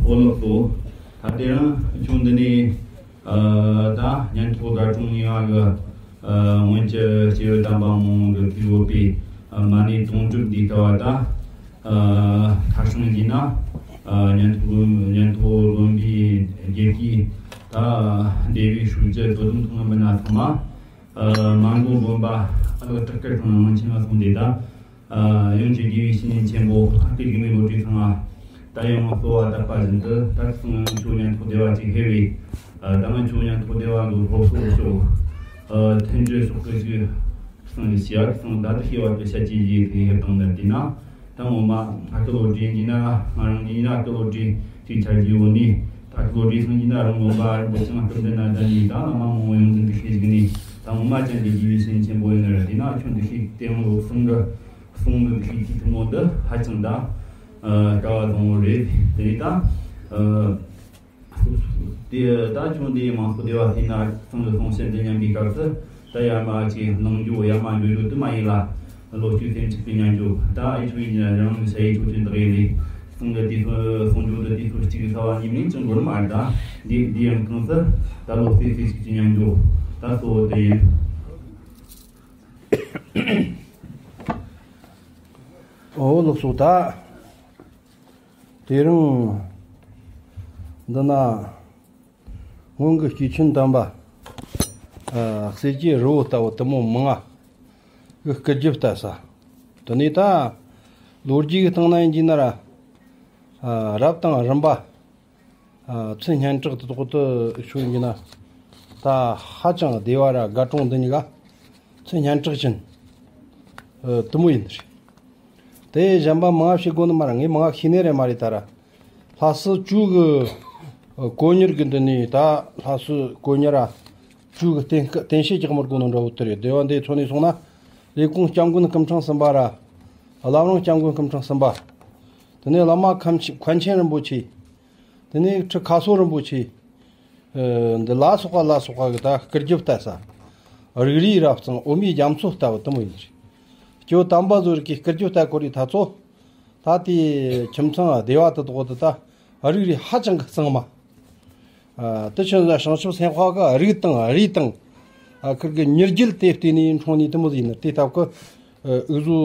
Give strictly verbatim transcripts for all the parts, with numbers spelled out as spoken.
ཨོ་ལགས་སོ། ད་དེ་རིང་ཁྱོད་འདི་ནས་ཨ་ད་ཉན་ཐོས་དགའ་གྲོང་ཉེ་བ་གི་ཨ་སྔོན་གྱི་སྐྱེས་བུ་དམ་པ་མང་བོ་གིས་ཕུལ་ཡོད་པའི་ཨ་མ་ཎི་དུང་སྒྲུབ་འདིའི་སྐབས་ད་ཨ་ཁ་སང་གྱི་ན་ཨ་ཉན་ཐོས་ཉན་ཐོས་དགོན་པའི་དགེ་བཤེས་ད་སྡེ་བའི་ཧྲུའུ་ཅི་དོ་དམ་ཚང་གི་མི་སྣ་ཚང་མ། ཨ་མ་མགོ་དགོན་པ་ཨ་ལགས་བྲག་དཀར་ཚང་ནང་ཆེན་ལ་སོང་སྟེ་ད། ཨ་ཡོངས་ཀྱི་དགེ་བའི་བཤེས་གཉེན་ཆེན་པོ་ཨ་ཁུ་འཇིགས་མེད་བློ་གྲོས་ཚང་ང་ད་ཡང་གསོལ་བ་བཏབ་པ་བཞིན་དུ། ད་ཁྱོད་ཉན་ཐོས་སྡེ་བ་ཅིག་ཕེབས་པས། ཨ་ད་ང་ཁྱོད་ཉན་ཐོས་སྡེ་བ་གི་སློབ་གསོ་ཕྱོགས་ཨ་མཐུན་སྒྲིལ་ཕྱོགས་ཀྱི་ཅིག་གསུང་ཞུ་ཡ་གསུང་ད་དུ་ཤེས་པ་དུ་བཤད་ཀྱི་ཡིད་ཀྱི་ཧེབ་དང་ནི་དེ་ན། ད་ངོ་མ་ཨ་ཁུ་བློ་གྲོས་ཡིན་ན་ང་རང་ཡིན་ན་ཨ་ཁུ་བློ་གྲོས་ཅིག་ཆ་རྒྱུས་ཡོད་ནི། ད་ཨ་ཁུ་བློ་གྲོས་ཚང་ཡིན་ན་རང་དགོན་པ་རིན་པོ་ཆེ་ང་སྐུ་མདུན་ན་ད་ནི་ད་བླ་མ་མང་བོ་ཡོང་འདུག་ཤེས་ཀྱི་ནི། ད་ངོ་མ་ཅན་གྱི་དགེ་བའི་བཤེས་གཉེན་ཆེན་པོ་ཡིན་ན་ར་དེ་ན་ཁྱོད་འདུག་ཤེས་དེ་ཡང་ལོ་གསུང་གི་གསུང་གི་འདུག་ཤེས་ཀྱི་ཐུན་མོང་འདི་ཧ་ཅང་ད་ཨ་དཀའ་བ་བཟང་བོ་རེད། དེ་ནི་ད་ཨ། དེ་ད་ཁྱོད་འདིའི་མང་ཚོགས་སྡེ་བ་དེ་ན་ཚང་གི་གསུང་བཤད་འདི་ཉན་པའི་སྐབས་སུ་ད་ཡར་མར་ཅིག་གནང་རྒྱུ་ཡར་མར་འགྲོ་རྒྱུ་དུ་མ་ཡིན་ལ། བློ་བཅོས་སེམས་ཅིག་གི་ཉན་རྒྱུ་ད་ཨེ་ཆོས་ཡིན་རང་གི་ཞ་ཡི་ཆོས་ཅན་དག་ཡིན་ལས་གསུང་གི་དུས་ཚོད་གསུང་རྒྱུ་དུ་དུས་ཚོད་གཅིག་གི་ཚ་བ་གཉིས་མིན་ཅང་འགོར་མ་རེད། ད་འདི་འདི་ཡང་གང་སུ་ད་བློ་གསལ་གསལ་ཞིག་གི་ཉན་རྒྱུ་ད་གཙོ་བོ་དེ་ཡིན། ཨོ་ལགས་སོ། ད་དེ་རིང་འདི་ན་སྔོན་གྱི་སྐྱེས་ཆེན་དམ་པ་ཨ་སྲས་ཀྱི་རི་བོ་ལྟ་བུ་དུ་མོ་མང་ང་གི་སྐུ་རྒྱབ་ལྟ་ས། དེ་ནས་ད་ལོ་རྒྱུས་ཀྱི་སྟེང་ན་ཡིན་གྱི་ན་ར་ཨ་རབ་དང་རིམ་པ་ཨ་མཚན་སྙན་གྲགས་དེ་དག་ཏུ་ཤོད་ཡིན་གྱི་ན་ད་ཧ་ཅང་སྡེ་བ་ར་དགའ་གྲོང་འདི་གཉིས་ཀ་མཚན་སྙན་གྲགས་ཅན་ཨ་དུ་མོ་ཡིན་རེད། དེ་གཞན་པ་མང་ང་བཤད་དགོས་ནི་མ་རེད། ངས་མང་ང་ཤེས་ནི་རེད་མ་རེད། ད་ར་ལྷ་སྲས་བཅུ་གི་ཨ་དཀོན་གཉེར་གི་འདི་ནས་ད་ལྷ་སྲས་དཀོན་གཉེར་ར་བཅུ་གི་བསྟེན་བསྟེན་བཤད་རྒྱག་མི་དགོས་ནོ་འདྲ་བོ་དེ་རེད། སྡེ་བ་འདིའི་ཚོ་ནས་སོང་ན་ལས་ཁུངས་སྐྱབས་མགོན་སྐུ་ཕྲེང་གསུམ་པ་ར་བླ་བྲང་སྐྱབས་མགོན་སྐུ་ཕྲེང་གསུམ་པ། དེ་ནས་བླ་མ་མཁན་ཆེན་མཁན་ཆེན་རིན་པོ་ཆེ། དེ་ནས་ཁྲི་མཁའ་སོ་རིན་པོ་ཆེ། ཨ་འདི་ལ་སོགས་པ་ལ་སོགས་པ་གི་ད་སྐུ་རྒྱབ་ལྟ་ས། རིགས་རུས་རབ་གཙང་འོ་མའི་རྒྱ་མཚོ་ལྟ་བུ་དུ་མོ་ཡིན་རེད། སྐྱེ་བོ་དམ་པ་ཚོ་རིགས་ཀྱི་སྐུ་རྒྱབ་ལྟ་སྐོར་རི་ད་ཚོ། ད་དེ་ཁྱིམ་ཚང་སྡེ་བ་དེ་དག་དེ་ད་རིགས་རུས་ཧ་ཅང་གི་གཙང་མ། ཨ་དེ་ཕྱིན་ན་བྱང་ཆུབ་སེམས་དཔའ་གི་རིགས་དང་རུས་དང་། ཨ་ཁིར་གི་མྱུར་རྒྱལ་དེ་བལྟས་ནས་འཁྲུངས་ནས་དུ་མོ་ཟིག་ཡིན་ནི། དེ་ལྟ་བུ་གི་ཨ་འུ་ཟོ་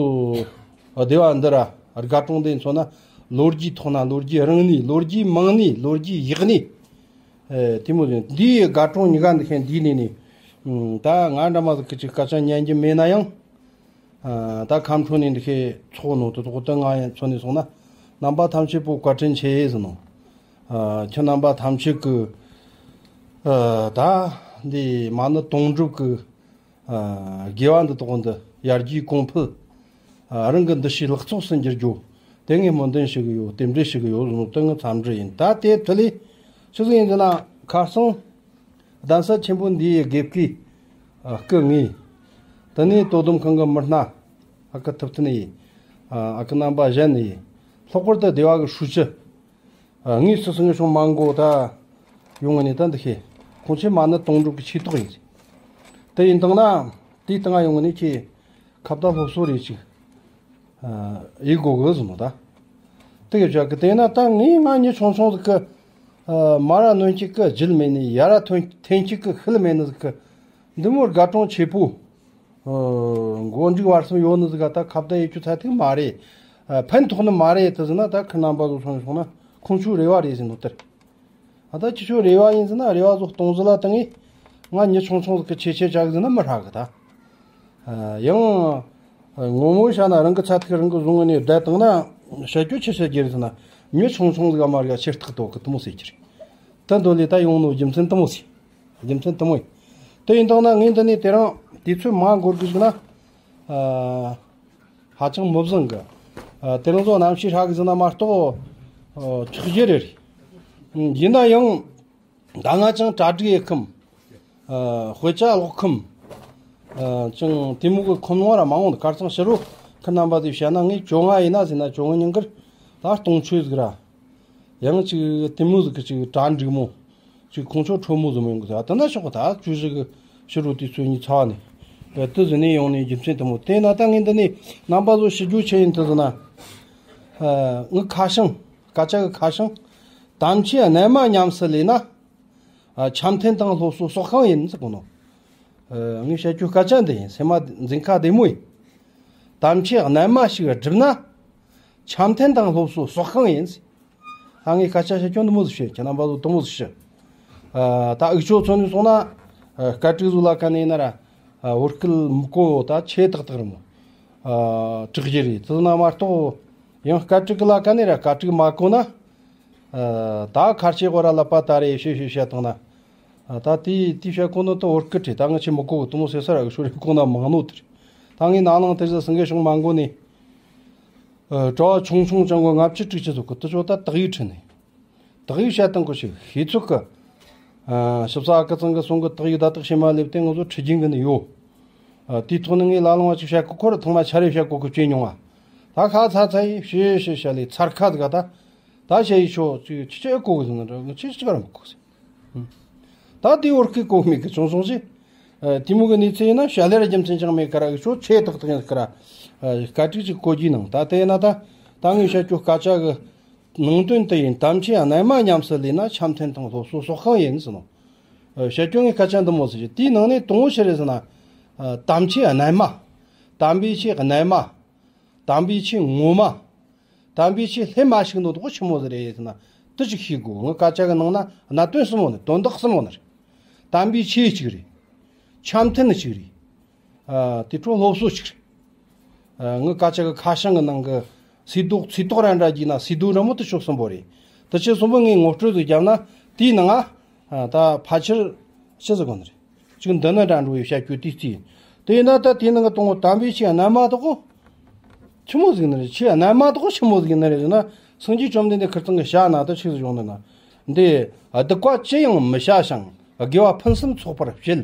སྡེ་བ་འདི་ར་དགའ་གྲོང་འདི་མཚོན་ན་ལོ་རྒྱུས་ཐོག་ན་ལོ་རྒྱུས་རིང་ནི། ལོ་རྒྱུས་མང་ནི། ལོ་རྒྱུས་ཡག་ནི། ཨེ་དེ་མོ་ཟིག་འདིའི་དགའ་གྲོང་གཉིས་ཀ་འདི་ཤེས་འདི་ནས་ནི། ཨ་ད་ང་འདྲ་མོ་ཟིག་གི་ཅིག་སྐད་ཆ་ཉན་རྒྱུ་མེད་ན་ཡང་། ཨ་ད་ཁམས་ཕྲུག་ནས་འདི་ཤེས་ཚོགས་ནོ་དེ་དག་དེ་ང་ཡང་མཚོན་ནས་སོང་ན་རྣམ་པ་ཐམས་ཅད་པོ་བཀའ་དྲིན་ཆེ་ཟེར་ནོ། ཨ་ཁྱེད་རྣམ་པ་ཐམས་ཅད་ཀྱི་ཨ་ད་འདི་མ་ཎི་དུང་སྒྲུབ་ཀྱི་ཨ་དགེ་བ་འདི་དག་འདི་ཡར་རྒྱས་གོང་འཕེལ། ཨ་རང་གི་འདུ་ཤེས་ལེགས་ཚོགས་སུ་འགྱུར་རྒྱུ། དེ་ངས་སྨོན་འདུན་ཞུ་གི་ཡོད། རྟེན་འབྲེལ་ཞུ་གི་ཡོད་ཟེར་ནོ་དེ་ངའི་འཚམས་འདྲི་ཡིན། ད་དེ་དེ་ལས་ཆི་ཟིག་ཡིན་ཟེར་ན་ཁ་སང་གདན་ས་ཆེན་པོ་འདིའི་དགེ་བསྐོས་ཨ་སྐུ་ངོ་། དེ་ནས་དོ་དམ་ཁང་གི་མི་སྣ་ཨ་ཁུ་ཐུབ་བསྟན་ཡིན། ཨ་ཨ་ཁུ་རྣམ་པ་གཞན་ཡིན། ལྷག་པར་དུ་སྡེ་བ་གི་ཧྲུའུ་ཅི། ཨ་ངས་སུ་སུ་ངས་བྱུང་མ་མགོ་ད་ཡོང་ངི་ནས་ད་འདི་ཤེས། ཁོང་ཆེ་མ་ཎི་དུང་སྒྲུབ་ཀྱི་ཆེ་ཐོག་ཡིན། དེ་ཡིན་དང་ན་དེའི་སྟེང་ང་ཡོང་ངི་ནས་ཁྱེད་ཁ་བརྡ་སློབ་གསོ་རེ་ཅིག་ཨ་ཡེ་གོ་གི་ཟེར་ནོ་ད། དེ་གི་བྱ་གི་དེ་ན་ད་ངས་ང་མྱི་ཆུང་ཆུང་ཟིག་གི་ཨ་མ་ར་གནོན་གཅིག་གི་རྒྱུད་མེད་ནི། ཡ་ར་ཐོན་འཐེན་གཅིག་གི་ཤུལ་མེད་ནི་ཟིག་གི་འདི་མོ་དགའ་གྲོང་ཆེ་པོ། ཨ་མགོ་མཇུག་བར་གསུམ་ཡོད་ནི་ཟིག་ག་ད་ཁ་བརྡ་ཡེ་རྒྱུ་ཚད་ཐིག་མ་རེད། ཨ་ཕན་ཐོགས་ནི་མ་རེད། དེ་ཟེར་ན་ད་ཁི་རྣམ་པ་གི་སོང་སོང་ན་ཁོང་ཆོའི་རེ་བ་རེད་ཟེར་ནོ་དེར། ཨ་ད་ཁྱེད་ཆོའི་རེ་བ་ཡིན་ཟེར་ན་རེ་བ་ཟོ་གཏོང་ཟིག་ལ་བཏང་ངས། ང་མྱི་ཆུང་ཆུང་ཟིག་གི་ཆེ་ཆེ་བྱ་གི་ཟེར་ན་མི་ཧྲ་གི་ད། ཨ་ཡང་ངོ་མོ་བྱ་ན་རང་གི་ཚད་ཐིག་རང་གི་བཟུང་ངི་ནས་བསྡད་བཏང་ན་བྱ་རྒྱུ་ཆི་བྱེད་རྒྱུ་རེད་ཟེར་ན། མྱི་ཆུང་ཆུང་ཟིག་ག་མ་རེད་ཆེ་རྟག་ཏོ་གི་དུ་མོ་ཟེར་གྱི་རེད། ད་འདོད་ལས་ད་ཡོང་ནོ་རྒྱུ་མཚན་དུ་མོ་ཟིག་རྒྱུ་མཚན་དུ་མོ་ཡིན། དེ་ཡིན་དང་ན་ངས་འདི་ནས་དེ་རིང་དུས་ཚོད་མང་འགོར་གི་ཟིག་ན། ཨ་ཧ་ཅང་མི་བཟང་གི། ཨ་དེ་རིང་ཚོ་གནམ་གཤིས་ཧྲ་གི་ཟིག་ན་མ་གཏོགས་ཨ་ཆགས་རྒྱུ་རེད། ཡིན་ན་ཡང་ད་ང་ཅང་གྲ་སྒྲིག་ཡེ་ཁུམ། ཨ་དཔེ་ཆ་ཀློག་ཁུམ། ཨ་ཅང་དེ་མོ་གི་ཁུམ་ནོ་ར་མང་བོ་འདུག་ཁར་སང་ཕྱི་རུ་ཁི་རྣམ་པ་དེ་བཤད་ན། ངས་བཅོ་ལྔ་ཡིན་ན་ཟེར་ན་བཅོ་ལྔ་ཉིན་དཀར་ད་སྟོང་ཆོས་ཟིག་ར། ཡང་ཅིག་དེ་མོ་ཟིག་གི་ཅིག་གྲ་འགྲིག་མོ། ཅིག་ཁོང་ཚོ་ཁྲོ་མོ་ཟིག་མོ་ཡོང་གི་ཟེར། ད་ན་ཤོག་ད་བཅུ་བཞི་གི་ཕྱི་རུ་དུས་ཚོད་གཉིས་ཚ་བ་ནས་ཨེ་དེ་ཟིན་ནས་ཡོང་ནས་རྒྱུ་མཚན་དེ་མོ། དེ་ན་ད་ངས་འདི་ནས་རྣམ་པ་ཚོ་ཞུ་རྒྱུ་ཆི་ཡིན་དུ་ཟེར་ན། ཨ་ངའི་ཁ་བྱང་སྐད་ཆ་གི་ཁ་བྱང་ དམ་ཆོས་རྣལ་མ་ཉམས་སུ་ལེན་ན། ཨ། འཆམ་མཐུན་དང་སློབ་གསོ་སྲོག་ཤིང་ཡིན་ཟེར་གོ་ནོ། ཨ། ངས་བཤད་རྒྱུ་སྐད་ཆ་འདི་ཡིན། སེམས་མ་འཛིན་ཁ་བདེ་མོ་ཡིན། དམ་ཆོས་རྣལ་མ་ཞིག་བསྒྲུབས་ན། འཆམ་མཐུན་དང་སློབ་གསོ་སྲོག་ཤིང་ཡིན་ཟེར། ཨ། ངས་སྐད་ཆ་བཤད་རྒྱུ་འདི་མོ་ཟིག་བཤད། ཁྱེད་རྣམ་པ་ཚོ་དེ་མོ་ཟིག་བཤད། ཨ། ད་འུ་ཆོ་ཚོ་ནས་སོང་ན། ཨ། སྐད་སྒྲིག་ཟིག་ལ་ཁ་ནས་ཡིན་ན་ར། ཨ། བོད་སྐད་མི་གོ་ད་ཆེ་ཏག་ཏག་རེད་མོ། ཨ། དྲག་རྒྱུ་རེད། དེ་ན་མ་གཏོགས་ཡང་སྐད་སྒྲིག་ལ་ཁ་ནས་ར་སྐད་སྒྲིག་མ་གོ་ན། ཨ། ད་ཁར་ཆེ་གོ་ར་ལ་པ་ད་རེ་ཤེ་ཤེ་བཤད་བཏང་ན། ཨ། ད་དེ་དེ་བཤད་གོ་ནོ་ད་བོད་སྐད་རེད། ད་ང་ཆེ་མི་གོ་གི། དེ་མོ་ཟེར་ས་ར་འུ་ཆོ་རེ་གོ་ན་མང་ནོ་དེ་རེད། ད་ངས་ནང་ནང་དེ་ཟ་སེང་གེ་ཤོང་མ་གོ་ནས། ཨ། གྲྭ་བ་ཆུང་ཆུང་ཅང་གོ་ལྔ་བཅུ་དྲུག་ཅུ་ཟིག་གི་དེ་ཚོ་ད་དག་ཡིག་ཁྲིད་ནས། དག་ཡིག་བཤད་སྟངས་གོ་ཞིག་ཤེས་ཚོད་གི། ཨ། ཞིབ་ས་ཨ་ཁུ་ཚང་གི་གསུང་གི་དག་ཡིག་ད་དག་ཤེས་མ་སླེབས་ཏེ་ང་ཚོ་ཁྲིད་རྒྱུན་གི་ནི་ཡོད། ཨ། དེའི་ཐོག་ནས་ངས་ལ་ལང་བ་ཅིག་བཤད་གོ། ཁོ་ར་ཐེངས་མ་ཆ་རེ་བཤད་གོ་གི་བྱས་མྱོང་ང་། ད་ཁ་ཚ་ཚ་ཡིས་ཤེ་ཤེ་བཤད་ལས་ཚར་ཁ་ཟིག་ག་ད། ད་བཤད་ཡིས་ཆོ་ཅིག་ཆི་ཆི་གོ་གི་ཟེར་ན་འདྲ། ང་ཆི་ཆི་ག་ར་མི་གོ་ཟེར། ད་དེ་བོད་སྐད་གོ་མེད་གི། ཆུང་ཆུང་ཞིག་ཨ། དེ་མོ་གི་གནས་ཚུལ་ཡིན་ན་བཤད་ལེ་རྒྱུ་མཚན་ཅང་མེད་ཀ་ར། འུ་ཆོ་ཆེ་ཏག་ཏག་ཡིན་ཀ་ར། ཨ། སྐད་སྒྲིག་ཅིག་གོ་རྒྱུ་ནང་ད་དེ་ཡིན་ན་ད། ད་ངས་བཤད་རྒྱུ་སྐད་ཆ་གི་ནང་དོན་དེ་ཡིན། དམ་ཆོས་རྣལ་མ་ཉམས་སུ་ལེན་ན། འཆམ་མཐུན་དང་སློབ་གསོ་སྲོག་ཤིང་ཡིན་ཟེར་ནོ། ཨ། བཤད་རྒྱུ་ངས་སྐད་ཆ་འདི་མོ་ཟེར་གི། དེའི་ནང་ནས་དང་བོ་ཆི་རེད་ཟེར་ན། ཨ། དམ་ཆོས་རྣལ་མ། དམ་པའི་ཆོས་རྣལ་མ། དམ་པའི་ཆོས་ངོ་མ། དམ་པའི་ཆོས་ལྷད་མ་ཞུགས་ནོ་དེ་ཆི་མོ་ཟིག་རེད་ཟེར་ན། དེ་ཅིག་ཤེས་དགོས། ངའི་སྐད་ཆ་གི་ནང་ན་གནད་དོན་གསུམ་པོ་ནི། དོན་དག་གསུམ་པོ་ནི་རེད། དམ་པའི་ཆོས་གཅིག་རེད། འཆམ་མཐུན་གཅིག་རེད། ཨ། དེ་འཕྲོ་སློབ་གསོ་གཅིག་རེད། ཨ། ངའི་སྐད་ཆ་གི་ཁ་བྱང་གི་ནང་གི་སིལ་ཏོག་སིལ་ཏོག་ར་འདྲ་བགྱིས་ན་སིལ་ཏོག་ར་མོ་དེ་ཕྱོགས་གསུམ་པོ་རེད། དེ་ཆོས་གསུམ་པོ་ངས་ངོ་སྤྲོད་ཟིག་བརྒྱབ་ན། དེའི་ནང་ང་། ཨ། ད་ཕལ་ཆེར་ཆི་ཟིག་གོ་ནི་རེད། ཅིག་འདི་ན་འདྲ་འགྲོ་བའི་བཤད་རྒྱུ་དེ་རྩིས་ཡིན། དེ་ཡིན་ན་ད་དེའི་ནང་གི་དང་པོ་དམ་པའི་ཆོས་རྣལ་མ་དག་གོ། ཆི་མོ་ཟིག་ནི་རེད། ཆོས་རྣལ་མ་དག་གོ་ཆི་མོ་ཟིག་ནི་རེད་ཟེར་ན། སངས་རྒྱས་བཅོམ་ལྡན་འདས་ཁིར་ཚང་གི་ཞྭ་ན་ད་ཆི་ཟིག་བྱུང་ནི་ན། འདི་སྡིག་པ་ཅི་ཡང་མི་བྱ་ཞིང་། དགེ་བ་ཕུན་སུམ་ཚོགས་པར་སྤྱད།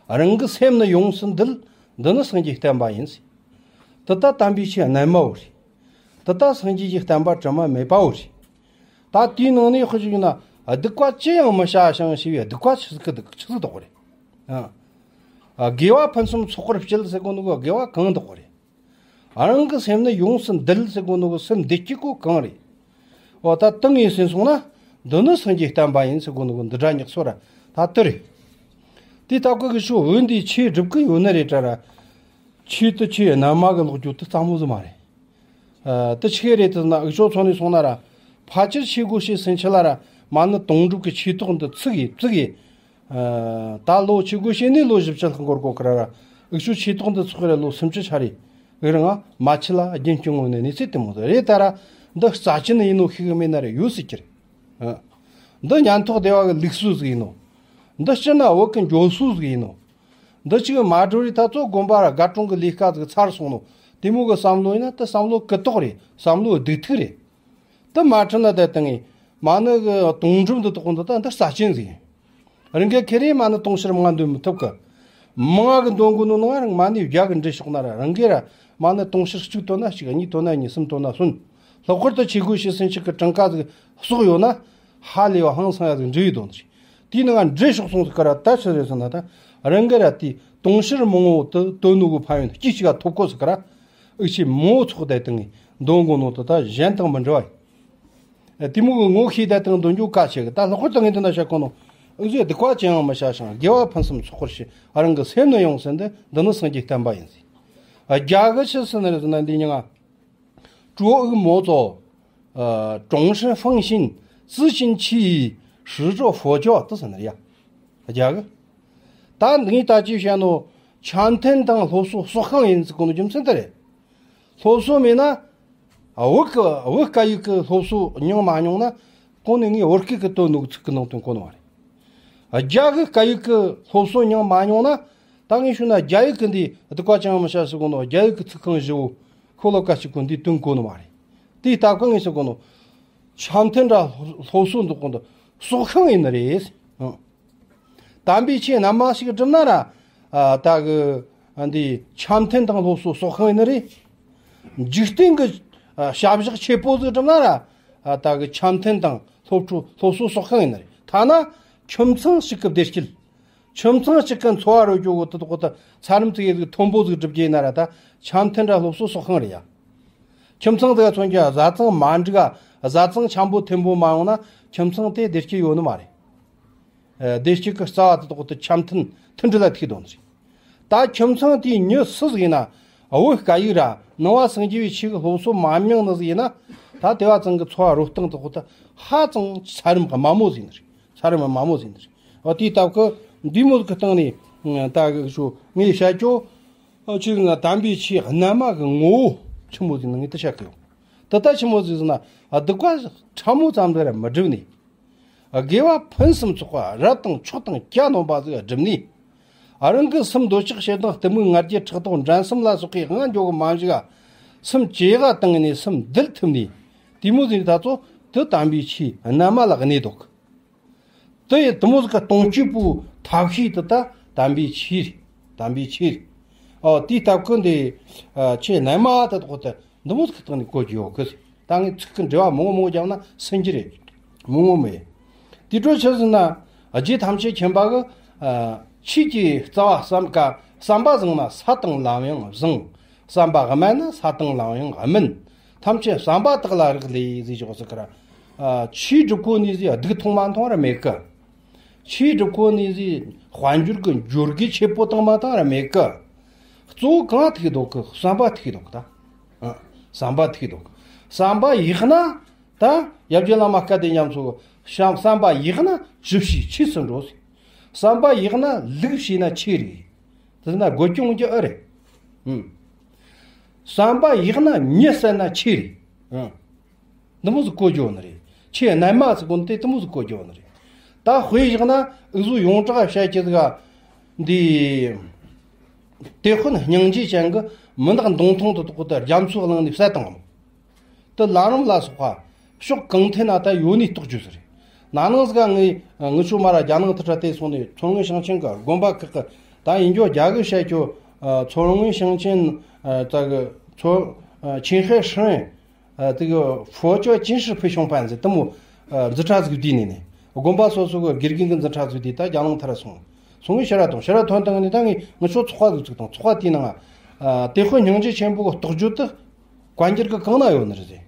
རང་གི་སེམས་ནི་ཡོངས་སུ་འདུལ། འདི་ནི་སངས་རྒྱས་བསྟན་པ་ཡིན་ཟེར། དེ་ད་དམ་པའི་ཆོས་རྣལ་མ་བོ་རེད། དེ་ད་སངས་རྒྱས་ཀྱི་བསྟན་པ་དྲི་མ་མེད་པ་བོ་རེད། ད་དེའི་ནང་ནས་ཁོ་ཅིག་ཡིན་ན། སྡིག་པ་ཅི་ཡང་མི་བྱ་ཞིང་ཞེས་པའི་སྡིག་པ་ཆི་ཟིག་གི་སྡིག་ཆི་ཟིག་དག་གོ་རེད། ཨ། དགེ་བ་ཕུན་སུམ་ཚོགས་པར་སྤྱད་ཟེར་གོ་ནོ་གི་དགེ་བ་གང་དག་གོ་རེད། རང་གི་སེམས་ནི་ཡོངས་སུ་འདུལ་ཟེར་གོ་ནོ་གི་སེམས་འདུལ་རྒྱུ་གོ་གང་རེད། འོ་ད་དེ་ངོས་ཟིན་སོང་ན། འདི་ནི་སངས་རྒྱས་བསྟན་པ་ཡིན་ཟེར་གོ་ནོ་གི་འདི་འདྲ་ཉག་ཚོ་ར་ད་དེ་རེད། དེ་ལྟ་བུ་གི་ཆོས་འོན་ཏེ་ཆོས་སྒྲུབ་གི་ཡོད་ནི་རེད་དྲ་ར། ཆོས་དེ་ཆོས་རྣལ་མ་གི་ལོག་རྒྱུ་དེ་གཙང་མོ་ཟིག་མ་རེད། ཨ། དེ་ཆི་གི་རེད་དེ་ན། འུ་ཆོ་ཚོ་ནས་སོང་ན་ར། ཕལ་ཆེར་ཆོས་སྒོ་ཕྱེས་ཟིན་ཆི་ལ་ར། མ་ཎི་དུང་སྒྲུབ་ཀྱི་ཆོས་ཐོག་འདི་ཚུགས་ཡི་བཙུགས་ཡི། ཨ། ད་ལོ་ཆོས་སྒོ་ཕྱེས་ནས་ལོ་བཞི་བཅུ་ལྷག་འགོར་གོ་ཀི་ར་ར། འུ་ཆོ་ཆོས་ཐོག་འདི་ཚུགས་ར་ལོ་སུམ་ཅུ་ཆ་རེ། འུ་རང་ང་མ་ཆི་ལ་རྒྱུན་སྐྱོང་ངོ་ནས་གནས་ཚུལ་དེ་མོ་ཟིག་རེད་ད་ར། འདི་རྩ་ཆེན་ཡིན་ནོ་ཤེས་གི་མེད་ན་ར་ཡོད་སྲིད་ཀྱི་རེད། ཨ། འདི་ཉན་ཐོས་སྡེ་བ་གི་ལུགས་སྲོལ་ཟིག་ཡིན་ནོ། འདི་སྤྱིར་ན་བོད་ཀྱི་འགྱོ་སྲོལ་ཟིག་ཡིན་ནོ། འདི་ཅིག་མ་འགྲོ་རི་ད་ཚོ་དགོན་པ་ར་དགའ་གྲོང་གི་ལས་ཀ་ཟིག་ཚར་སོང་ནོ། དེ་མོ་གི་བསམ་བློ་ཡིན་ན་དེ་བསམ་བློ་ཀི་ཏོག་རེད། བསམ་བློ་སྡུག་ཐུག་རེད། དེ་མ་འཕྲོད་ན་ད་དེ་ངས་མ་ཎི་གི་དུང་སྒྲུབ་འདི་དག་འདི་ད་འདི་རྩ་ཆེན་ཟིག་ཡིན། རང་གི་ཁེ་རེ་མ་ཎི་དུང་ཕྱུར་མང་འདོན་མི་ཐུབ་གི། མང་ང་གི་འདོན་དགོས་ནོ་ནང་རང་མ་ཎི་བརྒྱ་གི་འབྲི་ཤོག་ན་ར། རང་གི་ར་མ་ཎི་དུང་ཕྱུར་གཅིག་བཏོན་ན་གཅིག། གཉིས་བཏོན་ན་གཉིས། གསུམ་བཏོན་ན་གསུམ། ལྷག་པར་དུ་ཆོས་སྒོ་ཕྱེས་ཟིན་ཆི་གི་གྲངས་ཀ་ཟིག་གསོག་ཡོད་ན། ཧ་ལས་པ་ཧང་སང་ཡ་ཟིག་འབྲི་ཡི་དོན་ཟིག། དེའི་ནང་ང་འབྲི་ཤོག་སོང་ཟིག་ག་ར། ད་ཆི་རེད་ཟེར་ན་ད། རང་གི་ར་དེ་དུང་ཕྱུར་མང་བོ་དེ་བཏོན་ནོ་གི་ཕན་ཡོན་ཅི་ཞིག་ག་ཐོབ་གོ་ཟིག་ག་ར། འུ་ཆོས་མང་བོ་ཚོགས་བསྡད་དེ་ངས་འདོན་དགོས་ནོ་དེ་ད་གཞན་དང་མི་འདྲ་བ་ཡིན། ཨ། དེ་མོ་གི་ངོ་ཤེས་བསྡད་དེ་འདོན་རྒྱུ་གལ་ཆེ་གི། ད་ལྷག་པར་དུ་ངས་འདི་ན་བཤད་གོ་ནོ། འུ་ཚོས་སྡིག་པ་ཅི་ཡང་མི་བྱ་ཞིང་། དགེ་བ་ཕུན་སུམ་ཚོགས་པར་བྱེད། རང་གི་སེམས་ནི་ཡོངས་སུ་འདུལ། འདི་ནི་སངས་རྒྱས་བསྟན་པ་ཡིན་ཟེར། ཨ། རྒྱ་གི་ཆི་ཟེར་ནི་རེད་ཟེར་ན། འདི་མྱིང་ང་། 觉悟没做，呃，终身奉行，自行其意，实作佛教 དེ་ཟེར་ནི་རེད་ཡ། རྒྱ་གི། ད་འདི་ངས་ད་ཅི་བཤད་ནོ། འཆམ་མཐུན་དང་སློབ་གསོ་སྲོག་ཤིང་ཡིན་ཟེར་གོ་ནོ་རྒྱུ་མཚན་དེ་རེད། སློབ་གསོ་མེད་ན། བོད་ཀྱི་བོད་སྐད་ཡིག་གི་སློབ་གསོ་མྱོང་མ་མྱོང་ན། གོང་ནས་ངས་བོད་སྐད་ཀྱི་དོན་ནོ་ཚིག་གི་ནང་དོན་གོ་ནི་མ་རེད། རྒྱ་གི་སྐད་ཡིག་གི་སློབ་གསོ་མྱོང་མ་མྱོང་ན། ད་ངས་ཞུ་ན་རྒྱ་ཡིག་གི་འདི་སྡིག་པ་ཅང་མི་བྱ་ཟེར་གོ་ནོ། རྒྱ་ཡིག་གི་ཚིག་རྐང་བཞི་བོ་ཤོ་ལོ་ཀ་གཅིག་གོ་འདི་དོན་གོ་ནི་མ་རེད། དེའི་སྟབས་ཀྱིས་ངས་ཟེར་གོ་ནོ། འཆམ་མཐུན་ར་སློབ་གསོ་འདི་གོ་འདི་སྲོག་ཤིང་ཡིན་ནི་རེད། ཨང་། དམ་པའི་ཆོས་རྣལ་མ་ཞིག་བསྒྲུབས་ན་ར། ཨ། ད་གི་འདི་འཆམ་མཐུན་དང་སློབ་གསོ་སྲོག་ཤིང་ཡིན་ནི་རེད། འཇིག་རྟེན་གྱི། ཨ། བྱ་བཞག་ཆེ་པོ་ཟིག་བསྒྲུབས་ན་ར། ཨ། ད་གི་འཆམ་མཐུན་དང་སློབ་ཕྲུག་སློབ་གསོ་སྲོག་ཤིང་ཡིན་ནི་རེད། ཐ་ན་ཁྱིམ་ཚང་གཅིག་གི་བདེ་སྐྱིད། ཁྱིམ་ཚང་གཅིག་གི་འཚོ་བ་རོལ་རྒྱུ་བོ་དེ་དག་ད་ཚ་རམ་ཚིག་ཡེ་ཟིག་མཐོན་པོ་ཟིག་སྒྲུབ་རྒྱུ་ཡིན་ན་ར། ད་འཆམ་མཐུན་ར་སློབ་གསོ་སྲོག་ཤིང་རེད་ཡ། ཁྱིམ་ཚང་དེ་ག་མཚོན་རྒྱུ་བཟའ་ཚང་མ་འགྲིག་ག་བཟའ་ཚང་འཆམ་པོ་མཐུན་པོ་མ་ཡོང་ན། ཁྱིམ་ཚང་དེ་བདེ་སྐྱིད་ཡོད་ནི་མ་རེད། ཨ། བདེ་སྐྱིད་ཀྱི་རྩ་བ་དེ་དག་དེ་འཆམ་མཐུན་མཐུན་སྒྲིལ་ལ་ཐུག་དོན་རེད། ད་ཁྱིམ་ཚང་དེའི་མྱི་སུ་ཟིག་ཡིན་ན། བོད་སྐད་ཡིག་ར་ནང་པ་སངས་རྒྱས་པའི་ཆོས་ཀྱི་སློབ་གསོ་མ་མྱངས་ནི་ཟིག་ཡིན་ན། ད་དེ་བ་ཚང་གི་འཚོ་བ་རོལ་སྟངས་དེ་དག་དེ་ཧ་ཅང་འཚར་ལམ་དམའ་མོ་ཟིག་ཡིན་ནི་རེད། འཚར་ལམ་དམའ་མོ་ཟིག་ཡིན་ནི་རེད། འོ། དེའི་སྟབས་ཀྱིས་འདི་མོ་ཟིག་གི་སྟེང་ནས་ད་གི་ཤོ་ངས་བཤད་རྒྱུ། ཨ། ཁྱེད་ཀྱིས་ང་དམ་པའི་ཆོས་རྣལ་མ་གི་ངོ་བོ་ཆི་མོ་ཟིག་ཡིན་ན་ངས་དེ་བཤད་གི་ཡོད། དེ་ད་ཆི་མོ་ཟིག་ཟེར་ན། སྡིག་པ་ཕྲ་མོ་ཙམ་ཟིག་ར་མི་སྒྲུབ་ནས། དགེ་བ་ཕུན་སུམ་ཚོགས་པ་རབ་དང་མཆོག་དང་གྱ་ནོམ་པ་ཟིག་སྒྲུབ་ནས། རང་གི་སེམས་འདོད་ཆགས་ཞེ་སྡང་གཏི་མུག་ང་རྒྱལ་ཕྲག་དོག་འགྲན་སེམས་ལ་སོགས་པའི་དབང་འགྱོ་གི་མ་འཇུག་ག། སེམས་ཇེ་དགའ་བཏང་ནས་སེམས་འདུལ་ཐུབ་ནས། དེ་མོ་ཟིག་ད་ཚོ་དེ་དམ་པའི་ཆོས་རྣལ་མ་ལ་གནས་འདུག། དེ་ཡི་དེ་མོ་ཟིག་གི་གཏོང་སྤྱོད་པོའི་ཐབས་ཤེས་དེ་ད་དམ་པའི་ཆོས་རེད། དམ་པའི་ཆོས་རེད། ཨོ། དེའི་སྟབས་ཀྱིས་འདི། ཨ། ཆོས་རྣལ་མ་དེ་དག་དེ་འདི་མོ་ཟིག་གི་སྟེང་ནས་གོ་རྒྱུ་ཡོད་གི། ད་ངས་ཚིག་གི་འགྲེལ་བ་མང་པོ་མང་པོ་བརྒྱབ་ན་ཟིན་རྒྱུ་རེད། མང་པོ་མེད། དེ་འཕྲོ་ཆི་ཟེར་ན། རྗེ་ཐམས་ཅད་མཁྱེན་པ་གིས། ཨ། ཆོས་ཀྱི་རྩ་བ་བསམ་ཀ་བསམ་པ་བཟང་ན་ས་དང་ལམ་ཡང་བཟང་། བསམ་པ་དམན་ན་ས་དང་ལམ་ཡང་དམན། ཐམས་ཅད་བསམ་པ་དག་ལ་རག་ལས་ཟེར་ཞོག་ཟེར་གི་ར། ཨ། ཆོས་སྒྲུབ་གོ་ནི་ཟིག་སྡུག་མཐོང་མ་མཐོང་ར་མེད་གི། ཆོས་སྒྲུབ་གོ་ནི་ཟིག་དཔལ་འབྱོར་གི་འབྱོར་གི་ཆེ་པོ་བཏང་མ་བཏང་ར་མེད་གི། གཙོ་བོ་གང་ཐུག་འདུག་གི། བསམ་པ་ཐུག་འདུག་གི་ད། ཨ། བསམ་པ་ཐུག་འདུག། བསམ་པ་ཡག་ན། ད་ཡབ་རྗེ་བླ་མ་སྐལ་ལྡན་རྒྱ་མཚོ་གིས། བསམ་བསམ་པ་ཡག་ན་ཇི་བྱས་ཆོས་སུ་འགྲོ་ཟེར། བསམ་པ་ཡག་ན་ལུགས་བྱས་ན་ཆོས་རེད། དེ་ན་དགོད་རྒྱུ་འོང་རྒྱུ་ཨེ་རེད། ཨུམ། བསམ་པ་ཡག་ན་མྱི་བསད་ན་ཆོས་རེད། ཨུམ། འདི་མོ་ཟིག་གོ་རྒྱུ་ནི་རེད། ཆོས་རྣལ་མ་ཟེར་གོ་ནོ་དེ་དེ་མོ་ཟིག་གོ་རྒྱུ་ནི་རེད། ད་དཔེ་བཞག་ན་འུ་ཚོ་ཡོངས་གྲགས་བཤད་རྒྱུ་ཟིག་ག། འདི་དེད་དཔོན་སྙིང་རྗེ་ཅན་གིས་མུན་ནག་མདུང་ཐུང་དེ་དག་དེ་རྒྱ་མཚོ་གླིང་ནས་བསད་བཏང་ནོ། དེ་ལམ་རིམ་ལ་སོགས་པ་ཕྱོགས་གང་ཐད་ན་ད་ཡོད་ནི་རྟོགས་རྒྱུ་ཟིག་རེད། ན་ནིང་ཟིག་ག་ངས་ངི་ཆོ་མ་ར་རྒྱ་ནང་དུ་ཁྲིད་དེ་སོང་ནས། མཚོ་སྔོན་ཞིང་ཆེན་གི་དགོན་པ་ཁག་གི། ད་ཡིན་རྒྱུ་རྒྱ་གི་བཤད་རྒྱུ། ཨ། མཚོ་སྔོན་ཞིང་ཆེན། ཨ། ད་གི་མཚོ། ཨ། ཆིང་ཧེ་ཧྲན། ཨ། དེ་གི་佛教军事培训班ཟེར་དེ་མོ། ཨ། འཛིན་གྲྭ་ཟིག་བསྡུས་ནས་ནས། དགོན་པ་སོ་སོ་གི་དགེ་རྒན་གི་འཛིན་གྲྭ་ཟིག་བསྡུས། ད་རྒྱ་ནང་དུ་ར་སོང་། སོང་ངས་ཕྱིར་ར་ཐོན། ཕྱིར་ར་ཐོན་བཏང་ནས་ད་ངས་ངི་ཆོ་ཚོགས་པ་ཟིག་བཙུགས་བཏང་། ཚོགས་པ་དེའི་ནང་། ཨ། དེད་དཔོན་སྙིང་རྗེ་ཆེན་པོ་གི་རྟོགས་བརྗོད་དེ་བཀའ་འགྱུར་གི་གང་ན་ཡོད་ནི་རེད་ཟེར།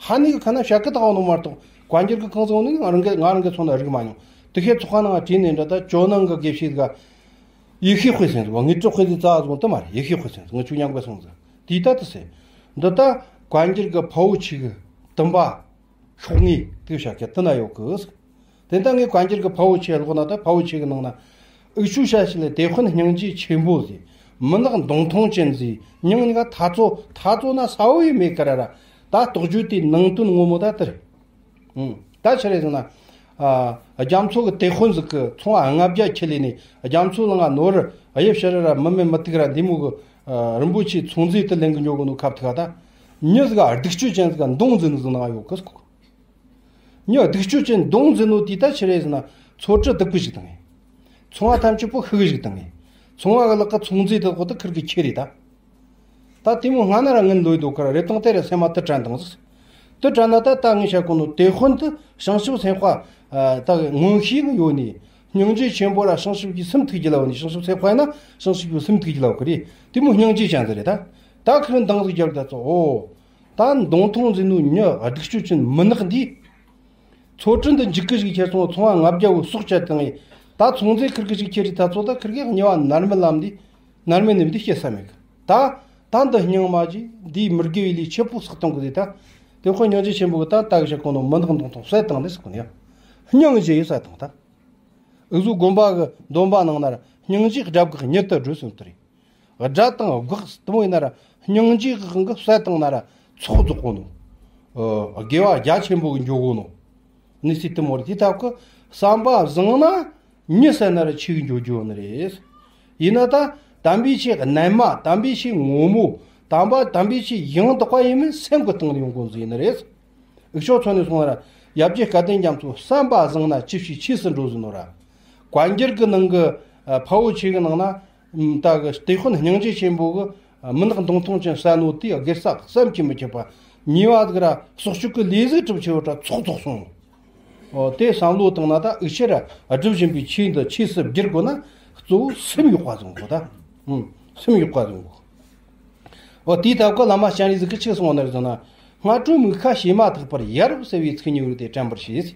ཧ་ནི་གི་ཁ་ན་བཤད་གི་བཏང་ནོ་མ་གཏོགས། བཀའ་འགྱུར་གི་གང་ཟིག་ཡོད་ནི་ང་རང་གི་ང་རང་གི་ཚོ་ན་རིག་མ་མྱོང་། དེ་ཁའི་ཚོགས་པ་ནང་བྲིས་ནས་འདྲ། ད་ཇོ་ནང་གི་དགེ་བཤེས་ཟིག་ག། ཡེ་ཤེས་དཔེ་ཟེར་ཟིག་བ། ངས་ཀྲོ་དཔེ་ཟིག་རྩ་བ་ཟིག་དེ་མ་རེད། ཡེ་ཤེས་དཔེ་ཟེར་ཟིག་ངི་ཆོ་མཉམ་གི་སོང་ཟིག། དེ་ད་དེ་ཟེར། འདི་ད་བཀའ་འགྱུར་གི་དཔའ་བོ་ཆེ་གི་བསྟན་པ་ཤོག་ངོས་དེ་བཤད་གི་དེ་ན་ཡོད་གི་ཟིག། དེ་ད་ངས་བཀའ་འགྱུར་གི་དཔའ་བོ་ཆེ་ཀློག་ན། ད་དཔའ་བོ་ཆེ་གི་ནང་ན་འུ་ཆོ་བཤད་ཞིག་ལ་དེད་དཔོན་སྙིང་རྗེ་ཆེན་པོ་ཟེར། མུན་ནག་མདུང་ཐུང་ཅན་ཟེར། མྱིང་གཉིས་ཀ་ཐ་ཚོ་ཐ་ཚོ་ན་ས་བོ་ཡི་མེད་ཀ་ར་ར། ད་རྟོགས་བརྗོད་དེའི་ནང་དོན་ངོ་མ་ད་དེ་རེད། ཨང་། ད་ཆི་རེད་ཟེར་ན། ཨ། རྒྱ་མཚོ་གི་དེད་དཔོན་ཟིག་གིས་ཚོང་བ་ལྔ་བརྒྱ་ཁྲིད་ལས་ནས་རྒྱ་མཚོ་གླིང་ང་ནོར་གཡུ་བྱུ་རུ་ར་མི་མེད་མི་ཐུག་ར་འདི་མོ་གི། ཨ། རིན་པོ་ཆེ་ཚོང་རྫས་དེ་ལེན་གི་འགྱོ་གོ་ནོ་ཁ་ཐུག་ག། ད་མྱི་ཟིག་ག་སྡིག་སྤྱོད་ཅན་ཟིག་ག་མདུང་འཛིན་ཟིག་ནང་ཡོད་གི་ཟེར་གོ། མྱི་སྡིག་སྤྱོད་ཅན་མདུང་འཛིན་ནོ་དེ་ད་ཆི་རེད་ཟེར་ན། ཚོ་གྲི་སྡུག་གི་ཞིག་བཏང་ངས། ཚོང་བ་ཐམས་ཅད་པོ་ཤི་གི་ཞིག་བཏང་ངས། ཚོང་བ་གི་ལག་གི་ཚོང་རྫས་དེ་དག་དེ་ཁུར་གི་ཁྱེར་རེ་ད། ད་དེ་མོ་སྔ་ན་ར་ངན་ལོས་འདུག་ག་ར། རེ་དང་དེ་ར་སེམས་མ་དུ་དྲན་དང་ཟིག། དུ་དྲན་ན་ད་ད་ངས་བཤད་གོ་ནོ་དེད་དཔོན་དེ་བྱང་ཆུབ་སེམས་དཔའ། ཨ། ད་མངོན་ཤེས་ཡོད་ནི། སྙིང་རྗེ་ཆེན་པོ་ར་བྱང་ཆུབ་ཀྱི་སེམས་ཐུགས་རྒྱུད་ལ་ཡོད་ནི། བྱང་ཆུབ་སེམས་དཔའ་ཡིན་ན་བྱང་ཆུབ་ཀྱི་སེམས་ཐུགས་རྒྱུད་ལ་ཡོད་གི་རེད། དེ་མོ་སྙིང་རྗེ་ཅན་ཟིག་རེད་ད། ད་ཁུར་འདང་ཟིག་རྒྱབ་ད་ཚོ། ཨོ། ད་མདུང་ཐུང་འཛིན་ནོ་མྱི་སྡིག་སྤྱོད་ཅན་མུན་ནག་འདི། ཚོ་གྲི་འདི་འཇིག་གི་ཞིག་ཁྱེར་སོང་། ཚོང་བ་ལྔ་བརྒྱ་བོ་སྲོག་བཅད་བཏང་ངས། ད་ཚོང་རྫས་ཁུར་གི་ཞིག་ཁྱེར་རེ་ད་ཚོ། ད་ཁུར་གི་དམྱལ་བ་མནར་མེད་ལམ་འདི། མནར་མེད་ནི་འདི་སྐྱེ་ས་མེད་གི། ད་ད་འདི་སྙིང་མ་ཅི། འདིས་མི་དགེ་བའི་ལས་ཆེ་པོ་བསགས་བཏང་གི་ཟེར། ད་དེ་ཁོ་སྙིང་རྗེ་ཆེན་པོ་གིས་ད་ད་གི་བཤད་གོ་ནོ་མུན་ནག་མདུང་ཐུང་བསད་བཏང་ནས་ཟེར་གོ་ནི་ཡ། སྙིང་རྗེ་ཡིས་བསད་བཏང་། ད་འུ་ཚོ་དགོན་པ་གི་སྡོམ་པ་ནང་ན་ར་སྙིང་རྗེ་དགྲ་བགེགས་ཉིད་དུ་སྒྲོལ་ཟེར་དེ་རེད། དགྲ་དང་བགེགས་དེ་མོ་ཡིན་ན་ར་སྙིང་རྗེ་གི་དབང་གིས་བསད་བཏང་ན་ར་ཚོགས་རྫོགས་གོ་ནོ། ཨ། དགེ་བ་རྒྱ་ཆེན་པོ་གི་འགྱོ་གོ་ནོ། གནས་ཚུལ་དེ་མོ་རེད། དེ་ཐབས་ཀྱིས་བསམ་པ་བཟང་ན་མྱི་བསད་ན་ར་ཆོས་གི་འགྱོ་རྒྱུ་ནི་རེད། ཡིན་ན་ད་དམ་པའི་ཆོས་རྣལ་མ། དམ་པའི་ཆོས་ངོ་མ། དམ་པ་དམ་པའི་ཆོས་ཡང་དག་པ་ཡིན་མིན་སེམས་ཀྱི་སྟེང་ནས་ཡོང་དགོས་ནི་རེད། འུ་ཆོ་མཚོན་ནས་སོང་ན་ར་ཡབ་རྗེ་སྐལ་ལྡན་རྒྱ་མཚོ་བསམ་པ་བཟང་ན་ཅི་བྱས་ཆོས་སུ་འགྲོ་ཟེར་ནོ་ར། བཀའ་འགྱུར་གི་ནང་གི། ཨ། དཔའ་བོ་ཆེ་གི་ནང་ན། ད་གི་དེད་དཔོན་སྙིང་རྗེ་ཆེན་པོ་གིས། ཨ། མུན་ནག་མདུང་ཐུང་ཅན་བསད་ནོ་དེས་དགེ་རྩ་བསམ་གྱིས་མི་ཁྱབ་པ། ཉེས་པ་ཟིག་ར་སྲོག་གཅོད་ཀྱི་ལས་ཟིག་གྲུབ་ཆེ་བ་ར་ཚོགས་རྫོགས་སོང་། ཨོ། དེ་བསམ་བློ་བཏང་ན་ད་འུ་ཆོས་ར་སྒྲུབ་བཞིན་པའི་ཆོས་འདི་ཆོས་སུ་བསྒྱུར་དགོས་ན་གཙོ་བོ་སེམས་ཡག་པ་བཟུང་དགོས་ད། ཨུམ། སེམས་ཡག་པ་བཟུང་དགོས། ཨོ། དེའི་ཐབས་ཀྱིས་བླ་མ་སྤྱན་རས་གཟིགས་ཀྱིས་ཆི་གསུངས་ནི་རེད་ཟེར་ན། སྔ་དྲོ་མིག་ཁ་ཕྱེ་མ་ཐག་པར་ཡ་རབས་ཟེར་བའི་ཚིག་གཉིས་པོ་དེ་དྲན་པར་བྱས།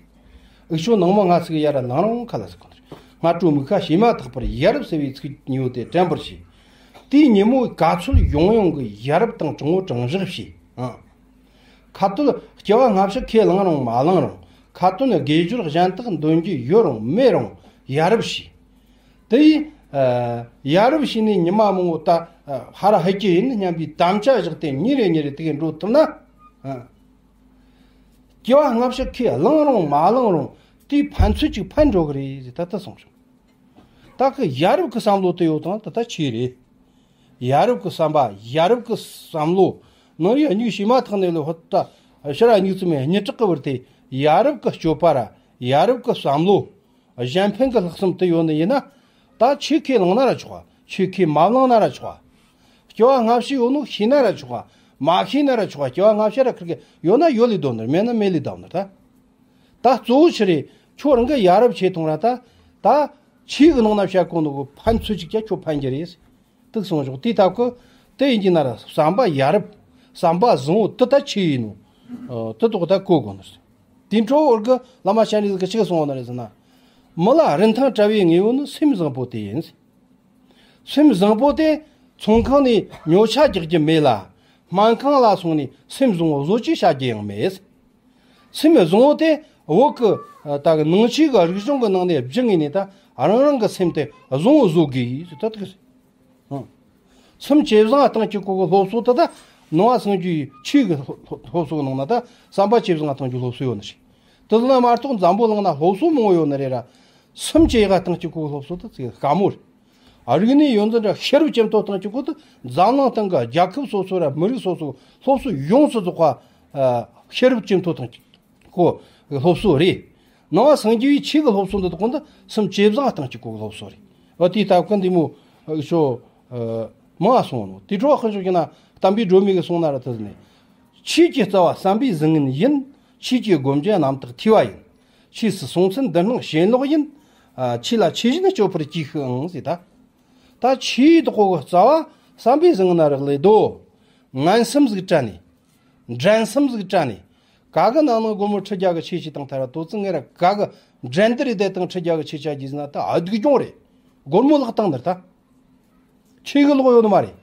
འུ་ཆོ་ནང་མི་སྔ་ཚིག་ཡར་ར་ལང་རིང་ཁ་ལ་ཟེར་གོ་ནི་རེད། སྔ་དྲོ་མིག་ཁ་ཕྱེ་མ་ཐག་པར་ཡ་རབས་ཟེར་བའི་ཚིག་ཉིད་དེ་དྲན་པར་བྱས། དེའི་ཉིན་མོའི་ག་ཚོད་ཡོང་ཡོང་གི་ཡ་རབས་དང་དྲང་བོ་དྲང་བཞག་བྱས། ཨང་། ཁ་ཏོན་སྐྱེ་བ་སྔ་ཕྱི་ཁས་བླངས་རུང་མ་བླངས་རུང་། ཁ་ཏོན་དགེ་སྦྱོར་གཞན་དག་འདོན་རྒྱུ་ཡོད་རུང་མེད་རུང་ཡ་རབས་བྱས། དེ་ཡིས། ཨ། ཡ་རབས་བྱས་ནས་ཉི་མ་མང་བོ་ད། ཨ། ཧ་ར་ཧད་ཀྱི་ཡིན་སྙམ་པའི་དམ་བཅའ་བཞག་སྟེ་ཉིན་རེ་ཉིན་རེ་དེ་གས་འགྲོ་ཐུབ་ན། ཨ། སྐྱེ་བ་སྔ་ཕྱི་ཁས་བླངས་རུང་མ་བླངས་རུང་དེའི་ཕན་ཚུན་ཅིག་ཕན་འགྲོ་གི་རེད་ཟེར། ད་ལྟ་སོང་ཞིང་། ད་གི་ཡ་རབས་ཀྱི་བསམ་བློ་དེ་ཡོད་དང་ད་ལྟ་ཆེ་རེད། ཡ་རབས་ཀྱི་བསམ་པ། ཡ་རབས་ཀྱི་བསམ་བློ། ནང་རིག་སྨྱུག་ཕྱེ་མ་ཐག་ནས་ལོ་ཧོ་ད་ཕྱི་ར་སྨྱུག་ཙམ་མེད་སྙི་གྲགས་ཀྱི་བར་དེ། ཡ་རབས་ཀྱི་སྤྱོད་པ་ར་ཡ་རབས་ཀྱི་བསམ་བློ། གཞན་ཕན་གྱི་ལྷག་བསམ་དེ་ཡོད་ནི་ཡིན་ན། ད་ཆོས་ཁས་བླངས་ན་ར་ཆོག་ག་ཆོས་ཁས་མ་བླངས་ན་ར་ཆོག་ག་སྐྱེ་བ་སྔ་ཕྱི་ཡོད་ནོ་ཤེས་ན་ར་ཆོག་ག་མ་ཤེས་ན་ར་ཆོག་ག་སྐྱེ་བ་སྔ་ཕྱི་ར་ཁིར་གི་ཡོད་ན་ཡོད་ལས་དོན་ནི་རེད། མེད་ན་མེད་ལས་དོན་ནི་རེད། ད་ད་གཙོ་བོ་ཆི་རེད། ཁྱོད་རང་གི་ཡ་རབས་ཆེ་མཐོང་ར་ད། ད་ཆོས་གི་ནང་ན་བཤད་གོ་ནོ་གི་ཕན་ཚུན་ཅིག་ཀྱང་ཁྱོད་ཕན་གྱི་རེད། དུག་སོང་ཞོག་དེའི་ཐབས་ཀྱིས་དེ་ཡིན་གྱི་ན་ར་བསམ་པ་ཡ་རབས། བསམ་པ་བཟང་བོ་དེ་ད་ཆོས་ཡིན་ནོ། ཨ། དེ་ཐོག་ད་གོ་དགོས་ནི་རེད། དེ་འཕྲོ་བོར་གི་བླ་མ་སྤྱན་རས་གཟིགས་ཀྱིས་ཆི་གསུངས་པ་ནི་རེད་ཟེར་ན། མི་ལ་རིན་ཐང་བྲལ་བའི་དངོས་པོ་ནི་སེམས་བཟང་པོ་དེ་ཡིན། སེམས་བཟང་པོ་དེ་ཚོང་ཁང་ནས་ཉོ་ཆ་རྒྱག་རྒྱུ་མེད་ལ། སྨན་ཁང་ལ་སོང་ནས་སེམས་བཟང་བོ་བཟོ་བཅོས་བྱ་རྒྱུ་ཡང་མེད། སེམས་བཟང་བོ་དེ་བོད་ཀྱི། ཨ། ད་གི་ནང་ཆོས་ཀྱི་རིག་གཞུང་གི་ནང་ནས་བརྒྱུད་ངེས་ནས་ད་རང་རང་གི་སེམས་དེ་བཟང་བོ་བཟོ་དགོས་ཟེར་ད་དེ་གི་རེད། ཨང་། སེམས་ཇེ་བཟང་གཏང་གི་གོ་གི་སློབ་གསོ་དེ་ད་ནང་པ་སངས་རྒྱས་ཆོས་ཀྱི་སློབ་སློབ་གསོ་གི་ནང་ན་ད་བསམ་པ་ཇེ་བཟང་གཏང་གི་སློབ་གསོ་ཡོད་ནི་རེད། དེ་ལ་མ་གཏོགས་འཛམ་བུ་གླིང་ན་སློབ་གསོ་མང་བོ་ཡོད་ནི་རེད་ར། སེམས་ཇེ་ཡག་གཏང་གི་གོ་གི་སློབ་གསོ་དེ་ཚེ་དཀའ་མོ་རེད། ཨ། རིག་གནས་ཡོད་ཚད་འདྲ་ཤེས་རབ་ཇེ་མཐོ་གཏང་གི་གོ་དེ་འཛམ་གླིང་སྟེང་གི་རྒྱལ་ཁབ་སོ་སོ་ར་མི་རིགས་སོ་སོ་སློབ་གསོ་ཡོངས་སུ་རྫོགས་པ། ཨ། ཤེས་རབ་ཇེ་མཐོ་གཏང་གི་གོ་སློབ་གསོ་རེད། ནང་པ་སངས་རྒྱས་པའི་ཆོས་ཀྱི་སློབ་གསོ་འདི་དག་གོ་འདི་སེམས་ཇེ་བཟང་གཏང་གི་གོ་སློབ་གསོ་རེད། ཨ། དེའི་སྟབས་ཀྱིས་འདི་མོ་ཨ་ཤོ་ཨ་མང་སོང་ནོ། དེ་འཕྲོ་ཁོ་ཚོ་གི་ན་བསྟན་པའི་སྒྲོན་མེ་གིས་གསུངས་ན་ར་དེ་ནས། ཆོས་ཀྱི་རྩ་བ་བསམ་པའི་བཟང་ངན་ཡིན། ཆོས་ཀྱི་སྒོམ་རྒྱུ་རྣམ་དག་ཐོས་པ་ཡིན། ཆོས་སུ་སོང་ཚུལ་འདི་སྣང་ཞེན་ལོག་ཡིན། ཨ། ཆོས་ལ་ཆོས་བཞིན་སྤྱོད་པར་གྱིས་ཤིག་ཨང་ཟེར་ད། ད་ཆོས་དག་གོ་གི་རྩ་བ་བསམ་པའི་བཟང་ངན་རག་ལས་དོ། ངན་སེམས་ཟིག་དྲན་ནས། འགྲན་སེམས་ཟིག་དྲན་ནས། ག་གི་ནང་ནང་སྒོར་མོ་ཁྲི་བརྒྱ་གི་ཆོས་བྱས་བཏང་ཐལ་ར་དོ་ཚིག་ངེ་ར་ག་གི་འགྲན་བསྡུར་རེ་བསྡད་བཏང་ཁྲི་བརྒྱ་གི་ཆོས་བྱ་རྒྱུ་ཟིན་ན་ད་ཨ་སྡུག་གྱོང་རེད། སྒོར་མོ་བརླག་བཏང་ནི་རེད་ད། ཆོས་གི་ལོག་ཡོད་ནི་མ་རེད།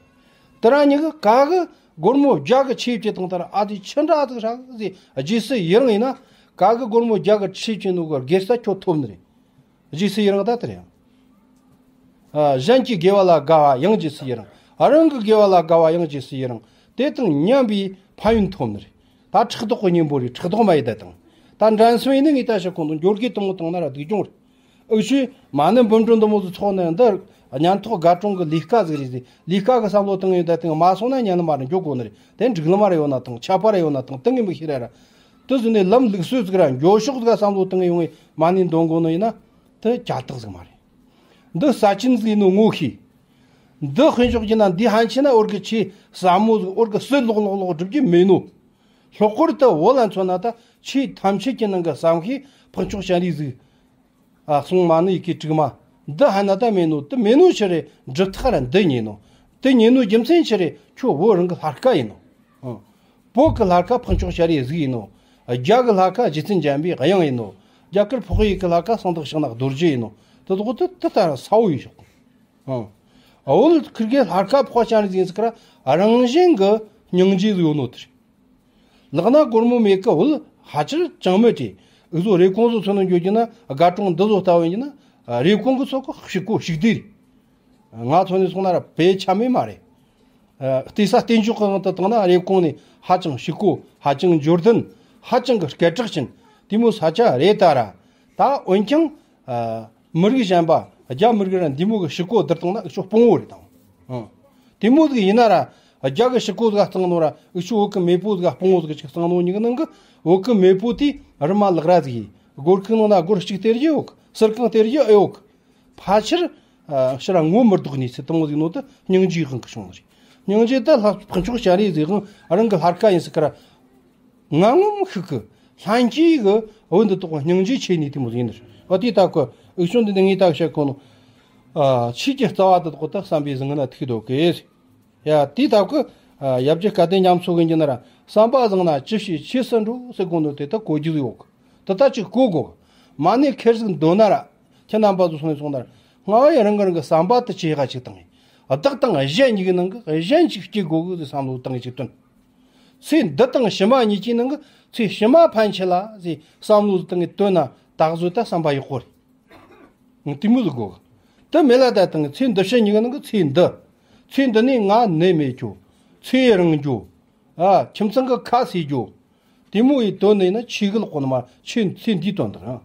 དེ་ར་ཉི་གི་ག་གི་སྒོར་མོ་བརྒྱ་གི་ཆོས་བྱས་བཏང་ཐལ་ར་ཨ་དེ་ཆི་འདྲ་ཨ་ཙིག་ཧྲ་གི་ཟེ་རྗེས་སུ་ཡི་རང་ཡིན་ན། ག་གི་སྒོར་མོ་བརྒྱ་གི་ཆོས་བྱས་ནོ་གི་དགེ་རྩ་ཁྱོད་ཐོབ་ནི་རེད། རྗེས་སུ་ཡི་རང་ད་དེ་རེད། ཨ། གཞན་གྱི་དགེ་བ་ལ་དགའ་བ་ཡང་རྗེས་སུ་ཡི་རང་། ཨ། རང་གི་དགེ་བ་ལ་དགའ་བ་ཡང་རྗེས་སུ་ཡི་རང་། དེ་དང་མཉམ་པའི་ཕན་ཡོན་ཐོབ་ནི་རེད། ད་ཕྲག་དོག་གི་གཉེན་པོ་རེད། ཕྲག་དོག་མ་ཡི་ད་དང་། ད་འགྲན་སེམས་ཡིན་ནི་ངས་ད་ཞིག་གོང་དུ་འགྱུར་གི་དང་བོ་བཏང་ན་ར་སྡུག་གྱོང་རེད། འུ་ཆོས་མ་ཎི་འབུམ་ཕྲག་འདི་མོ་ཟིག་ཚོགས་ནས་འདི་གཉན་ཐོག་དགའ་གྲོང་གི་ལས་ཀ་ཟིག་རེད་ཟེ། ལས་ཀ་གི་བསམ་བློ་བཏང་ཡོད་ད་དང་མ་སོང་ན་ཉན་ནི་མ་རེད། འགྱོ་དགོས་ནི་རེད། དེ་འགྲིག་ལམ་ར་ཡོད་ན་དང་ཆད་པ་ར་ཡོད་ན་དང་དེ་ངས་མི་ཤེས་ར་ར། དེ་ཟིག་ནས་ལམ་ལུགས་སྲོལ་ཟིག་ར་འགྱོ་ཕྱོགས་ཟིག་ག་བསམ་བློ་བཏང་ཡོང་ངས་མ་ཎི་འདོན་དགོས་ནི་ཡིན་ན། དེ་ཅ་དག་ཟིག་མ་རེད། འདི་ས་ཆེན་ཟིག་ཡིན་ནོ་ངོ་ཤེས། འདི་དཔེ་འཇོག་རྒྱུ་ན་འདི་ཧན་ཆེ་ན་འོར་གི་ཆེས་ཟབ་མོ་ཟིག་འོར་གི་སྲོལ་ལོག་ལོག་ལོག་སྒྲུབ་རྒྱུ་མེད་ནོ། ལྷག་པར་དུ་བོད་ལ་མཚོན་ན་ད་ཆོས་ཐམས་ཅད་ཀྱི་ནང་གི་བསམ་ཤེས་འཕགས་མཆོག་སྤྱན་རས་གཟིགས། ཨ། གསུང་མ་ཎི་ཡི་གེ་དྲུག་མ། འདི་ཧན་ན་ད་མེད་ནོ། དེ་མེད་ནོ་ཆི་རེད། སྒྲུབ་ཐག་ར་འདི་ཉེ་ནོ། དེ་ཉེ་ནོ་རྒྱུ་མཚན་ཆི་རེད། ཁྱོད་བོད་རང་གི་ལྷ་སྐལ་ཡིན་ནོ། ཨང་། བོད་ཀྱི་ལྷ་སྐལ་འཕགས་མཆོག་སྤྱན་རས་གཟིགས་ཡིན་ནོ། རྒྱ་གི་ལྷ་སྐལ་རྗེ་བཙུན་འཇམ་པའི་དབྱངས་ཡིན་ནོ། རྒྱ་གར་འཕགས་ཡུལ་གྱི་ལྷ་སྐལ་གསང་བདག་ཕྱག་ན་རྡོ་རྗེ་ཡིན་ནོ། དེ་དག་དེ་དེ་ལྟར་ས་བོ་ཡིན་ཤོག་ཨང་། བོད་ཁུར་གི་ལྷ་སྐལ་འཕགས་པ་སྤྱན་རས་གཟིགས་ཡིན་ཟེར་གི་ར་རང་བཞིན་གྱི་སྙིང་རྗེ་ཡོད་ནོ་དེ་རེད། ལག་ན་སྒོར་མོ་མེད་གི་བོད་ཧ་ཅང་ཅང་མེད་དེ། འུ་ཚོ་རེབ་གོང་ཚོ་ཚོ་ནང་འགྱོ་རྒྱུ་ན། དགའ་གྲོང་འདི་ཚོ་ལྟ་བུ་ཡིན་རྒྱུ་ན། རེབ་གོང་གི་ཚོ་གི་ཕྱུག་པོ་ཕྱུག་བདེ་རེད། ང་ཚོ་ནས་སོང་ན་ར་དཔེ་ཆ་མེད་མ་རེད། ཨ། བལྟས་ས་བལྟས་འཇོག་གི་དབང་དུ་བཏང་ན་རེབ་གོང་ནས་ཧ་ཅང་ཕྱུག་པོ། ཧ་ཅང་འབྱོར་ལྡན། ཧ་ཅང་གི་སྐད་གྲགས་ཅན་དེ་མོ་ས་ཆ་རེད་ད་ར། ད་འོན་ཀྱང་། ཨ། མི་རིགས་གཞན་པ་རྒྱ་མི་རིགས་ར་འདི་མོ་གི་ཕྱུག་པོ་བསྡུར་བཏང་ན་འུ་ཆོ་སྤོང་བོ་རེད་དང་། ཨང་། དེ་མོ་ཟིག་ཡིན་ན་ར། རྒྱ་གི་ཕྱུག་པོ་ཟིག་ག་གཙང་ནོ་ར་འུ་ཆོ་བོད་གི་མེས་པོ་ཟིག་ག་སྤོང་བོ་ཟིག་ཅིག་གཙང་ནོ་གཉིས་ཀྱི་ནང་གི་བོད་གི་མེས་པོ་དེ་རི་མ་ལག་ར་ཟིག་ཡིན། སྒོར་ཁང་ནང་ན་སྒོར་གཅིག་སྟེར་རྒྱུ་ཡོད་གི། ཟུར་ཁང་སྟེར་རྒྱུ་ཨེ་ཡོད་གི། ཕལ་ཆེར། ཨ། ཕྱིར་ར་ངོ་མི་ལྡོག་ནི་ཚེ་དང་བོ་ཟིག་ནོ་དེ་སྙིང་རྗེའི་དབང་གིས་བྱུང་ནི་རེད། སྙིང་རྗེ་དེ་ལྷ་འཕགས་མཆོག་སྤྱན་རས་གཟིགས་དབང་རང་གི་ལྷ་སྐལ་ཡིན་ཟེར་གི་ར། ང་ངོ་མི་ཤེས་གི། ལྷན་སྐྱེས་གི་བོད་འདི་དག་སྙིང་རྗེ་ཆེ་ནི་དེ་མོ་ཡིན་ནི་རེད། འོ་དེ་ལྟ་གི་འུ་ཆོ་འདི་ནི་ངས་ལྟ་བཤད་གོ་ནོ། ཨ། ཆོས་ཀྱི་རྩ་བ་འདི་དག་ད་བསམ་པའི་བཟང་ངན་ན་ཐུག་འདུག་གི། ཡ། དེ་ལྟ་གི། ཨ། ཡབ་རྗེ་སྐལ་ལྡན་རྒྱ་མཚོ་གིས་ཡིན་རྒྱུ་ན་ར། བསམ་པ་བཟང་ན་ཅི་བྱེད་ཆོས་སུ་འགྲོ་ཟེར་གོ་ནོ་དེ་ད་གོ་རྒྱུ་ཡོད་གི། དེ་ད་ཅིག་གོ་དགོས་གི། མ་ཎི་ཁེར་ཟིག་འདོན་ན་ར། ཁྱེད་རྣམ་པ་ཚོ་སོང་ནས་སོང་ན་ར། སྔ་བས་རང་གི་རང་གི་བསམ་པ་དེ་ཆེ་ག་ཅིག་བཏང་ངས། བདག་དང་གཞན་གཉིས་ཀྱི་ནང་གི་གཞན་ཅིག་སྐྱེ་དགོས་གི་བསམ་བློ་བཏང་ངས་ཅིག་བཏོན། ཚེ་འདི་དང་ཕྱི་མ་གཉིས་ཀྱི་ནང་གི་ཚེ་ཕྱི་མ་ཕན་ཆད་ལ་ཟེར་བསམ་བློ་བཏང་ངས་བཏོན་ན་ད་གཟོད་ད་བསམ་པ་ཡག་པོ་རེད། དེ་མོ་ཟིག་དགོས་གི། དེ་མེད་ལ་ད་བཏང་ངས་ཚེ་འདི་ཕྱི་གཉིས་ཀྱི་ནང་གི་ཚེ་འདི། ཚེ་འདི་ནས་ང་ནད་མེད་རྒྱུ། ཚེ་རིང་རྒྱུ། ཨ། ཁྱིམ་ཚང་གི་ཁ་བསྲེ་རྒྱུ། དེ་མོ་ཡི་དོན་ནས་ན་ཆོས་གི་ལོག་གོ་ནི་མ། ཆོས་ཚེ་འདིའི་དོན་དག་ཡང་།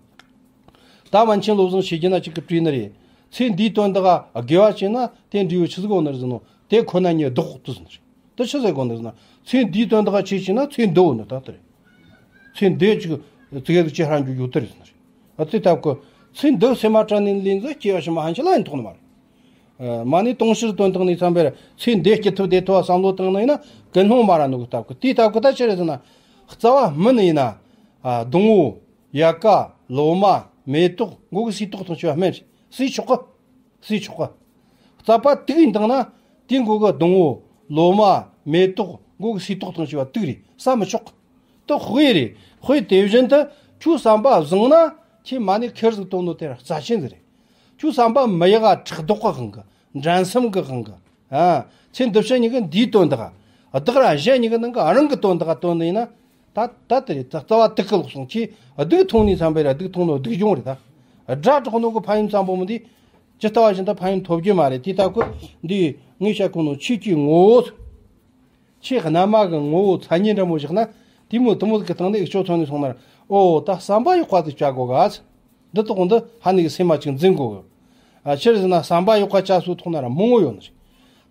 ད་པཎ་ཆེན་བློ་བཟང་ཆོས་རྒྱན་ན་ཅིག་གི་བྲིས་ནི་རེད། ཚེ་འདིའི་དོན་དག་ག་དགེ་བ་བྱས་ན་དེ་འབྲས་བུ་ཆི་ཟིག་ཡོང་ནི་རེད་ཟེར་ནོ། དེ་ཁོ་ན་ཉིད་ལྡོག་ཏུ་ཟེར་ནི་རེད། དེ་ཆི་ཟིག་གོ་ནི་རེད་ཟེར་ན། ཚེ་འདིའི་དོན་དག་ག་ཆོས་བྱས་ན་ཚེ་འདི་ཡོང་ནི་ད་དེ་རེད། ཚེ་འདི་ཅིག་ཙི་གེ་ཟིག་ཅིག་ཧྲ་འགྱོ་རྒྱུ་དེ་རེད་ཟེར་ནི་རེད། ཨ། དེ་ལྟ་བུ་ཚེ་འདི་སེམས་མ་དྲན་ནས་ལས་འཛིན་སྐྱེ་བ་ཕྱི་མ་ཕན་ཆད་ལ་ཡང་ཐོགས་ནི་མ་རེད། ཨ། མ་ཎི་དུང་ཕྱུར་བཏོན་བཏང་ནས་བསམ་པར་ཚེ་འདི་སྐྱིད་ཐུབ་བདེ་ཐུབ་བསམ་བློ་བཏང་ནས་ཡིན་ན་ཀུན་སློང་མ་ར་ནོ་གི་སྟབས་ཀྱིས། དེའི་སྟབས་ཀྱིས་ད་ཆི་རེད་ཟེར་ན། རྩ་བ་སྨིན་ཡིན་ན། ཨ། སྡོང་བོ། ཡལ་ག། ལོ་མ། མེ་ཏོག་མགོ་གི་སིལ་ཏོག་དང་བཅས་པ་སྨིན་རེད། སུས་ཆོག་གི། སུས་ཆོག་གི། རྩ་བ་དུག་ཡིན་བཏང་ན། དེའི་མགོ་གི་སྡོང་བོ། ལོ་མ། མེ་ཏོག་མགོ་གི་སིལ་ཏོག་དང་བཅས་པ་དུག་རེད། ཟ་མི་ཆོག་གི། དེ་དཔེ་རེད། དཔེ་དེ་བཞིན་དུ་ཁྱོད་བསམ་པ་བཟང་ན་ཁྱེད་མ་ཎི་ཁེར་ཟིག་བཏོན་ནོ་དེ་ར་རྩ་ཆེན་ཟིག་རེད། ཁྱོད་བསམ་པ་མི་ཡག་ག་ཕྲག་དོག་གི་དབང་གིས། འགྲན་སེམས་གི་དབང་གིས། ཨ། ཚེ་འདི་ཕྱི་གཉིས་ཀྱི་འདིའི་དོན་དག་ག། བདག་ར་གཞན་གཉིས་ཀྱི་ནང་གི་རང་གི་དོན་དག་ག་བཏོན་ནས་ན། ད་ད་དེ་རེད། ད་རྩ་བ་དུག་གི་ལོག་སོང་། ཁྱེད་སྡུག་མཐོང་ནས་བསམ་པ་ར་སྡུག་མཐོང་ནོ་སྡུག་གྱོང་རེད་ད། དགྲ་གྲོགས་ནོ་གི་ཕན་ཡོན་བསམ་པོ་མི་འདི། ཇི་ལྟ་བ་བཞིན་དུ་ཕན་ཡོན་ཐོབ་རྒྱུ་མ་རེད། དེའི་སྟབས་ཀྱིས་འདི་ངས་བཤད་གོ་ནོ་ཆོས་ཀྱི་ངོ་བོ། ཆོས་རྣལ་མ་གི་ངོ་བོ་མཚན་ཉིད་འདྲ་མོ་བཞག་ན། དེ་མོ་དེ་མོ་གི་སྟེང་ནས་འུ་ཅོ་ཚོ་ནས་སོང་ན། ཨོ། ད་བསམ་པ་ཡག་པ་ཟིག་བྱ་དགོས་ག། འདི་ཐོག་འདི་ཧ་ནི་གི་སེམས་མ་ཅིག་འཛིན་དགོས་གི། ཨ། ཆི་རེད་ཟེར་ན་བསམ་པ་ཡག་པ་བྱ་སོ་ཐོག་ན་ར་མང་བོ་ཡོད་ནི་རེད།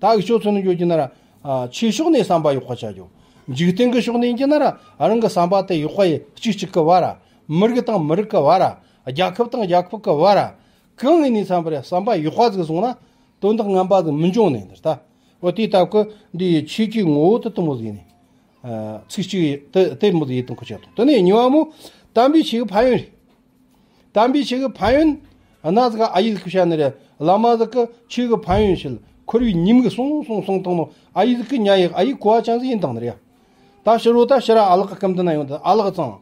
ད་འུ་ཅོ་ཚོ་ནས་འགྱོ་རྒྱུ་ན་ར། ཨ། ཆོས་ཕྱོགས་ནས་བསམ་པ་ཡག་པ་བྱ་རྒྱུ། འཇིག་རྟེན་གི་ཕྱོགས་ནས་ཡིན་རྒྱུ་ན་ར། རང་གི་བསམ་པ་དེ་ཡག་པ་ཡེ་གཅིག་གཅིག་གི་བར་ར། མི་རིགས་དང་མི་རིགས་གི་བར་ར། རྒྱལ་ཁབ་དང་རྒྱལ་ཁབ་གི་བར་ར། གང་ཡིན་ནས་བསམ་པ་ར་བསམ་པ་ཡག་པ་ཟིག་སོང་ན། དོན་དག་ངན་པ་ཟིག་མི་འབྱུང་ནི་འདི་ད། འོ། དེའི་སྟབས་ཀྱིས་འདི་ཡི་ཆོས་ཀྱི་ངོ་བོ་དེ་དེ་མོ་ཟིག་ཡིན་ནི། ཨ། ཚིག་གཅིག་དེ་དེ་མོ་ཟིག་ཡིན་དང་ཁོ་ཆ་དང་། དེ་ནས་གཉིས་པ་མོ། དམ་པའི་ཆོས་ཀྱི་ཕན་ཡོན་རེད། དམ་པའི་ཆོས་ཀྱི་ཕན་ཡོན། གནའ་ཟིག་ག་ཨ་ཡེ་ཟིག་གིས་བཤད་ནི་རེད། བླ་མ་ཟིག་གིས་ཆོས་ཀྱི་ཕན་ཡོན་བཤད། འཁོར་བའི་ཉེས་དམིགས་གསུངས་གསུངས་གསུངས་བཏང་ནོ། ཨ་ཡེ་ཟིག་གིས་ཉན་ཡེ། ཨ་ཡེ་གོ་བ་ཅན་ཟིག་ཡིན་བཏང་ནི་རེད། ད་ཕྱི་རོ་ད་ཕྱི་ར་ཨ་ལགས་གི་སྐུ་མདུན་ན་ཡོང་དུས་ཨ་ལགས་ཚང་།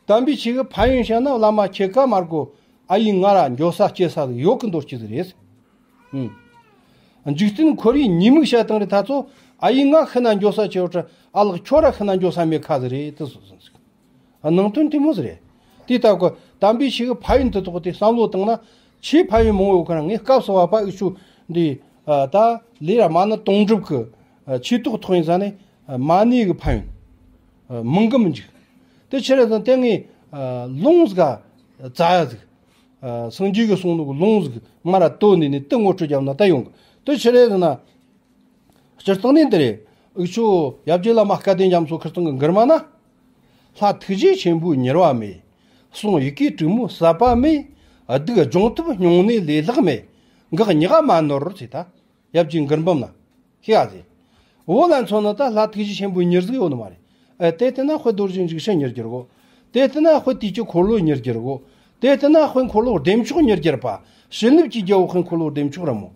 དམ་པའི་ཆོས་ཀྱི་ཕན་ཡོན་བཤད་ན་བླ་མ་ཁྱེད་ཀ་མ་དགོས། ཨ་ཡེ་ང་ར་འགྱོ་ས་སྐྱེལ་ས་ཟིག་ཡོད་གི། འདོད་སྐྱེ་ཟིག་རེད། ཨང་། འཇིག་རྟེན་འཁོར་བའི་ཉེས་དམིགས་བཤད་བཏང་རེད། ད་ཚོ་ཨ་ཡེ་ང་ཤི་ན་འགྱོ་ས་ཆེ་བ་ཁྲི། ཨ་ལགས་ཁྱོད་ར་ཤི་ན་འགྱོ་ས་མེད་ཁ་ཟིག་རེད། དེ་སོ་སོ་ཟིག། ཨ། ནང་དོན་དེ་མོ་ཟིག་རེད། དེའི་སྟབས་ཀྱིས་དམ་པའི་ཆོས་ཀྱི་ཕན་ཡོན་དེ་ཐོག་དེ་བསམ་བློ་བཏང་ན། ཆོས་ཕན་ཡོན་མང་བོ་ཡོད་ཁ་ར། ངས་སྐབས་སུ་བབ་པ་འུ་ཆོ་འདི། ཨ། ད་ལས་ར་མ་ཎི་དུང་སྒྲུབ་ཀྱི། ཨ། ཆོས་ཐོག་ཐོག་ཡིན་ས་ནས། ཨ། མ་ཎི་གི་ཕན་ཡོན། ཨ། མང་གི་མི་འཇུག། དེ་ཆི་རེད་ཟེར་ན་དེ་ངས། ཨ། ལུང་ཟིག་ག་བཙལ་ཡ་ཟིག། ཨ། སངས་རྒྱས་ཀྱིས་གསུངས་ནོ་གི་ལུང་ཟིག་མ་ར་བཏོན་ནས་ནི་དེ་ངོ་སྤྲོད་བརྒྱབ་ན་ད་ཡོང་གི། དེ་ཆི་རེད་ཟེར་ན། སྤྱིར་བཏང་ནས་འདི་རེད། འུ་ཆོ་ཡབ་རྗེ་བླ་མ་སྐལ་ལྡན་རྒྱ་མཚོ་ཁིར་ཚང་གི་མགུར་མ་ན། ལྷ་ཐུགས་རྗེ་ཆེན་པོའི་མྱུར་བ་མེད། གསུང་ཡི་གེ་དྲུག་མོ་ཟབ་པ་མེད། སྡིག་སྦྱོང་ཐབས་སྨྱུང་གནས་ལས་ལྷག་མེད། འགག་ཉག་མ་ནོར་ཟེར། ད་ཡབ་རྗེ་མགུར་འབུམ་ན་ཤེས་ཡ་ཟེར། འོ་ལ་མཚོན་ན་ད་ལྷ་ཐུགས་རྗེ་ཆེན་པོའི་མྱུར་ཟིག་ཡོད་ནི་མ་རེད། ཨ། དེ་བལྟས་ན་དཔེ་རྡོ་རྗེ་འཇིགས་བྱེད་མྱུར་གྱུར་གོ། དེ་བལྟས་ན་དཔེ་དུས་ཀྱི་འཁོར་ལོ་མྱུར་གྱུར་གོ། དེ་བལྟས་ན་དཔེ་འཁོར་ལོ་བདེ་མཆོག་མྱུར་གྱུར་པ། བྱིན་རླབས་ཀྱི་རྒྱལ་པོ་དཔེ་འཁོར་ལོ་བདེ་མཆོག་རེད་མོ།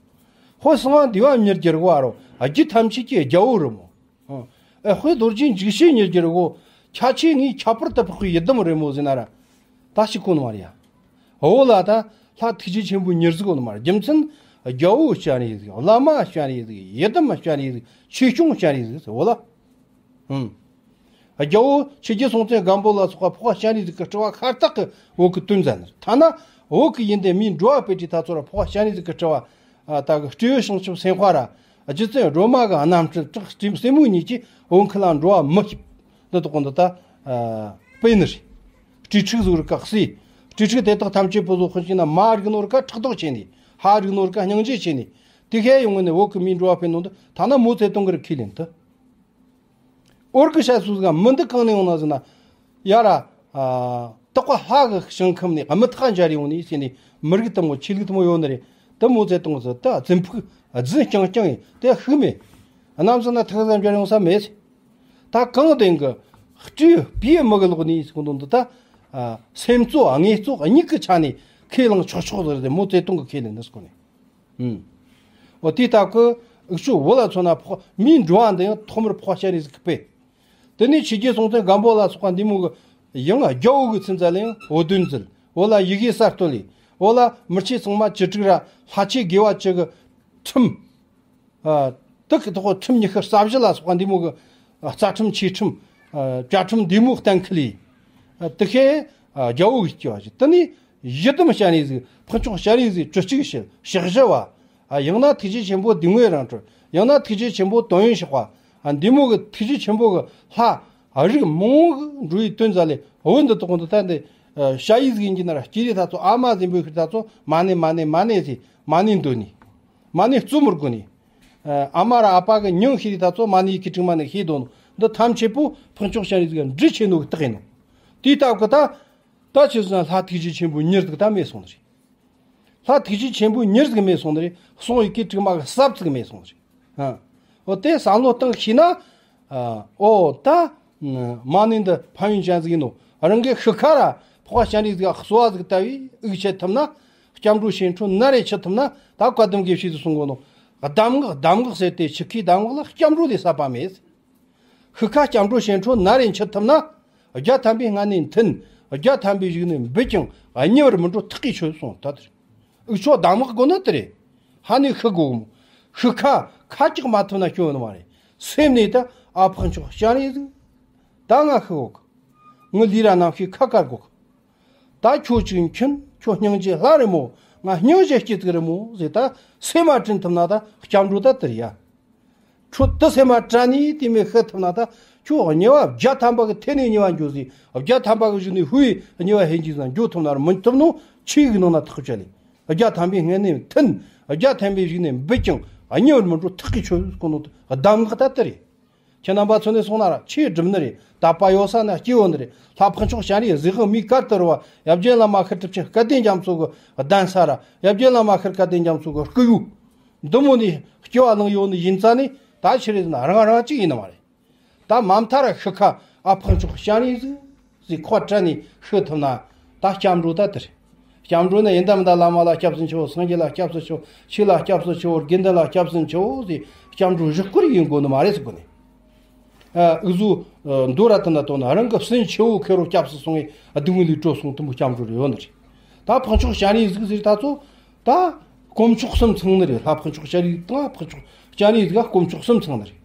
དཔེ་གསང་བ་འདུས་པ་མྱུར་གྱུར་གོ། ཨ་རོ། རྒྱུད་ཐམས་ཅད་ཀྱི་རྒྱལ་པོ་རེད་མོ། ཨ། དཔེ་རྡོ་རྗེ་འཇིགས་བྱེད་མྱུར་གྱུར་གོ། ཁྱད་ཆོས་ངའི་ཁྱད་པར་དུ་འཕགས་པའི་ཡི་དམ་རེད་མོ་ཟེར་ན་ར། ད་ཅིག་གོ་ནི་མ་རེད་ཡ། འོ་ལ་ད་ལྷ་ཐུགས་རྗེ་ཆེན་པོའི་མྱུར་ཟིག་གོ་ནི་མ་རེད། རྒྱུ་མཚན་རྒྱལ་པོ་སྤྱན་རས་གཟིགས། བླ་མ་སྤྱན་རས་གཟིགས། ཡི་དམ་སྤྱན་རས་གཟིགས། ཆོས་སྐྱོང་སྤྱན་རས་གཟིགས་ཟེར། འོ་ལ། ཨང་། རྒྱལ་པོ་ཆོས་རྒྱལ་སྲོང་བཙན་སྒམ་པོ་ལ་སོགས་པ་འཕགས་པ་སྤྱན་རས་གཟིགས་ཀྱི་སྤྲུལ་པ་ཤ་སྟག་གི་བོད་ཀྱི་དོན་མཛད་ནི། ཐ་ན་བོད་ཀྱི་ཡོན་ཏན་མིའི་འགྲོ་བ་སྤེལ་དུས་ད་ཚོ་ར་འཕགས་པ་སྤྱན་རས་གཟིགས་ཀྱི་སྤྲུལ་པ། ཨ། ད་གི་སྤྲེའུ་བྱང་ཆུབ་སེམས་དཔའ་ར། རྗེ་བཙུན་སྒྲོལ་མ་གི་རྣམ་སྤྲུལ་བྲག་སྤྲིན་སྲིན་མོ་གཉིས་ཀྱིས་བོད་ཁུལ་ལ་འགྲོ་བ་མི་ཤེས་འདི་དག་གོ་འདི་ད། ཨ། སྤེལ་ནི་རེད། སྤྲེལ་ཕྲུག་ཟིག་རིགས་ཀ་གསོས། སྤྲེལ་ཕྲུག་དེ་དག་ཐམས་ཅད་པོ་ཟོ་དཔོན་ཞིག་ན། མ་རིགས་ནོ་རིགས་ཀ་ཕྲག་དོག་ཆེ་ནི། ཕ་རིགས་ནོ་རིགས་ཀ་སྙིང་རྗེ་ཆེ་ནི། དེ་ཁའི་ཡོང་ངོ་ནས་བོད་ཀྱི་མིའི་འགྲོ་བ་སྤེལ་ནོ་འདི་ཐ་ན་མའོ་ཙེ་ཏུང་གི་རིགས་ཁས་ལེན་ཐུབ། འོར་གི་བཤད་སྲོལ་ཟིག་མི་འདི་གང་ནས་ཡོང་ན་ཟེར་ན། ཡ་ར། ཨ། དག་པ་ལྷ་གི་ཞིང་ཁམས་ནས་དམུ་ཐག་འབྱར་ཡོང་ནི་ཟེར་ནི་མི་རིགས་དེ་མོ་ཆོས་ལུགས་དེ་མོ་ཡོད་ནི་རེད། དེ་མའོ་ཙེ་ཏུང་ཟེར་དེ་རྫུན་ཕུག་རྫུན་རྐྱང་རྐྱང་ཡིན། དེ་ཤུགས་མེད། གནམ་ས་ན་ཐག་ཟམ་འབྱར་ཡོང་ས་མེད། ད་གང་དེང་གི་སྤྲེའུ་སྤྲེའུ་མི་གི་ལོག་ནི་ཟེར་གོ་ནོ་འདི་ད། ཨ། སེམས་གཙོ་དངོས་གཙོ་གཉིས་ཀྱི་ཆ་ནས་ཁས་བླངས་ཆོག་ཆོག་ཟེར་ཏེ་མའོ་ཙེ་ཏུང་གི་ཁས་ལེན་ནི་ཟེར་གོ་ནི། ཨང་། འོ་དེའི་སྟབས་ཀྱིས་འུ་ཆོ་བོད་ལ་མཚོན་ན་འཕགས་མིའི་འགྲོ་བ་འདི་ཡང་ཐོག་མར་འཕགས་པ་སྤྱན་རས་གཟིགས་ཀྱིས་སྤེལ། དེ་ནས་ཆོས་རྒྱལ་སྲོང་བཙན་སྒམ་པོ་ལ་སོགས་པ་འདི་མོ་གི་ཡང་རྒྱལ་པོ་གི་ཚུལ་མཛད་ལ་ཡང་འོད་འདོན་མཛད། བོད་ལ་ཡི་གེ་གསར་གཏོད་ལས། བོད་ལ་མི་ཆོས་ཚང་མ་བཅུ་དྲུག་ར་ལྷ་ཆོས་དགེ་བ་བཅུ་གི་ཁྲིམས། ཨ། དེ་གི་ཐོག་ཁྲིམས་ཉི་ཤུ་རྩ་བཞི་ལ་སོགས་པ་འདི་མོ་གི། ཨ། རྩ་ཁྲིམས་ཆོས་ཁྲིམས། ཨ། བཅའ་ཁྲིམས་འདི་མོ་གཏན་འཁེལ་ལས། ཨ། དེ་ཁའི། ཨ། རྒྱལ་པོ་གིས་སྐྱེ་བ་ཞིག། དེ་ནས་ཡི་དམ་སྤྱན་རས་གཟིགས། འཕགས་མཆོག་སྤྱན་རས་གཟིགས་བཅུ་གཅིག་ཞལ། ཕྱག་བཞི་པ། ཨ། ཡང་ན་ཐུགས་རྗེ་ཆེན་པོ་སྡུག་བསྔལ་རང་གྲོལ། ཡང་ན་ཐུགས་རྗེ་ཆེན་པོ་དོན་ཡོད་གཤེགས་པ། ཨ། འདི་མོ་གི་ཐུགས་རྗེ་ཆེན་པོ་གི་ལྷ། ཨ། རིགས་མང་བོ་གི་འགྲོ་བའི་དོན་མཛད་ལས། བོད་འདི་དག་འདི་ད་འདི། ཨ། ཞ་ཡི་ཟིག་ཡིན་གྱི་ན་ར་སྐྱེས་རིགས་ད་ཚོ། ཨ་མ་ཟིག་འབོད་ཤེས་རིགས་ད་ཚོ། མ་ཎི་མ་ཎི་མ་ཎི་ཟེར། མ་ཎི་འདོན་ནི། མ་ཎི་རྩོམ་མི་དགོས་ནི། ཨ། ཨ་མ་ར་ཨ་ཕ་གི་མྱིང་ཤེས་རིགས་ད་ཚོ། མ་ཎི་ཡི་གེ་དྲུག་མ་ཎི་ཤེས་འདོན་ནོ། འདི་ཐམས་ཅད་པོ་འཕགས་མཆོག་སྤྱན་རས་གཟིགས་འབྲེལ་ཆེ་ནོ་གི་རྟགས་ཡིན་ནོ། དེའི་སྟབས་གི་ད། ད་ཆི་ཟེར་ན་ལྷ་ཐུགས་རྗེ་ཆེན་པོ་ཉེར་གཅིག་ད་མེད་སོང་ནི་རེད། ལྷ་ཐུགས་རྗེ་ཆེན་པོ་ཉེར་གཅིག་མེད་སོང་ནི་རེད། གསུང་ཡི་གེ་དྲུག་མ་གི་ས་བཅད་མེད་སོང་ནི་རེད། ཨ། འོ་དེ་བསམ་བློ་བཏང་ཤེས་ན། ཨ། འོ་ད། མ་ཎི་འདི་ཕན་ཡོན་ཅན་ཟིག་ཡིན་ནོ། རང་གི་ཤི་ཁ་ར་འཕགས་པ་སྤྱན་རས་གཟིགས་གསོལ་བ་ཟིག་བཏབ་བས་དབུགས་ཆད་ཐུབ་ན། སྐྱབས་འགྲོ་གཤེགས་འཕྲོ་ནར་རེ་འཆི་ཐུབ་ན། ད་བཀའ་གདམས་དགེ་བཤེས་ཟིག་གསུང་གོ་ནོ། གདམས་ངག་གདམས་ངག་ཟེར་ཏེ་འཆི་ཁའི་གདམས་ངག་ལ་སྐྱབས་འགྲོ་ལས་ཟབ་པ་མེད། ཤི་ཁ་སྐྱབས་འགྲོ་གཤེགས་འཕྲོ་ནར་རེ་འཆི་ཐུབ་ན། བརྒྱ་ཐམ་པའི་སྔ་ནས་མཐུན། བརྒྱ་ཐམ་པའི་གཞུག་ནས་འབུད་ཀྱང་། ཨ། ཉེ་བར་མི་འགྲོ་ཐག་གིས་ཆོད་གསུངས་ད་དེར། འུ་ཆོ་གདམས་ངག་དགོས་ནི་དེ་རེད། ཧ་ནས་ཤི་དགོས་མོ། ཤི་ཁ་ཁ་གྲག་མ་ཐུབ་ན་སྐྱོན་ནི་མ་རེད། སེམས་ནས་ད། ཨ། འཕགས་མཆོག་སྤྱན་རས་གཟིགས། ད་ང་ཤི་གོ་གི། ངའི་ལུས་ར་རྣམ་ཤེས་ཁ་དཀར་གོ་གི། ད་ཁྱོད་ཅིག་མཁྱེན། ཁྱོད་སྙིང་རྗེ་ལྷ་རེད་མོ། ང་སྙིང་རྗེ་སྐྱེ་ཙིག་རེད་མོ་ཟེར། ད་སེམས་མ་དྲན་ཐུབ་ན་ད་སྐྱབས་འགྲོ་ད་དེ་རེད་ཡ། ཁྱོད་དེ་སེམས་མ་དྲན་ནས་དེ་མོ་ཤི་ཐུབ་ན། ད་ཁྱོད་ཉེ་བ་བརྒྱ་ཐམ་པ་གི་ཐད་ནས་ཉེ་བ་འགྱོ་ཟིག། བརྒྱ་ཐམ་པ་གི་གཞུག་ནས་ཕུ་བོའི་ཉེ་བ་ཧེ་འགྱོ་ཟིག་འགྱོ་ཐུབ་ན་ར་མི་ཐུབ་ནོ། ཆོས་ཡིག་ནང་ན་ཐག་བཅད་ལས། བརྒྱ་ཐམ་པའི་སྔ་ནས་མཐུན། བརྒྱ་ཐམ་པའི་གཞུག་ནས་འབུད་ཀྱང་། ཨ། ཉེ་བར་མི་འགྲོ་ཐག་གིས་ཆོད་གོ་ནོ་གདམས་ངག་ད་དེ་རེད། ཁྱེད་རྣམ་པ་ཚོ་ནས་སོང་ན་ར་ཆོས་སྒྲུབ་ནི་རེད། དད་པ་ཡོད་ས་ན་སྐྱེ་བོ་ནི་རེད། ལྷ་འཕགས་མཆོག་སྤྱན་རས་གཟིགས་དབུ་མའི་གར་དུ་རུ་བ། ཡབ་རྒྱལ་བླ་མ་ཤེར་ཕྲུག་ཆེན་སྐལ་ལྡན་རྒྱ་མཚོ་གི་གདན་ས་ར། ཡབ་རྒྱལ་བླ་མ་ཤེར་སྐལ་ལྡན་རྒྱ་མཚོ་གི་སྐུ་ཡུལ། འདི་མོ་ནས་སྐྱེ་བ་བླངས་ཡོད་ནི་ཡིན་ཙང་ནི། ད་ཆི་རེད་ཟེར་ན་རང་རང་གཅིག་ཡིན་ནི་མ་རེད། ད་མ་མཐའ་ར་ཤི་ཁ་ཨ་འཕགས་མཆོག་སྤྱན་རས་གཟིགས་ཟེར་ཁོ་དྲན་ནས་ཤི་ཐུབ་ན། ད་སྐྱབས་འགྲོ་ད་དེ་རེད། སྐྱབས་འགྲོ་ནི་ཡིན་ད་མིན་ད། བླ་མ་ལ་སྐྱབས་སུ་མཆིའོ། སངས་རྒྱས་ལ་སྐྱབས་སུ་མཆིའོ། ཆོས་ལ་སྐྱབས་སུ་མཆིའོ། དགེ་འདུན་ལ་སྐྱབས་སུ་མཆིའོ་ཟེར། སྐྱབས་འགྲོ་བཞི་སྐོར་ཡིན་དགོས་ནི་མ་རེད་ཟེར་གོ་ནི། ཨ། འུ་ཟོ། ཨ། མདོ་ར་དེ་ན་དོན་ན་རང་གི་སྲིན་ཆེ་བོ་ཁེར་རོ་སྐྱབས་སུ་སོང་བས་སྡུག་བསྔལ་ལས་གྲོལ་སོང་། དེ་མོ་སྐྱབས་འགྲོ་རེ་ཡོད་ནི་རེད། ད་འཕགས་མཆོག་སྤྱན་རས་གཟིགས་ཟེར་ད་ཚོ། ད་དཀོན་མཆོག་གསུམ་ཚང་ནི་རེད། ལྷ་འཕགས་མཆོག་སྤྱན་རས་གཟིགས་དང་། འཕགས་མཆོག་སྤྱན་རས་གཟིགས་ལ་དཀོན་མཆོག་གསུམ་ཚང་ནི་རེད།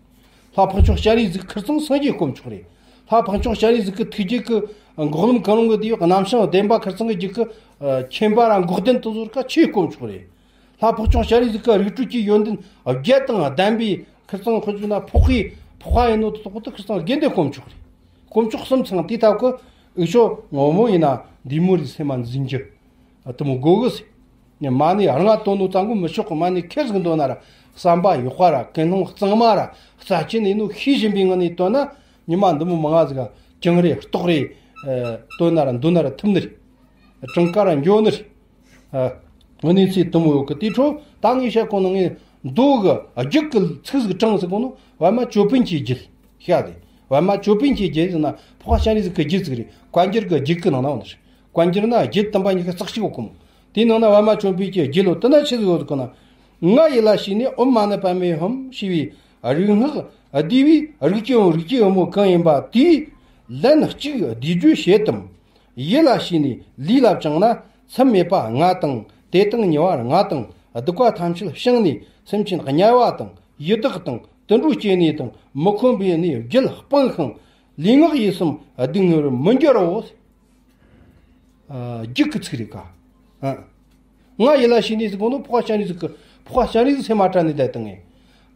ལྷ་འཕགས་མཆོག་སྤྱན་རས་གཟིགས་ཁིར་ཚང་སངས་རྒྱས་དཀོན་མཆོག་རེད། ལྷ་འཕགས་མཆོག་སྤྱན་རས་གཟིགས་ཀྱི་ཐུགས་རྒྱུད་ཀྱི་འགོག་ལམ་གང་རུང་གི་དེའི་རྣམ་བྱང་བདེན་པ་ཁིར་ཚང་གི་རྒྱུད་ཀྱི། ཨ། མཁྱེན་པ་ར་འགོག་བདེན་དུ་ཟོར་ཀ་ཆོས་དཀོན་མཆོག་རེད། ལྷ་འཕགས་མཆོག་སྤྱན་རས་གཟིགས་ཀྱི་རིགས་སྤྲོས་ཀྱི་ཡོན་ཏན་བརྒྱད་དང་ལྡན་པའི་ཁིར་ཚང་། ཁོ་ཚོ་ན་འཕགས་པའི་འཕགས་པ་ཡིན་ནོ་དེ་དག་དེ་ཁིར་ཚང་དགེ་འདུན་དཀོན་མཆོག་རེད། དཀོན་མཆོག་གསུམ་ཚང་། དེའི་སྟབས་ཀྱིས་འུ་ཆོ་ངོ་མ་ཡིན་ན་འདི་མོ་རེ་སེམས་མ་འཛིན་རྒྱུ། ཨ། དེ་མོ་དགོས་གི་ཟེར། མ་ཎི་རང་ང་བཏོན་ནོ་ཙམ་གིས་མི་ཆོག་གི། མ་ཎི་ཁེར་ཟིག་འདོན་ན་ར་བསམ་པ་ཡག་པ་ར་ཀུན་སློང་གཙང་མ་ར་རྩ་ཆེན་ཡིན་ནོ་ཤེས་བཞིན་པའི་ངང་ནས་བཏོན་ན། ཉི་མ་འདི་མོ་མང་ང་ཟིག་ག་བཅིངས་རེ་ལྟོགས་རེ། ཨ། བཏོན་ན་ར་འདོན་ན་ར་ཐུབ་ནི་རེད། གྲངས་ཀ་ར་འགྱོ་ནི་རེད། ཨ། གནས་ཚུལ་དེ་མོ་ཡོད་གི། དེའི་འཕྲོ་ད་ངས་བཤད་གོ་ནོ། ངས་མདོ་གི་རྒྱུད་ཀྱི་ཚིག་ཟིག་དྲངས་ཟེར་གོ་ནོ། པདྨ་ཅོད་པན་གྱི་རྒྱུད་བཤད་དེ། པདྨ་ཅོད་པན་གྱི་རྒྱུད་ཟེར་ན་འཕགས་པ་སྤྱན་རས་གཟིགས་ཀྱི་རྒྱུད་ཟིག་རེད། བཀའ་འགྱུར་གྱི་རྒྱུད་ཀྱི་ནང་ན་ཡོད་ནི་རེད། བཀའ་འགྱུར་ན་རྒྱུད་དུམ་པ་ཉི་ཤུ་རྩ་གཅིག་ཡོད་གི་མོ། དེའི་ནང་ན་པདྨ་ཅོད་པན་གྱི་རྒྱུད་ལོ། དེ་ན་ཆི་ཟིག་ཡོད་གི་ན། ང་ཡིད་ལ་ཞུགས་ནས་ཨོཾ་མ་ཎི་པདྨེ་ཧཱུྃ་ཞེས་པའི་རིག་སྔགས་བསྡུས་པའི་རིགས་ཀྱི་བུ། རིགས་ཀྱི་བུ་མོ་གང་ཡིན་པ་དེས་ལན་གཅིག་བཟླས་བརྗོད་བྱེད་དམ། ཡིད་ལ་ཞུགས་ནས་ལུས་ལ་བཅངས་ན་མཚམས་མེད་པ་ལྔ་དང་། དེ་དང་ཉེ་བ་ལྔ་དང་། སྡིག་པ་ཐམས་ཅད་བྱང་ནས་སེམས་ཅན་དམྱལ་བ་དང་ཡི་དྭགས་དང་དུད་འགྲོའི་སྐྱེ་གནས་དང་མི་ཁོམ་པའི་གནས་བརྒྱད་སྤངས་ཤིང་ལུས་ངག་ཡིད་གསུམ་སྡུག་བསྔལ་མི་འགྱུར་རོ། ཨ། རྒྱུད་ཀྱི་ཚིག་རེད་ཀ། ཨ། ང་ཡིད་ལ་ཞུགས་ནས་ཟེར་གོ་ནོ་འཕགས་པ་སྤྱན་རས་གཟིགས་ཀྱི། འཕགས་པ་སྤྱན་རས་གཟིགས་སེམས་མ་དྲན་ནས་བསྡད་བཏང་ངས།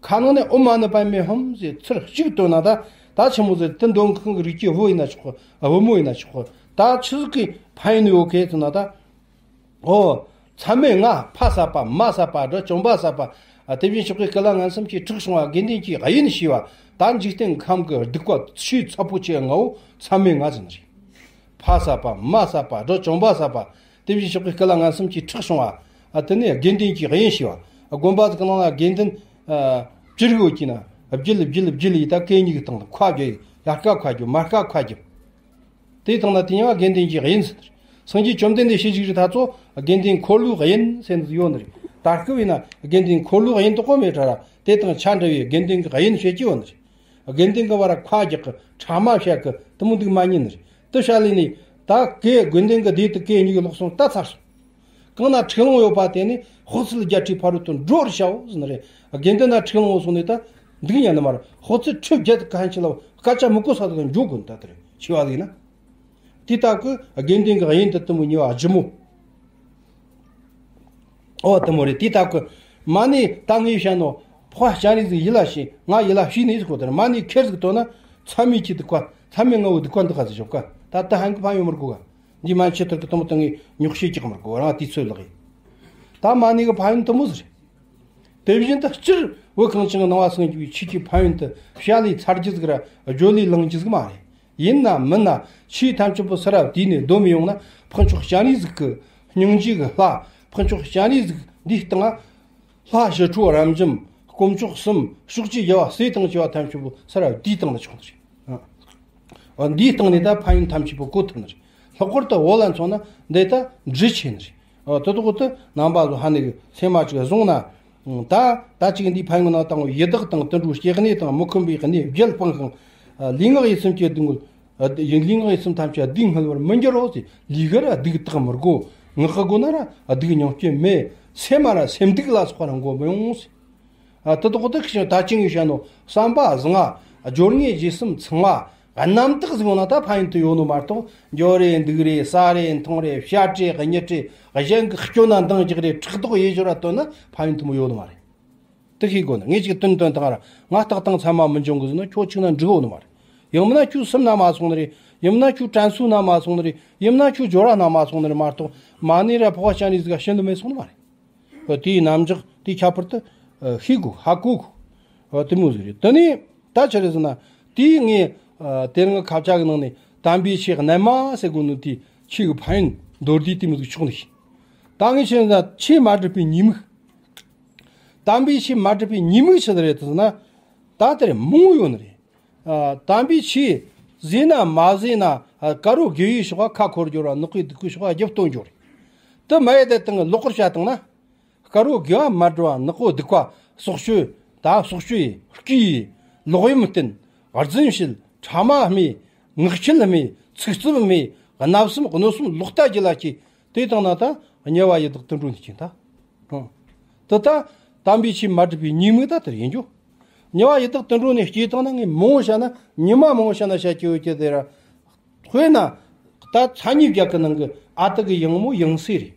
ཁ་ནང་ནས་ཨོཾ་མ་ཎི་པདྨེ་ཧཱུྃ་ཟེར་ཚུར་གཅིག་བཏོན་ན་ད། ད་ཆི་མོ་ཟེར། དེ་འདོན་མཁན་གྱི་རིགས་ཀྱི་བུ་ཡིན་ན་ཆོག་གི། བུ་མོ་ཡིན་ན་ཆོག་གི། ད་ཆི་ཟིག་གི་ཕན་ཡོན་ཡོད་གི་ཟེར་ན་ད། ཨོ། མཚམས་མེད་ལྔ། ཕ་ཟབ་པ། མ་ཟབ་པ། དགྲ་བཅོམ་པ་ཟབ་པ། ཨ། དེ་བཞིན་གཤེགས་པའི་སྐུ་ལ་ངན་སེམས་ཀྱིས་དྲེགས་བྱུང་བ། དགེ་འདུན་གྱི་དབྱེན་ཞི་བ། ད་འཇིག་རྟེན་ཁམས་ཀྱི་སྡིག་པ་ཆེས་ཚབས་པོ་ཆེ་ལྔ་བོ་མཚམས་མེད་ལྔ་ཟེར་ནི་རེད། ཕ་ཟབ་པ། མ་ཟབ་པ། དགྲ་བཅོམ་པ་ཟབ་པ། དེ་བཞིན་གཤེགས་པའི་སྐུ་ལ་ངན་སེམས་ཀྱིས་དྲེགས་བྱུང་བ། ཨ། དེ་ནས་དགེ་འདུན་གྱི་དབྱེན་ཞི་བ། དགོན་པ་ཟིག་གི་ནང་ལ་དགེ་འདུན། ཨ། བཅུ་དྲུག་ཡོད་ཀྱི་ན། བརྒྱད་བརྒྱད་བརྒྱད་ཡིན་ད། སྐད་གཉིས་ཀྱི་སྟེང་དུ་ཁ་བརྒྱབ། ཡར་ཁ་ཁ་བརྒྱབ། མར་ཁ་ཁ་བརྒྱབ། དེའི་སྟེང་ན་དེ་ཉིད་དགེ་འདུན་གྱི་དབྱེན་ཟེར། སངས་རྒྱས་བཅོམ་ལྡན་འདས་ཞེས་བྱ་བའི་ད་ཚོ་དགེ་འདུན་འཁོར་ལོའི་དབྱེན་ཟེར་ནི་ཡོད་ནི་རེད། ད་སྐབས་ཡིན་ན་དགེ་འདུན་འཁོར་ལོའི་དབྱེན་དེ་གོ་མེད་དྲ་ར། དེ་དང་ཆ་འདྲ་བའི་དགེ་འདུན་གྱི་དབྱེན་བྱེད་ཀྱི་ཡོད་ནི་རེད། དགེ་འདུན་གྱི་བར་ཁ་རྒྱག་གི། ཕྲ་མ་བཤད་གི། དེ་མོ་འདུག་མ་ཉན་ནི་རེད། དེ་བཤད་ལས་ནི། ད་གེ་དགེ་འདུན་གྱི་སྡེ་དུ་གེ་གཉིས་ཀྱི་ལོག་སོང་ད་ཚར་སོང་། གང་ན་འཁྲུག་ལོང་ཡོད་པ་དེ་ནི་དཔག་ཚད་བརྒྱད་ཁྲིའི་ཕ་རོལ་ཏུ་འགྲོ་བར་བྱའོ་ཟེར་ནི་རེད། དགེ་འདུན་ན་འཁྲུག་ལོང་སོང་ནི་ད་འདུག་ཉན་ནི་མ་རེད། དཔག་ཚད་ཁྲི་བརྒྱད་དུ་གན་ཆི་ལ་སྐད་ཆ་མི་གོ་ས་དུ་འགྱོ་དགོས་ད་དེ་རེད། ཆེ་བ་ཟིག་ན། དེ་ལྟ་བུ་དགེ་འདུན་གྱི་དབྱེན་དུ་དེ་མོ་གཉིས་པ་ལྗིད་མོ། ཨོ་དེ་མོ་རེད། དེ་ལྟ་བུ་མ་ནི་ད་ངས་བཤད་ནོ། ཕོ་བ་སྤྱན་རས་གཟིགས་ཡིད་ལ་བྱས། ང་ཡིད་ལ་བྱས་ནས་ཟིག་གོ་དེར་མ་ནི་ཁེར་ཟིག་ཐོན་ན་ཚད་མེད་ཀྱི་སྡིག་པ། ཚད་མེད་ལྔ་བོའི་སྡིག་པ་འདི་ག་ཟིག་ཞོག་ག་ད་ལྟ་ཧན་གི་ཕན་ཡོན་མི་དགོས་ག་འདི་མན་ཆད་ཐུར་གི་དེ་མོ་དེ་ངས་ཉོག་བཤད་རྒྱག་མི་དགོས། རང་དུས་ཚོད་ལགས་ཡིན། ད་མ་ནི་གི་ཕན་ཡོན་དེ་མོ་ཟིག་རེད། དེ་བཞིན་དུ་སྤྱིར་བོད་གངས་ཅན་གྱི་ནང་པ་སངས་རྒྱས་པའི་ཆོས་ཀྱི་ཕན་ཡོན་དུ་བཤད་ལས་ཚར་རྒྱུ་ཟིག་ར་བརྗོད་ལས་ལང་རྒྱུ་ཟིག་མ་རེད། ཡིན་ན་མིན་ན་ཆོས་ཐམས་ཅད་པོ་ས་ར་བསྡུས་ནས་སྡོམ་ཡོང་ན། འཕགས་མཆོག་སྤྱན་རས་གཟིགས་ཀྱི་སྙིང་རྗེ་གི་ལྷ། འཕགས་མཆོག་སྤྱན་རས་གཟིགས་འདིའི་སྟེང་ལྷ་ཞི་ཁྲོ་རབ་འབྱམས་དཀོན་མཆོག་གསུམ་ཕྱོགས་བཅུའི་རྒྱལ་བ་སྲས་དང་བཅས་པ་ཐམས་ཅད་པོ་ས་ར་བསྡུས་བཏང་ན་ཆོག་ནི་རེད། འདིའི་སྟེང་ནས་ད་ཕན་ཡོན་ཐམས་ཅད་པོ་གོ་ཐུབ་ནི་རེད། ལྷག་པར་དུ་བོད་ལ་མཚོན་ན་འདི་ད་འདྲི་ཆེ་ནི་རེད། ཨ། དེ་དག་དེ་རྣམ་པ་ཚོ་ཧ་ནི་གི་སེམས་མ་ཅིག་བཟུང་ན། ད་ད་ཅིག་འདི་ཕན་ཡོན་ནང་དང་ཡི་དྭགས་དང་དུད་འགྲོའི་སྐྱེ་གནས་དང་མི་ཁོམ་པའི་གནས་བརྒྱད་སྤངས་ཤིང་། ལུས་ངག་ཡིད་གསུམ་གྱི་སྡུག་བསྔལ། ལུས་ངག་ཡིད་གསུམ་ཐམས་ཅད་སྡུག་བསྔལ་བར་མི་འགྱུར་རོ་ཟེར། ལུས་ཀར་སྡུག་བཏགས་མི་དགོས། ངག་གི་སྒོ་ན་ར་སྡུག་མྱོང་རྒྱུ་མེད། སེམས་མ་ར་སེམས་སྡུག་ལ་སོགས་པ་རང་གོ་མི་ཡོང་ཟེར། ཨ། དེ་དག་དེ་ཁྱེད་ད་ཅིག་ངས་བཤད་ནོ། བསམ་པ་བཟང་ང་། སྦྱོར་དངོས་རྗེས་གསུམ་ཚང་བ། རྣམ་དག་ཟིག་ཡོང་ན་ད་ཕན་ཡོན་དུ་ཡོད་ནོ་མ་གཏོགས། འགྱོ་རེ་འདུག་རེ་ཟ་རེ་འཐུང་རེ་བཤད་རེ་གཉིད་རེ་གཞན་གྱི་སྐྱོན་ན་འདང་རྒྱག་རེ་ཕྲག་དོག་ཡེ་ཞོར་ར་བཏོན་ན་ཕན་ཡོན་དུ་མོ་ཡོད་ནོ་མ་རེད། དེ་ཤེས་དགོས་ནི། ངས་ཅིག་བསྟུན་བཏོན་བཏང་ར་ང་རྟག་དང་མཚན་མ་མི་འབྱུང་གི་ཟེར་ན་ཁྱོད་ཅིག་ན་འགྲིག་ཡོད་ནི་མ་རེད། ཡང་མིན་ན་ཁྱོད་སེམས་ན་མ་སོང་ནི་རེད། ཡང་མིན་ན་ཁྱོད་དྲན་གསོ་ན་མ་སོང་ནི་རེད། ཡང་མིན་ན་ཁྱོད་སྦྱོར་བ་ན་མ་སོང་ནི་རེད་མ་གཏོགས། མ་ནི་ར་འཕགས་པ་སྤྱན་རས་གཟིགས་ག་ཤིན་ཏུ་མེད་སོང་ནི་མ་རེད། ཨ། དེའི་རྣམ་གཞག་དེ་ཁྱད་པར་དུ་ཨ་ཤེས་དགོས། ཧ་གོ་དགོས། ཨ། དེ་མོ་ཟིག་རེད། དེ་ནས་ད་ཆི་རེད་ཟེར་ན། དེའི་ངས་ཨ་དེ་རིང་ཁ་བྱ་གི་ནང་ནས་དམ་པའི་ཆོས་རྣལ་མ་ཟེར་གོ་ནོ་དེའི་ཆོས་ཀྱི་ཕན་ཡོན་མདོར་བསྡུས་དེ་མོ་ཟིག་ཆོག་ནི་ཤིག་ད་ངས་ཆི་རེད་ཟེར་ན། ཆོས་མ་སྒྲུབ་པའི་ཉེས་དམིགས། དམ་པའི་ཆོས་མ་སྒྲུབ་པའི་ཉེས་དམིགས་ཆི་ཟིག་རེད་ཟེར་ན། ད་དེར་མང་བོ་ཡོད་ནི་རེད། ཨ། དམ་པའི་ཆོས་ཟེར་ན་མ་ཟེར་ན། ཨ། དཀར་པོ་དགེ་བའི་ཕྱོགས་ཁ་འཁོར་རྒྱུ་ར་ནག་པོ་སྡིག་པའི་ཕྱོགས་རྒྱབ་སྟོན་རྒྱུ་རེད། དེ་མ་ཡེ་དེ་དང་ལོག་པར་བཤད་བཏང་ན། དཀར་པོ་དགེ་བ་མ་བསྒྲུབས་པ་ནག་པོ་སྡིག་པ། སྲོག་གཅོད། ད་སྲོག་གཅོད་ཡེ། རྐུ་ཡེ། ལོག་གཡེམ་བསྟེན། རྫུན་བཤད། ཕྲ་མ་སྨྲས། ངག་འཁྱལ་སྨྲས། ཚིག་རྩུབ་སྨྲས། བརྣབ་སེམས་གནོད་སེམས་ལོག་ལྟ་རྒྱུད་ལ་སྐྱེས། དེ་བཏང་ན་ད་དམྱལ་བ་ཡི་དྭགས་དུད་འགྲོ་ནས་སྐྱེ་ད། ཨང་། དེ་ད་དམ་པའི་ཆོས་མ་སྒྲུབ་པའི་ཉེས་དམིགས་ད་དེར་ཡིན་རྒྱུ། དམྱལ་བ་ཡི་དྭགས་དུད་འགྲོ་ནས་སྐྱེས་བཏང་ན། ངས་མང་བོ་བཤད་ན། ཉི་མ་མང་བོ་བཤད་ན་བཤད་རྒྱུ་ཡོད་ཀྱི་དེ་ར། དཔེར་ན། ད་མཚན་ཉིད་བརྒྱད་ཀྱི་ནང་གི་ཨ་ཏི་གི་ཡང་མོ་ཡང་སྲས་རེད།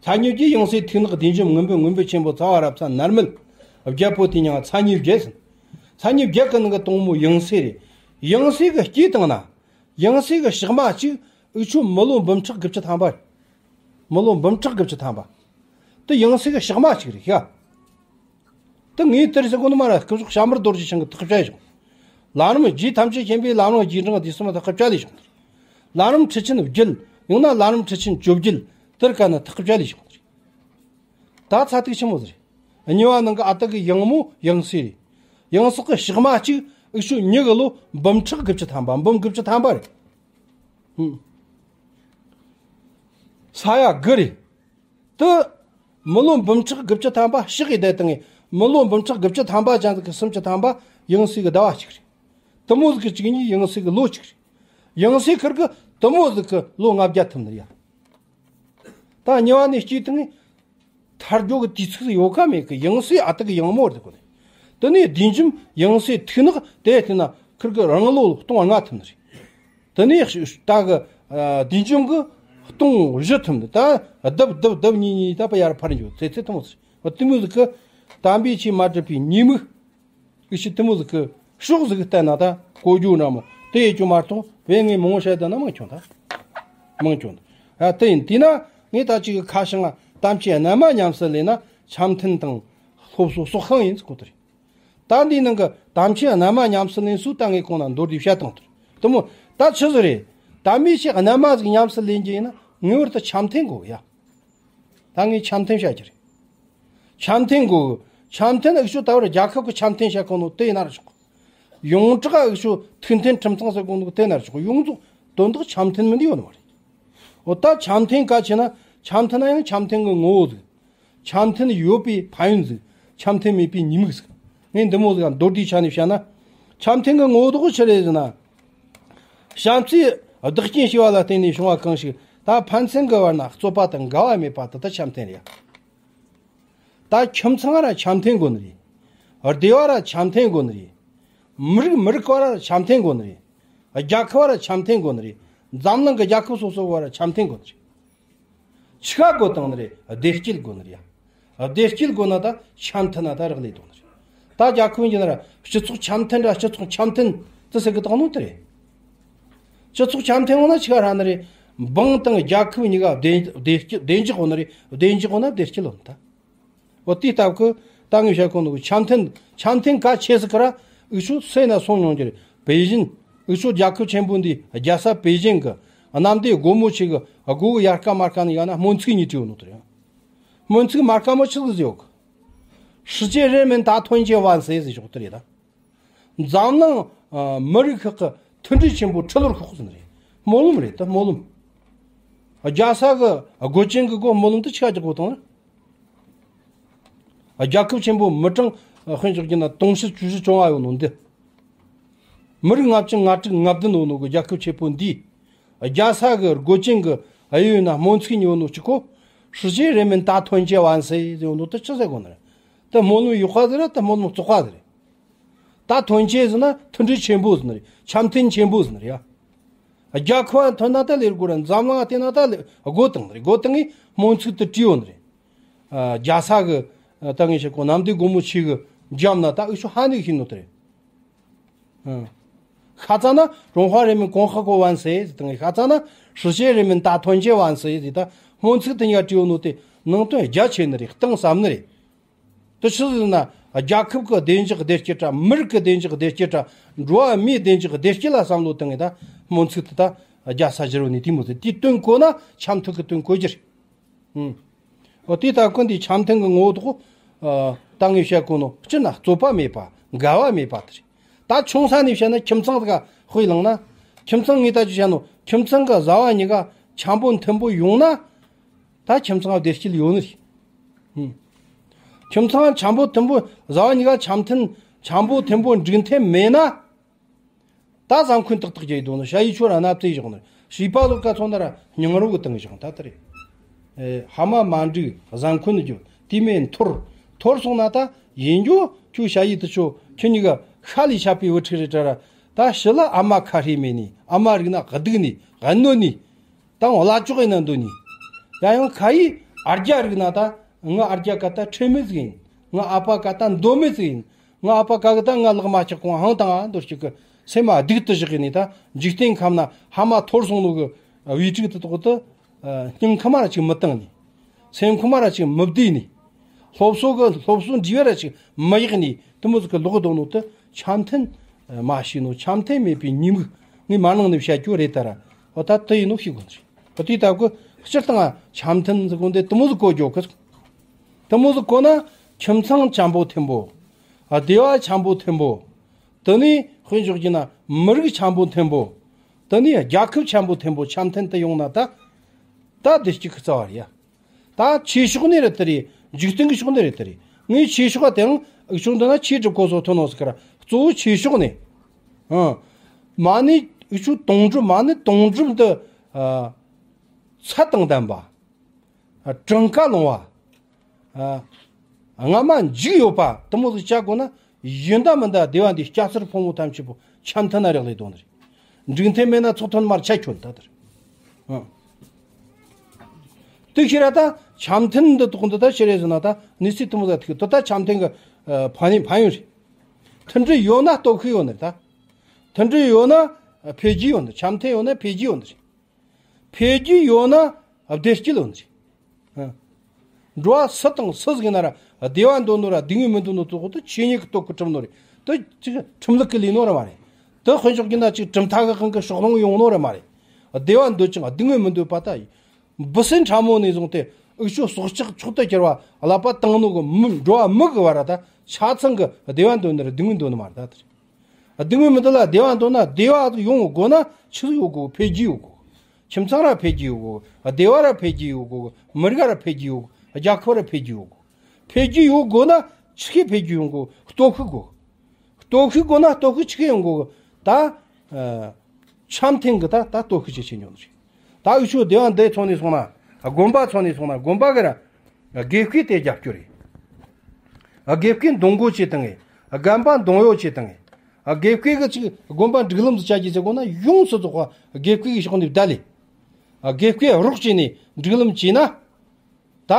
མཚན་ཉིད་བརྒྱད་ཡང་སྲས་ཐུགས་ནག་བདུད་འཇོམས་ངན་པོ་མགོན་པོ་ཆེན་པོ་ཚངས་པ་རབ་གསལ་ནར་མེད་བརྒྱད་པོ་དེ་མྱིང་ང་མཚན་ཉིད་བརྒྱད་ཟེར། མཚན་ཉིད་བརྒྱད་ཀྱི་ནང་གི་དང་མོ་ཡང་སྲས་རེད། ཡང་སྲས་གི་སྐྱེས་བཏང་ན། ཡང་སྲས་གི་ཞག་མ་གཅིག་འུ་ཆོ་མི་ལོ་འབུམ་ཕྲག་དགུ་བཅུ་ཐམ་པ་རེད། མི་ལོ་འབུམ་ཕྲག་དགུ་བཅུ་ཐམ་པ། དེ་ཡང་སྲས་གི་ཞག་མ་གཅིག་རེད་ཤག་དེ་ངས་དེར་ཟེར་གོ་ནི་མ་ར། སྐུ་ཞབས་ཞྭ་དམར་རྡོ་རྗེ་འཆང་གིས་ཐག་བཅད་བཞག་ལམ་རིམ་རྗེ་ཐམས་ཅད་མཁྱེན་པའི་ལམ་རིམ་རྗེས་འབྲང་དུས་གསུམ་ཐག་བཅད་ལས་བཞག་ལམ་རིམ་ཁྲིད་ཆེན་བརྒྱད། ཡང་ན་ལམ་རིམ་ཁྲིད་ཆེན་བཅོ་བརྒྱད། དེར་ཀ་ན་ཐག་བཅད་ལས་བཞག་ད་ཚ་ཐིག་ཆི་མོ་ཟིག་རེད། གཉིས་པ་ནང་གི་ཨ་ཏི་གི་ཡང་མོ་ཡང་སྲས་རེད། ཡང་སྲས་གི་ཞག་མ་གཅིག་འུ་ཆོ་མྱི་གི་ལོ་འབུམ་ཕྲག་དགུ་བཅུ་ཐམ་པ། འབུམ་དགུ་བཅུ་ཐམ་པ་རེད། ཧུམ། ས་ཡ་དགུ་རེད། དེ་མི་ལོ་འབུམ་ཕྲག་དགུ་བཅུ་ཐམ་པ་ཞག་གི་བསྡད་བཏང་ངས། མི་ལོ་འབུམ་ཕྲག་དགུ་བཅུ་ཐམ་པ་ཅན་ཟིག་གི་སུམ་ཅུ་ཐམ་པ་ཡང་སྲས་གི་ཟླ་བ་གཅིག་རེད། དེ་མོ་ཟིག་གི་གཅིག་གཉིས་ཡང་སྲས་གི་ལོ་གཅིག་རེད། ཡང་སྲས་ཁིར་གི་དེ་མོ་ཟིག་གི་ལོ་ལྔ་བརྒྱ་ཐུབ་ནི་ཡ། ད་གཉིས་པ་ནས་སྐྱེས་བཏང་ངས། ཐར་རྒྱུ་གི་དུས་ཚིགས་ཡོད་ག་མེད་གི། ཡང་སྲས་ཨ་ཏི་གི་ཡང་མོ་རེད་གོ་ནི། དེ་ནས་བདུད་འཇོམས་ཡང་སྲས་ཐུགས་ནག་དེ་བལྟས་ན་ཁིར་གི་རང་ལོ་སྟོང་ལྔ་ཐུབ་ནི་རེད། དེ་ནས་ད་གི་ཨ་བདུད་འཇོམས་གི་སྟོང་བཞི་ཐུབ་ནི། ད་ལྡབ་ལྡབ་ལྡབ་གཉིས་གཉིས་ད་པ་ཡར་འཕར་འགྱོ། ཚེ་ཚེ་ཐུབ་མོ་ཟིག་བ། དེ་མོ་ཟིག་གི་དམ་པའི་ཆོས་མ་སྒྲུབ་པའི་ཉེས་དམིགས། ཨི་ཤི་དེ་མོ་ཟིག་གི་ཕྱོགས་ཟིག་བལྟས་ན་ད་གོ་རྒྱུ་འདྲ་མོ་དེ་ཡེད་རྒྱུ་མ་གཏོགས། བས་ངས་མང་བོ་བཤད་ད་ན་མང་ཆུང་ད། མང་ཆུང་ད། ཨ་དེ་ཡིན། དེས་ན་ངས་ད་ཅིག་གི་ཁ་བྱང་ང་དམ་ཆོས་རྣལ་མ་ཉམས་སུ་ལེན་ན་འཆམ་མཐུན་དང་སློབ་གསོ་སྲོག་ཤིང་ཡིན་ཟེར་གོ་དེ་རེད། ད་འདིའི་ནང་གི་དམ་ཆོས་རྣལ་མ་ཉམས་སུ་ལེན་སྲོལ་ད་ངས་གོང་ན་མདོར་བསྡུས་བཤད་བཏང་དེ་རེད། དེ་མོ་ད་ཆི་ཟིག་རེད། དམ་པའི་ཆོས་རྣལ་མ་ཟིག་ཉམས་སུ་ལེན་རྒྱུ་ཡིན་ན་ངེས་པར་དུ་འཆམ་མཐུན་དགོས་ཡ། ད་ངས་འཆམ་མཐུན་བཤད་རྒྱུ་རེད། འཆམ་མཐུན་དགོས། འཆམ་མཐུན་འུ་ཆོ་ད་བར་རྒྱལ་ཁབ་ཀྱི་འཆམ་མཐུན་བཤད་གོ་ནོ་དེ་ཡིན་ན་ར་ཆོག་གི། ཡོངས་གྲགས་འུ་ཆོ་ཐུགས་མཐུན་ཁྲིམས་གཙང་ཟེར་གོ་ནོ་དེ་ཡིན་ན་ར་ཆོག་གི། ཡོངས་རྫོགས་དོན་དག་འཆམ་མཐུན་མིན་འདི་ཡོད་ནི་མ་རེད། འོ་ད་འཆམ་མཐུན་གལ་ཆེ་ན་འཆམ་མཐུན་ན་ཡང་འཆམ་མཐུན་གྱི་ངོ་བོ་ཟིག་འཆམ་མཐུན་ཡོད་པའི་ཕན་ཡོན་ཟིག་འཆམ་མཐུན་མེད་པའི་ཉེས་དམིགས་ཟིག་ངས་འདི་མོ་ཟིག་མདོར་བསྡུས་ཆ་ནས་བཤད་ན། འཆམ་མཐུན་གྱི་ངོ་བོ་དག་ཆི་རེད་ཟེར་ན། བྱམས་བརྩེ་ བདག་རྐྱེན་བྱས་པ་ལ་བརྟེན་ནས་བྱུང་བ་གང་ཞིག་ད་ཕན་ཚུན་གྱི་བར་ན་རྩོད་པ་དང་འགལ་བ་མེད་པ་དེ་ད་འཆམ་མཐུན་རེད། ད་ཁྱིམ་ཚང་ར་འཆམ་མཐུན་དགོས་ནི་རེད། སྡེ་བ་ར་འཆམ་མཐུན་དགོས་ནི་རེད། མི་རིགས་མི་རིགས་བར་ར་འཆམ་མཐུན་དགོས་ནི་རེད། རྒྱལ་ཁབ་བར་ར་འཆམ་མཐུན་དགོས་ནི་རེད། འཛམ་གླིང་གི་རྒྱལ་ཁབ་སོ་སོ་བར་ར་འཆམ་མཐུན་དགོས་ནི་རེད། ཆི་ག་དགོས་བཏང་ནི་རེད། བདེ་སྐྱིད་དགོས་ནི་རེད་ཡ། བདེ་སྐྱིད་དགོས་ན་ད་འཆམ་མཐུན་ན་ད་རག་ལས་བཏང་ནི་རེད། ད་རྒྱལ་ཁབ་ཡིན་ན་ར་སྤྱི་ཚོགས་འཆམ་མཐུན་ར་སྤྱི་ཚོགས་འཆམ་མཐུན་དེ་ཟེར་གི་བཏང་ནོ་དེ་རེད། སྤྱི་ཚོགས་འཆམ་མཐུན་ཡོང་ན་ཆི་ག་རག་ནི་རེད། འབངས་དང་རྒྱལ་ཁབ་གཉིས་ཀ་བདེ་བདེ་སྐྱིད་བདེ་འཇགས་ཡོང་ནི་རེད། བདེ་འཇགས་ཡོང་ན་བདེ་སྐྱིད་ཡོང་ད། འོ་དེའི་སྟབས་ཀྱིས་ད་ངས་བཤད་གོ་ནོ་འཆམ་མཐུན། འཆམ་མཐུན་གལ་ཆེ་ཟིག་གི་ར་འུ་ཆོ་སེམས་ན་སོང་མྱོང་རྒྱུ་རེད། པེ་ཅིན། འུ་ཆོ་རྒྱལ་ཁབ་ཆེན་པོ་འདི་རྒྱལ་ས་པེ་ཅིན་གི་གནམ་བདེ་སྒོ་མོ་ཆེ་གི་སྒོ་གི་ཡར་ཀ་མར་ཀ་ནས་ཡང་ན་སྨོན་ཚིག་གཉིས་བྲིས་ཡོད་ནོ་དེ་རེད། སྨོན་ཚིག་མར་ཀ་མོ་ཆི་ཟིག་ཟེར་ཡོད་གི། 世界人民大团结万岁 ཟེར་ཆོག་དེ་རེད་ད། འཛམ་གླིང་ཨ་མི་རིགས་ཁག་གི་མཐུན་སྒྲིལ་ཆེན་པོ་ཁྲི་ལོར་ཤོག་ཟེར་ནི་རེད། སྨོན་ལམ་རེད་ད། སྨོན་ལམ། རྒྱལ་ས་གི་སྒོ་ཅན་གི་སྒོ་སྨོན་ལམ་དེ་ཆི་ག་རྒྱག་དགོས་བཏང་ན། རྒྱལ་ཁབ་ཆེན་པོ་མི་གྲངས་དཔེ་འཇོག་རྒྱུ་ན་དུང་ཕྱུར་བཅུ་བཞི་བཅོ་ལྔ་ཡོད་ནོ་འདི། མི་རིགས་ལྔ་བཅུ་ང་དྲུག་ང་བདུན་ཡོད་ནོ་གི་རྒྱལ་ཁབ་ཆེན་པོ་འདི། རྒྱལ་ས་གི་སྒོ་ཅན་གི་ཨ་ཡོད་ན་སྨོན་ཚིག་གཉིས་ཡོད་ནོ་གཅིག་གོ། 世界人民大团结万岁 ཟེར་ཡོད་ནོ་དེ་ཆི་ཟེར་གོ་ནི་རེད། དེ་སྨོན་ལམ་ཡག་པ་ཟིག་རེད། དེ་སྨོན་ལམ་བཙོག་པ་ཟིག་རེད། 大团结 ཟེར་ན་མཐུན་སྒྲིལ་ཆེན་པོ་ཟེར་ནི་རེད། འཆམ་མཐུན་ཆེན་པོ་ཟེར་ནི་རེད་ཡ། རྒྱལ་ཁབ་མཐུན་ན་ད་ལས་དགོས་རེད། འཛམ་གླིང་བལྟས་ན་ད་ལས་སྒོ་བཏང་ནི་རེད། སྒོ་བཏང་ངས་སྨོན་ཚིག་དེ་བྲིས་ཡོད་ནི་རེད། ཨ་རྒྱལ་ས་གི་ཨ་ད་ངས་བཤད་གོ་གནམ་བདེ་སྒོ་མོ་ཆེ་གི་འཇམ་ན་ད་འུ་ཆོ་ཧ་ནི་གི་ཤེས་ནོ་དེ་རེད། ཨང་། ཤ་ཚ་ན་中华人民共和国万岁 ཟེར་དང་ཤ་ཚ་ན 世界人民大团结万岁 ཟེར་ད་སྨོན་ཚིག་དེ་གཉིས་ཀ་བྲིས་ཡོད་ནོ་དེ་ནང་དོན་རྒྱ་ཆེ་ནི་རེད། གཏིང་ཟབ་ནི་རེད། དེ་ཆི་ཟེར་ན་རྒྱལ་ཁབ་ཀྱི་བདེ་འཇགས་བདེ་སྐྱིད་ར་མི་རིགས་ཀྱི་བདེ་འཇགས་བདེ་སྐྱིད་ར་འགྲོ་བ་མིའི་བདེ་འཇགས་བདེ་སྐྱིད་ལ་བསམ་བློ་བཏང་ངས་ད་སྨོན་ཚིག་དེ་ད་རྒྱལ་ས་བཞི་རུ་ནས་དེ་མོ་ཟེར་དེའི་དོན་གོ་ན་འཆམ་མཐུན་གྱི་དོན་གོ་རྒྱུ་རེད། ཨང་། འོ་དེ་ལྟ་ཀུན་དེའི་འཆམ་མཐུན་གྱི་ངོ་བོ་དག་ཨ་ད་ངས་བཤད་གོ་ནོ་སྤྱིར་ན་རྩོད་པ་མེད་པ། འགལ་བ་མེད་པ་དེ་རེད། ད་ཆུང་ས་ནས་བཤད་ན་ཁྱིམ་ཚང་དག་དཔེ་བླངས་ན། ཁྱིམ་ཚང་ངས་ད་ཅི་བཤད་ནོ་ཁྱིམ་ཚང་གི་བཟའ་བ་གཉིས་ཀ་འཆམ་པོ་མཐུན་པོ་ཡོང་ན། ད་ཁྱིམ་ཚང་བདེ་སྐྱིད་ཡོད་ནི་རེད། ཨང་། ཁྱིམ་ཚང་འཆམ་པོ་མཐུན་པོ་བཟའ་བ་གཉིས་ཀ་འཆམ་མཐུན་འཆམ་པོ་མཐུན་པོ་འགྲིག་མཐུན་མེད་ན། ད་བཟའ་འཁོན་ཏག་ཏག་རྒྱག་ཡི་འདུག་ནི། ཞ་ཡི་ཆོ་ར་གནའ་བཙེ་བཞག་ནི། བྱིས་པ་ལོ་ཀ་ཚོ་ན་ར་སྙིང་རོ་གི་བཏང་བཞག་ད་དེ་རེད། ཨེ་ཕ་མ་མ་འགྲིག་བཟའ་འཁོན་རྒྱུ་དེ་མེད་འཐོར། འཐོར་སོང་ན་ད་ཡིན་རྒྱུ་ཁྱོད་ཞ་ཡི་དེ་ཆོ་ཁྱོད་གཉིས་ཀ་ཤ་ལས་བྱ་པའི་བུ་ཕྲུག་རེད་དྲ་ར། ད་ཕྱི་ལ་ཨ་མ་ཁ་ཧྲི་མེད་ནི། ཨ་མ་རིག་ན་སྡུག་ནི་གནོད་ནི། ད་བླ་ཅོག་ཡིན་ན་འདོད་ནི། ཡང་ཡང་ཁ་ཡི་ཨ་རྒྱ་རིག་ན་ད་ང་ཨ་རྒྱ་ཀ་ད་ཁྲེལ་མེད་ཟིག་ཡིན། ང་ཨ་ཕ་ཀ་ད་འདོད་མེད་ཟིག་ཡིན། ང་ཨ་ཕ་ཀ་གི་ད་ང་ལག་མ་ཆག་གོང་ཧང་དང་ཨ་འདོད་ཅིག་གི་སེམས་མ་སྡུག་ཏུ་བཞག་ཡིན་ནི། ད་འཇིག་རྟེན་ཁམས་ན་ཕ་མ་འཐོར་སོང་ནོ་གི་བུ་ཕྲུག་དེ་དག་ད་སྙིང་ཁུ་མ་ར་ཅིག་མི་བཏང་ནི། སེམས་ཁུ་མ་ར་ཅིག་མི་བདེ་ནི། སློབ་གསོ་གི་སློབ་གསོ་འདྲི་བ་ར་ཅིག་མི་ཡག་ནི་དེ་མོ་ཟིག་གི་ལོག་འདུག་ནོ་དེ་འཆམ་མཐུན་མ་ཤེས་ནོ། འཆམ་མཐུན་མེད་པའི་ཉེས་དམིགས་ངས་མ་གནང་ནས་བཤད་རྒྱུ་རེད་ད་ར། འོ་ད་དེ་ཡིན་ནོ་ཤེས་དགོས་ནི་རེད། འོ་དེའི་སྟབས་ཀྱིས་སྤྱིར་བཏང་འཆམ་མཐུན་ཟེར་གོ་འདི་དེ་མོ་ཟིག་གོ་རྒྱུ་གི། དེ་མོ་ཟིག་གོ་ན་ཁྱིམ་ཚང་འཆམ་པོ་མཐུན་པོ། སྡེ་བ་འཆམ་པོ་མཐུན་པོ། དེ་ནས་དཔེ་འཇོག་རྒྱུ་ན་མི་རིགས་འཆམ་པོ་མཐུན་པོ། དེ་ནས་རྒྱལ་ཁབ་འཆམ་པོ་མཐུན་པོ། འཆམ་མཐུན་དེ་ཡོང་ན་ད། ད་བདེ་སྐྱིད་གི་རྩ་བ་རེད་ཡ། ད་ཆོས་ཕྱོགས་ནས་རེད་དེ་རེད། འཇིག་རྟེན་གྱི་ཕྱོགས་ནས་རེད་དེ་རེད། ངས་ཆོས་ཕྱོགས་དེའང་འུ་ཆོ་འདི་ན་ཆོས་སྒྲུབ་གོ་སོ་ཐོན་ནོ་ཟིག་གི་ར། གཙོ་བོ་ཆོས་ཕྱོགས་ནས། ཨང་། མ་ཎི་འུ་ཆོ་དོན་གྲུབ། མ་ཎི་དོན་གྲུབ་འདི་ཨ་ཚད་དང་ལྡན་པ། ཨ་གྲངས་ཀ་ལོངས་པ། ཨ་སྔ་མ་འཇིག་ཡོད་པ་དེ་མོ་ཟིག་བྱ་དགོས་ན། ཡིན་ད་མིན་ད་སྡེ་བ་འདི་སྐྱ་སེར་ཕོ་མོ་ཐམས་ཅད་པོ་འཆམ་མཐུན་ན་རག་ལས་དོན་རེད། འགྲིག་མཐུན་མེད་ན་ཚོགས་ཐོན་མར་ཆད་ཁྱོད་ད་དེར། ཨང་། དེ་ཤེས་ར་ད་འཆམ་མཐུན་འདི་དོག་འདི་ད་ཤེས་རེ་ཟེར་ན་ད་གནས་ཚུལ་དེ་མོ་ཟིག་ཐུག་དེ་ད་འཆམ་མཐུན་གི་ཨ་ཕན་ཡོན་ཕན་ཡོན་རེད། མཐུན་སྒྲིལ་ཡོད་ན་སྟོབས་ཤུགས་ཡོད་ནི་རེད་ད། མཐུན་སྒྲིལ་ཡོད་ན་འཕེལ་རྒྱས་ཡོད་ནི། འཆམ་མཐུན་ཡོད་ན་འཕེལ་རྒྱས་ཡོད་ནི་རེད། འཕེལ་རྒྱས་ཡོད་ན་བདེ་སྐྱིད་ཡོད་ནི་རེད། ཨ། འགྲོ་བ་སུ་དང་སུ་ཟིག་ཡིན་ན་ར་བདེ་བ་འདོད་ནོ་ར་སྡུག་བསྔལ་མི་འདོད་ནོ་དེ་ཁོ་ད་ཆོས་ཉིད་ཀྱི་སྟོབས་ཀྱིས་གྲུབ་ནོ་རེད། དེ་ཅིག་ཁྲིམས་ལུགས་ཀྱིས་ལས་ནོ་ར་མ་རེད། དེ་དཔེ་འཇོག་རྒྱུ་ན་ཅིག་གྲུབ་མཐའ་གི་སྒང་གི་ཕྱོགས་ལྷུང་ཡོང་ནོ་ར་མ་རེད། བདེ་བ་འདོད་ཅིང་སྡུག་བསྔལ་མི་འདོད་པ་ད་ཡིན། འབུ་སྲིན་ཕྲ་མོ་ནས་བཟུང་སྟེ་འུ་ཆོ་སྲོག་ཆགས་མཆོག་ཏུ་གྱུར་པ་ཀླད་པ་དྭངས་ནོ་གི་མི་འགྲོ་བ་མི་གི་བར་ར་ད་ཆ་ཚང་གི་བདེ་བ་འདོད་ནི་ར་སྡུག་བསྔལ་འདོད་ནི་མ་རེད་ད་དེ་རེད། སྡུག་བསྔལ་མི་འདོད་ལ་བདེ་བ་འདོད་ན་བདེ་བ་ཡོང་དགོས་ན་ཆི་ཟིག་ཡོད་དགོས། འཕེལ་རྒྱས་ཡོད་དགོས། ཁྱིམ་ཚང་ར་འཕེལ་རྒྱས་ཡོད་དགོས། སྡེ་བ་ར་འཕེལ་རྒྱས་ཡོད་དགོས། མི་རིགས་ར་འཕེལ་རྒྱས་ཡོད་དགོས། རྒྱལ་ཁབ་ར་འཕེལ་རྒྱས་ཡོད་དགོས། འཕེལ་རྒྱས་ཡོད་དགོས་ན་ཆི་གི་འཕེལ་རྒྱས་ཡོང་དགོས། སྟོབས་ཤུགས་དགོས། སྟོབས་ཤུགས་དགོས་ན་སྟོབས་ཤུགས་ཆི་གི་ཡོང་དགོས། ད་ཨ་ འཆམ་མཐུན་གི་ད་ད་སྟོབས་ཤུགས་ཆེ་ཆེ་འགྱོ་ནི་རེད། ད་འུ་ཆོ་སྡེ་བ་འདི་ཚོ་ནས་སོང་ན། དགོན་པ་ཚོ་ནས་སོང་ན། དགོན་པ་གི་ར་དགེ་བསྐོས་དེ་རྒྱབ་སྐྱོར་རེད། དགེ་བསྐོས་འདོམས་བསྐོ་བྱེད་དང་ངེ། རྒན་པ་འདོམས་གཡོག་བྱེད་དང་ངེ། དགེ་བསྐོས་གི་ཅིག་དགོན་པ་སྒྲིག་ལམ་ཟིག་བྱ་རྒྱུ་ཟེར་གོ་ན། ཡོངས་སུ་རྫོགས་པ་དགེ་བསྐོས་གི་ཕྱོགས་ནས་བསྡད་ལེ། དགེ་བསྐོས་རོགས་བྱས་ནས་སྒྲིག་ལམ་བྱས་ན། ད་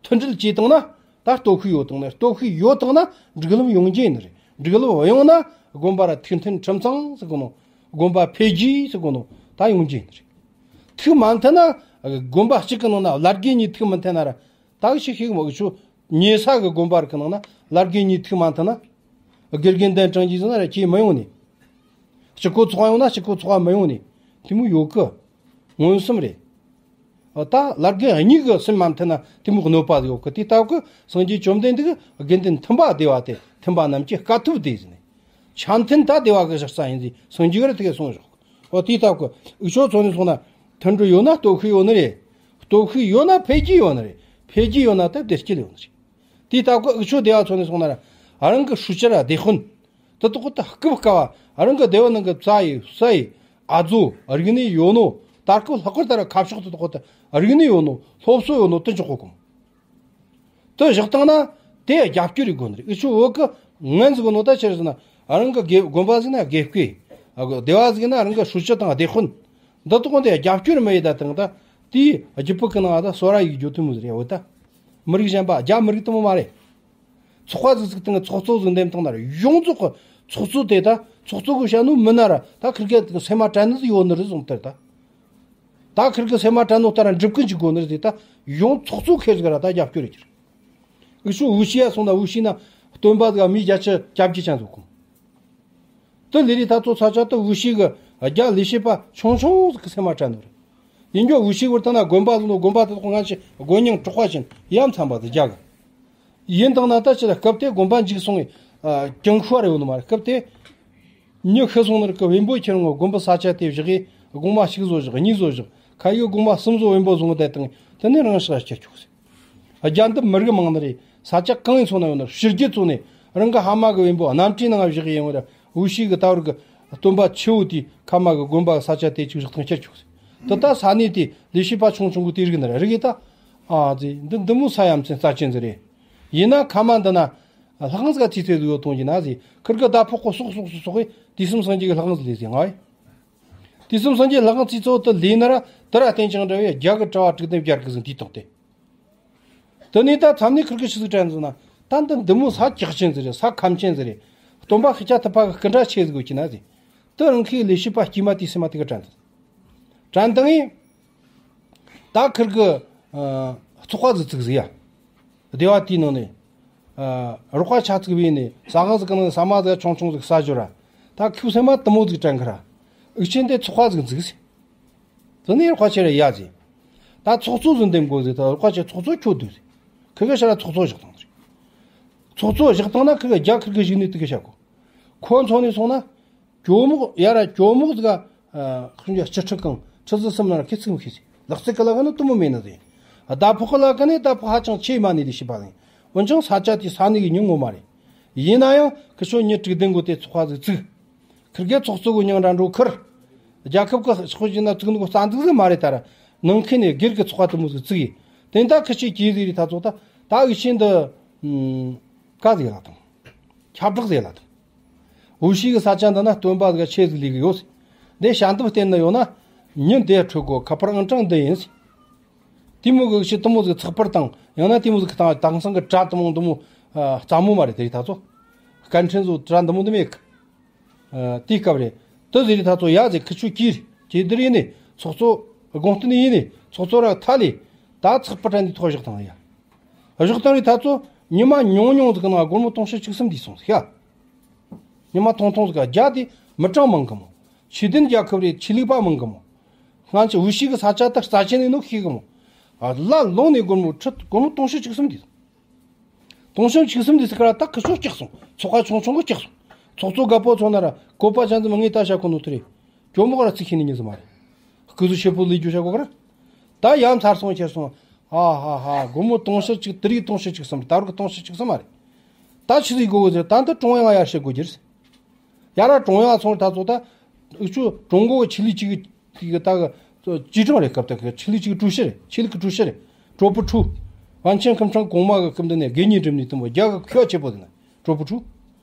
མཐུན་སྒྲིལ་བྱས་བཏང་ན། ད་སྟོབས་ཤུགས་ཡོད་བཏང་ན། སྟོབས་ཤུགས་ཡོད་བཏང་ན་སྒྲིག་ལམ་ཡོང་རྒྱུ་ཡིན་ནི་རེད། སྒྲིག་ལམ་ཡོང་ན་དགོན་པ་ར་ཐུགས་མཐུན་ཁྲིམས་གཙང་ཟེར་གོ་ནོ། དགོན་པ་འཕེལ་རྒྱས་ཟེར་གོ་ནོ་ད་ཡོང་རྒྱུ་ཡིན་ནི་རེད། ཐུགས་མ་མཐུན་ན། དགོན་པ་གཅིག་གི་ནང་ན་བླ་དགེ་གཉིས་ཐུགས་མི་མཐུན་ན་ར། ད་གི་ཞིག་ཤེས་གི་མོ། འུ་ཆོ་ཉེ་ས་གི་དགོན་པ་རིགས་གི་ནང་ན་བླ་དགེ་གཉིས་ཐུགས་མ་མཐུན་ན། དགེ་རྒན་གདན་དྲངས་རྒྱུ་ཟེར་ན་ར་ཁྱེད་མི་ཡོང་ནི། གཅིག་པོ་ཚོགས་ཡོང་ན་གཅིག་པོ་ཚོགས་མི་ཡོང་ནི། དེ་མོ་ཡོད་གི། མངོན་སུམ་རེད། ཨ། ད་བླ་དགེ་གཉིས་གི་སེམས་མ་མཐུན་ན་དེ་མོ་གནོད་པ་ཡོད་གི། དེ་ལྟ་བུ་གི་སངས་རྒྱས་བཅོམ་ལྡན་འདས་གི་དགེ་འདུན་མཐུན་པ་བདེ་བ་སྟེ། མཐུན་པ་རྣམས་ཀྱི་དཀའ་ཐུབ་སྟེ་ཟེར་ནས། འཆམ་མཐུན་ད་བདེ་བ་གི་གཞི་རྩ་ཡིན་ཟེར་སངས་རྒྱས་གིས་ར་དེ་ག་གསུངས་བཞག་གི། འོ། དེ་ལྟ་བུ་གི་འུ་ཆོ་ཚོ་ནས་སོང་ན། མཐུན་སྒྲིལ་ཡོད་ན་སྟོབས་ཤུགས་ཡོད་ནི་རེད། སྟོབས་ཤུགས་ཡོད་ན་འཕེལ་རྒྱས་ཡོད་ནི་རེད། འཕེལ་རྒྱས་ཡོད་ན་ད་བདེ་སྐྱིད་ཡོད་ནི་རེད། དེ་ལྟ་བུ་གི་འུ་ཆོ་སྡེ་བ་ཚོ་ནས་སོང་ན་ར། རང་གི་ཧྲུའུ་ཅི་ར་སྡེ་དཔོན་དེ་དག་གི་ད་སྐུ་དཀའ་བ། རང་གི་སྡེ་བ་ནང་གི་རྩྭ་ཡི་ས་ཡི་ཨ་མཛོ་རིག་གནས་ཡོད་ནོ། ད་སྐབས་ལྷག་པར་ད་ར་ཁ་ཕྱོགས་དེ་དག་གི་ད་རིག་གནས་ཡོད་ནོ། སློབ་གསོ་ཡོད་ནོ་དེ་འཇོག་གོ་གི་མོ། དེ་བཞག་བཏང་ན་དེ་རྒྱབ་སྐྱོར་ཡེད་དགོས་ནི་རེད། འུ་ཆོ་བོད་གི་ངན་ཟིག་ནོ་ད་ཆི་རེད་ཟེར་ན། རང་གི་དགེ་དགོན་པ་ཟིག་ན་དགེ་བསྐོས། སྡེ་བ་ཟིག་ན་རང་གི་ཧྲུའུ་ཅི་དང་སྡེ་དཔོན། འདི་དག་དེ་རྒྱབ་སྐྱོར་མི་ཡེད་ད་བཏང་ད། དེའི་རྒྱུད་པ་གི་ནང་ད་གསོ་ར་ཡེད་རྒྱུ་དེ་མོ་ཟིག་རེད། འོ། ད་མི་རིགས་གཞན་པ། རྒྱ་མི་རིགས་དེ་མོ་མ་རེད། ཚོགས་པ་ཟིག་བཙུགས་བཏང་། ཚོགས་གཙོ་ཟིག་འདེམས་བཏང་ན་ར། ཡོངས་རྫོགས་གི་ཚོགས་གཙོ་དེ་ད་ཚོགས་གཙོ་གིས་བཤད་ནོ་མིན་ན་ར། ད་ཁིར་གེ་སེམས་མ་དྲན་ནི་ཟིག་ཡོད་ནི་རེད་བཟུང་། དེ་ད། ད་ཁིར་གེ་སེམས་མ་དྲན་ནོ་ལྟར་འགྲུབ་གི་འཇུག་དགོས་ནི་རེད། དེ་ད་ཡོངས་ཚོགས་གཙོ་ཁེར་ཟིག་ར་ད་རྒྱབ་སྐྱོར་རེད་ཀྱི། འུ་ཆོ་ཝུ་ཤི་ཡ་སོང་ན། ཝུ་ཤི་ན་སྟོན་པ་ཟིག་མི་བརྒྱད་ཅུ་གྱ་བརྒྱད་ཅན་ཟིག་གོ། དེ་ལས་རི་ཐ་ཚོ་ས་ཆ་དེ་ཝུ་ཤི་གི་རྒྱ་ལས་བྱེད་པ་ཆུང་ཆུང་ཟིག་གི་སེམས་མ་དྲན་ནོ་རེད། ཡིན་རྒྱུ་ཝུ་ཤི་བར་ད་ན་དགོན་པ་ཟིག་ནོ། དགོན་པ་དེ་དག་སྔ་ཕྱི་དགོན་རྙིང་དྲུག་པ་ཅན་ཡ་མཚན་པ་ཟིག་རྒྱ་གི། ཡིན་དང་ན་ད་ཕྱི་ལ་སྐབས་དེ་དགོན་པ་འཇིག་སོང་ངེ། ཨ། ཀྱང་ཤོར་ཡོད་ནི་མ་རེད། སྐབས་དེ་མྱི་ཤི་སོང་ནི་རིགས་གི་བེམ་པོ་ཁྱེར་འོང་། དགོན་པ་ས་ཆ་དེ་བཞག་གི། དགོང་མོ་གཅིག་བཟོ་བཞག། གཉིས་བཟོ་བཞག། ཁ་ཡོད་དགོང་མོ་གསུམ་བཟོ་བེམ་པོ་བཟོ་ངེ་བསྡད་བཏང་། དེ་ནས་རང་ཤི་ཁྱེར་ཆོག་ཟེར། རྒྱ་འདི་མི་རིགས་མང་ནི་རེད། ས་ཆ་གང་ཡིན་སོང་ན་ཡོད་ནི་རེད། ཕྱི་རྒྱལ་ཚོ་ནས་རང་གི་ཕ་མ་གི་བེམ་པོ་གནམ་གྲུའི་ནང་བཞག་ཡོང་བར། ཝུ་ཤི་གི་ད་བར་གི་སྟོན་པ་ཆེ་བོ་དེའི་ཁ་མ་གི་དགོན་པ་ས་ཆ་དེ་ཅིག་བཞག་བཏང་ཁྱེར་ཆོག་ཟེར། དེ་ད་ས་གནས་དེ་ལས་བྱེད་པ་ཆུང་ཆུང་གི་དེ་རིགས་ནི་རེད། རིགས་ད། ཨ་ཙི། འདི་འདི་མོ་ས་ཡ་མཚན་རྩ་ཅན་ཟིག་རེད། ཡིན་ན་ཁ་མ་འདི་ན་ལྷ་ཁང་ཟིག་ཚིག་ཚིག་ཟིག་ཡོད་དོན་གྱི་ན་ཟིག། ཁིར་གི་ཟླ་ཕོགས་གོ་སོག་སོག་སོག་སོག་གི་དུས་གསུམ་སངས་རྒྱས་ཀྱི་ལྷ་ཁང་ཟིག་ལས་ཟིག་ང་ཡི། དུས་གསུམ་སངས་རྒྱས་ལྷ་ཁང་ཚིག་ཚོ་དེ་ལས་ན་ར། དེ་ར་རྟེན་ཅིང་འབྲེལ་བའི་རྒྱ་གི་གྲྭ་བ་དྲུག་ལྡན་བརྒྱད་གི་ཟིག་འདུས་བཏང་སྟེ། དེ་ནས་ད་མཚམས་ནས་ཁིར་གི་ཆི་ཟིག་དྲན་ཟིག་ན། ད་འདི་འདི་མོ་ས་ཀྱག་ཅན་ཟིག་རེད། ས་ཁམས་ཅན་ཟིག་རེད། སྟོན་པ་ཤཱཀྱ་ཐུབ་པ་གི་སྐུ་འདྲ་ཆེ་ཟིག་ཡོད་ཀྱི་ན་ཟིག། དེ་རང་ཁའི་ལས་བྱེད་པ་དཀྱུས་མ་དེའི་སེམས་མ་དེ་གི་དྲན་ཟིག། དྲན་བཏང་ངེ། ད་ཁིར་གི། ཨ། ཚོགས་པ་ཟིག་བཙུགས་ཟིག་ཡ། སྡེ་བ་དེའི་ནང་ནས། ཨ། རོགས་པ་ཆ་ཙིག་བྱས་ནས་ཟ་ཁང་ཟིག་གི་ནང་ཟ་མ་ཟིག་ཆུང་ཆུང་ཟིག་ཟ་རྒྱུ་ར། ད་ཁོའི་སེམས་མ་དེ་མོ་ཟིག་དྲན་གི་ར། འུ་ཆོ་འདི་ཚོགས་པ་ཟིག་བཙུགས་ཟིག། དེ་ནས་རོགས་པ་ཆེ་ར་ཡ་ཟིག། ད་ཚོགས་གཙོ་ཟིག་འདེམས་དགོས་ཟིག། ད་རོགས་པ་ཆེ་ཚོགས་གཙོ་ཁྱོད་སྡོད་ཟིག། ཁིར་གི་ཕྱིར་ར་ཚོགས་གཙོ་བཞག་བཏང་ཟིག། ཚོགས་གཙོ་བཞག་བཏང་ན་ཁིར་གི་རྒྱ་ཁིར་གི་བཞུགས་ནས་དེ་གི་བྱ་དགོས། ཁོ་ཚོ་ནས་སོང་ན། གྱོ་མོག་ཡ་ར་གྱོ་མོག་ཟིག་ག། ཨ། ཁྱོད་ཀྱི་སྤྱི་ཁྲི་གང་ཁྲི་ཟིག་གསུམ་ན་ར་ཁྱེད་ཚིག་མི་ཤེས་ཟིག། ལག་རྩལ་གི་ལ་ག་ནི་དེ་མོ་མེད་ནི་ཟིག། ཟླ་ཕོགས་གི་ལ་ག་ནི་ཟླ་ཕོགས་ཧ་ཅང་ཆེ་མ་ནི་ལས་བྱེད་པ་ཡིན། འོན་ཀྱང་ས་ཆ་དེའི་ས་གནས་ཀྱི་མྱི་ངོ་མ་རེད། ཡིན་ན་ཡང་ཁི་ཆོ་མྱི་དྲུག་བདུན་གོ་དེ་ཚོགས་པ་ཟིག་བཙུགས། ཁིར་གེ་ཚོགས་གཙོ་གི་མྱིང་འདྲ་འགྲོ་ཁུར། རྒྱལ་ཁབ་ཀྱི་ཕྱོགས་ཀྱི་ན་བཙུགས་ནི་གོ་རྩ་འཛུགས་ཟིག་མ་རེད། ད་ར་ནང་ཁུལ་ནས་སྒེར་གྱི་ཚོགས་པ་དེ་མོ་ཟིག་བཙུགས་ཡིན། དེ་ད་ཁི་ཆོས་གྱིས་ཟིག་རི་ཐ་ཚོ་ད། ད་འུ་ཆོ་འདི། ཨ། ཀ་ཟིག་ལ་དང་། ཁྱབ་བསྒྲགས་ཟེར་ལ་དང་། ཝུ་ཤི་གི་ས་ཆ་འདི་ན་སྟོན་པ་ཟིག་ཆེ་ཟིག་ལས་གི་ཡོད་ཟེར། འདི་ཞལ་འདེབས་བསྟན་ནི་ཡོད་ན། མྱི་འདི་འཕྲོད་གོ་ཁ་པར་ཨང་གྲངས་འདི་ཡིན་ཟེར། དེ་མོ་གི་ཤི་དེ་མོ་ཟིག་ཚགས་པར་དང་། ཡང་ན་དེ་མོ་ཟིག་གི་དང་དེང་སང་གི་དྲ་དེ་མོ་འདི་མོ། ཨ། རྩ་མོ་མ་རེད། དེ་རི་ཐ་ཚོ། སྐད་འཕྲིན་བཟོ་དྲ་འདི་མོ་འདི་མེད་གི། ཨ། དེའི་སྐབས་རེད། དེ་ཟེར་རི་ཐ་ཚོ་ཡ་ཟེར། ཁི་ཆོས་གྱིས་རི་གྱིས་དེ་རི་ཡིན་ནི། ཚོགས་གཙོ་དགོངས་བསྟན་ཡིན་ནི། ཚོགས་གཙོ་ར་ཐ་ལི། ད་ཚགས་པར་དྲ་འདི་ཐོག་བཞག་བཏང་ཡ། བཞག་བཏང་རི་ཐ་ཚོ། ཉི་མ་ཉུང་ཉུང་ཟིག་གི་ནང་སྒོར་མོ་དུང་ཕྱུར་བཅུ་གསུམ་འདུས་སོང་ཟིག་ཡ། ཉི་མ་ཐུང་ཐུང་ཟིག་ག་རྒྱ་དེ་མི་གྲངས་མང་གི་མོ། ཆོས་ལྡན་རྒྱལ་ཁབ་རེད། ཆོས་ལུགས་པ་མང་གི་མོ། སྔ་ཕྱི་ཝུ་ཤི་གི་ས་ཆ་ད་རྩ་ཆེན་ཡིན་ནོ་ཤེས་གི་མོ། ཨ། ལ་ལོང་ནས་སྒོར་མོ་ཁྲི་སྒོར་མོ་དུང་ཕྱུར་བཅུ་གསུམ་འདུས་སོང་། དུང་ཕྱུར་བཅུ་གསུམ་འདུས་ཟིག་ག་ར་ད་ཁི་ཆོ་སྐྱག་སོང་། ཚོགས་པ་ཆུང་ཆུང་གི་སྐྱག་སོང་། ཚོགས་གཙོ་རྒད་པོ་ཚོ་ན་ར་བཀོད་པ་ཅན་ཟིག་མ་ངས་ད་བྱ་ཁོ་ནོ་དེ་རེད། གྱོ་མོག་ར་ཚིག་ཤེས་ནི་མྱི་ཟིག་མ་རེད། སྐུ་གཟུགས་ཞེ་པོ་ལས་རྒྱུ་བྱ་གོ་ག་ར། ད་ཡ་མཚར་སོང་ཁྱེར་སོང་། ཧ་ཧ་ཧ། སྒོར་མོ་དུང་ཕྱུར་གཅིག། དེ་རིགས་དུང་ཕྱུར་བཅུ་གསུམ་རེད། ད་རུང་གི་དུང་ཕྱུར་བཅུ་གསུམ་མ་རེད། ད་ཆི་ཟིག་དགོས་གོ་ཟེར། ད་འདི་ཀྲུང་དབྱང་ཡར་བཤད་དགོས་རྒྱུ་རེད། ཡ་ར་ཀྲུང་དབྱང་སོང་ད་ཚོ་ད། འུ་ཆོ་ཀྲུང་གོ་གི་ཆི་ལི་གཅིག་གི་ད་གི་ཅི་ཀྲང་རེད། སྐབས་དེ་གི་ཆི་ལི་གཅིག་གི་ཀྲུའུ་ཞི་རེད། ཆི་ལི་གི་ཀྲུའུ་ཞི་རེད། ཀྲོ་པུ་ཁྲུ། ཝན་ཆན་ཁམས་ཁྲང་གོང་མ་གི་སྐབས་འདི་ནས་དགེ་བསྙེན་སྒྲུབ་ནས་དུམ་བུ་རྒྱ་གི་མཁས་པ་ཆེ་པོ་དེ་ན་ཀྲོ་པུ་ཁྲུ།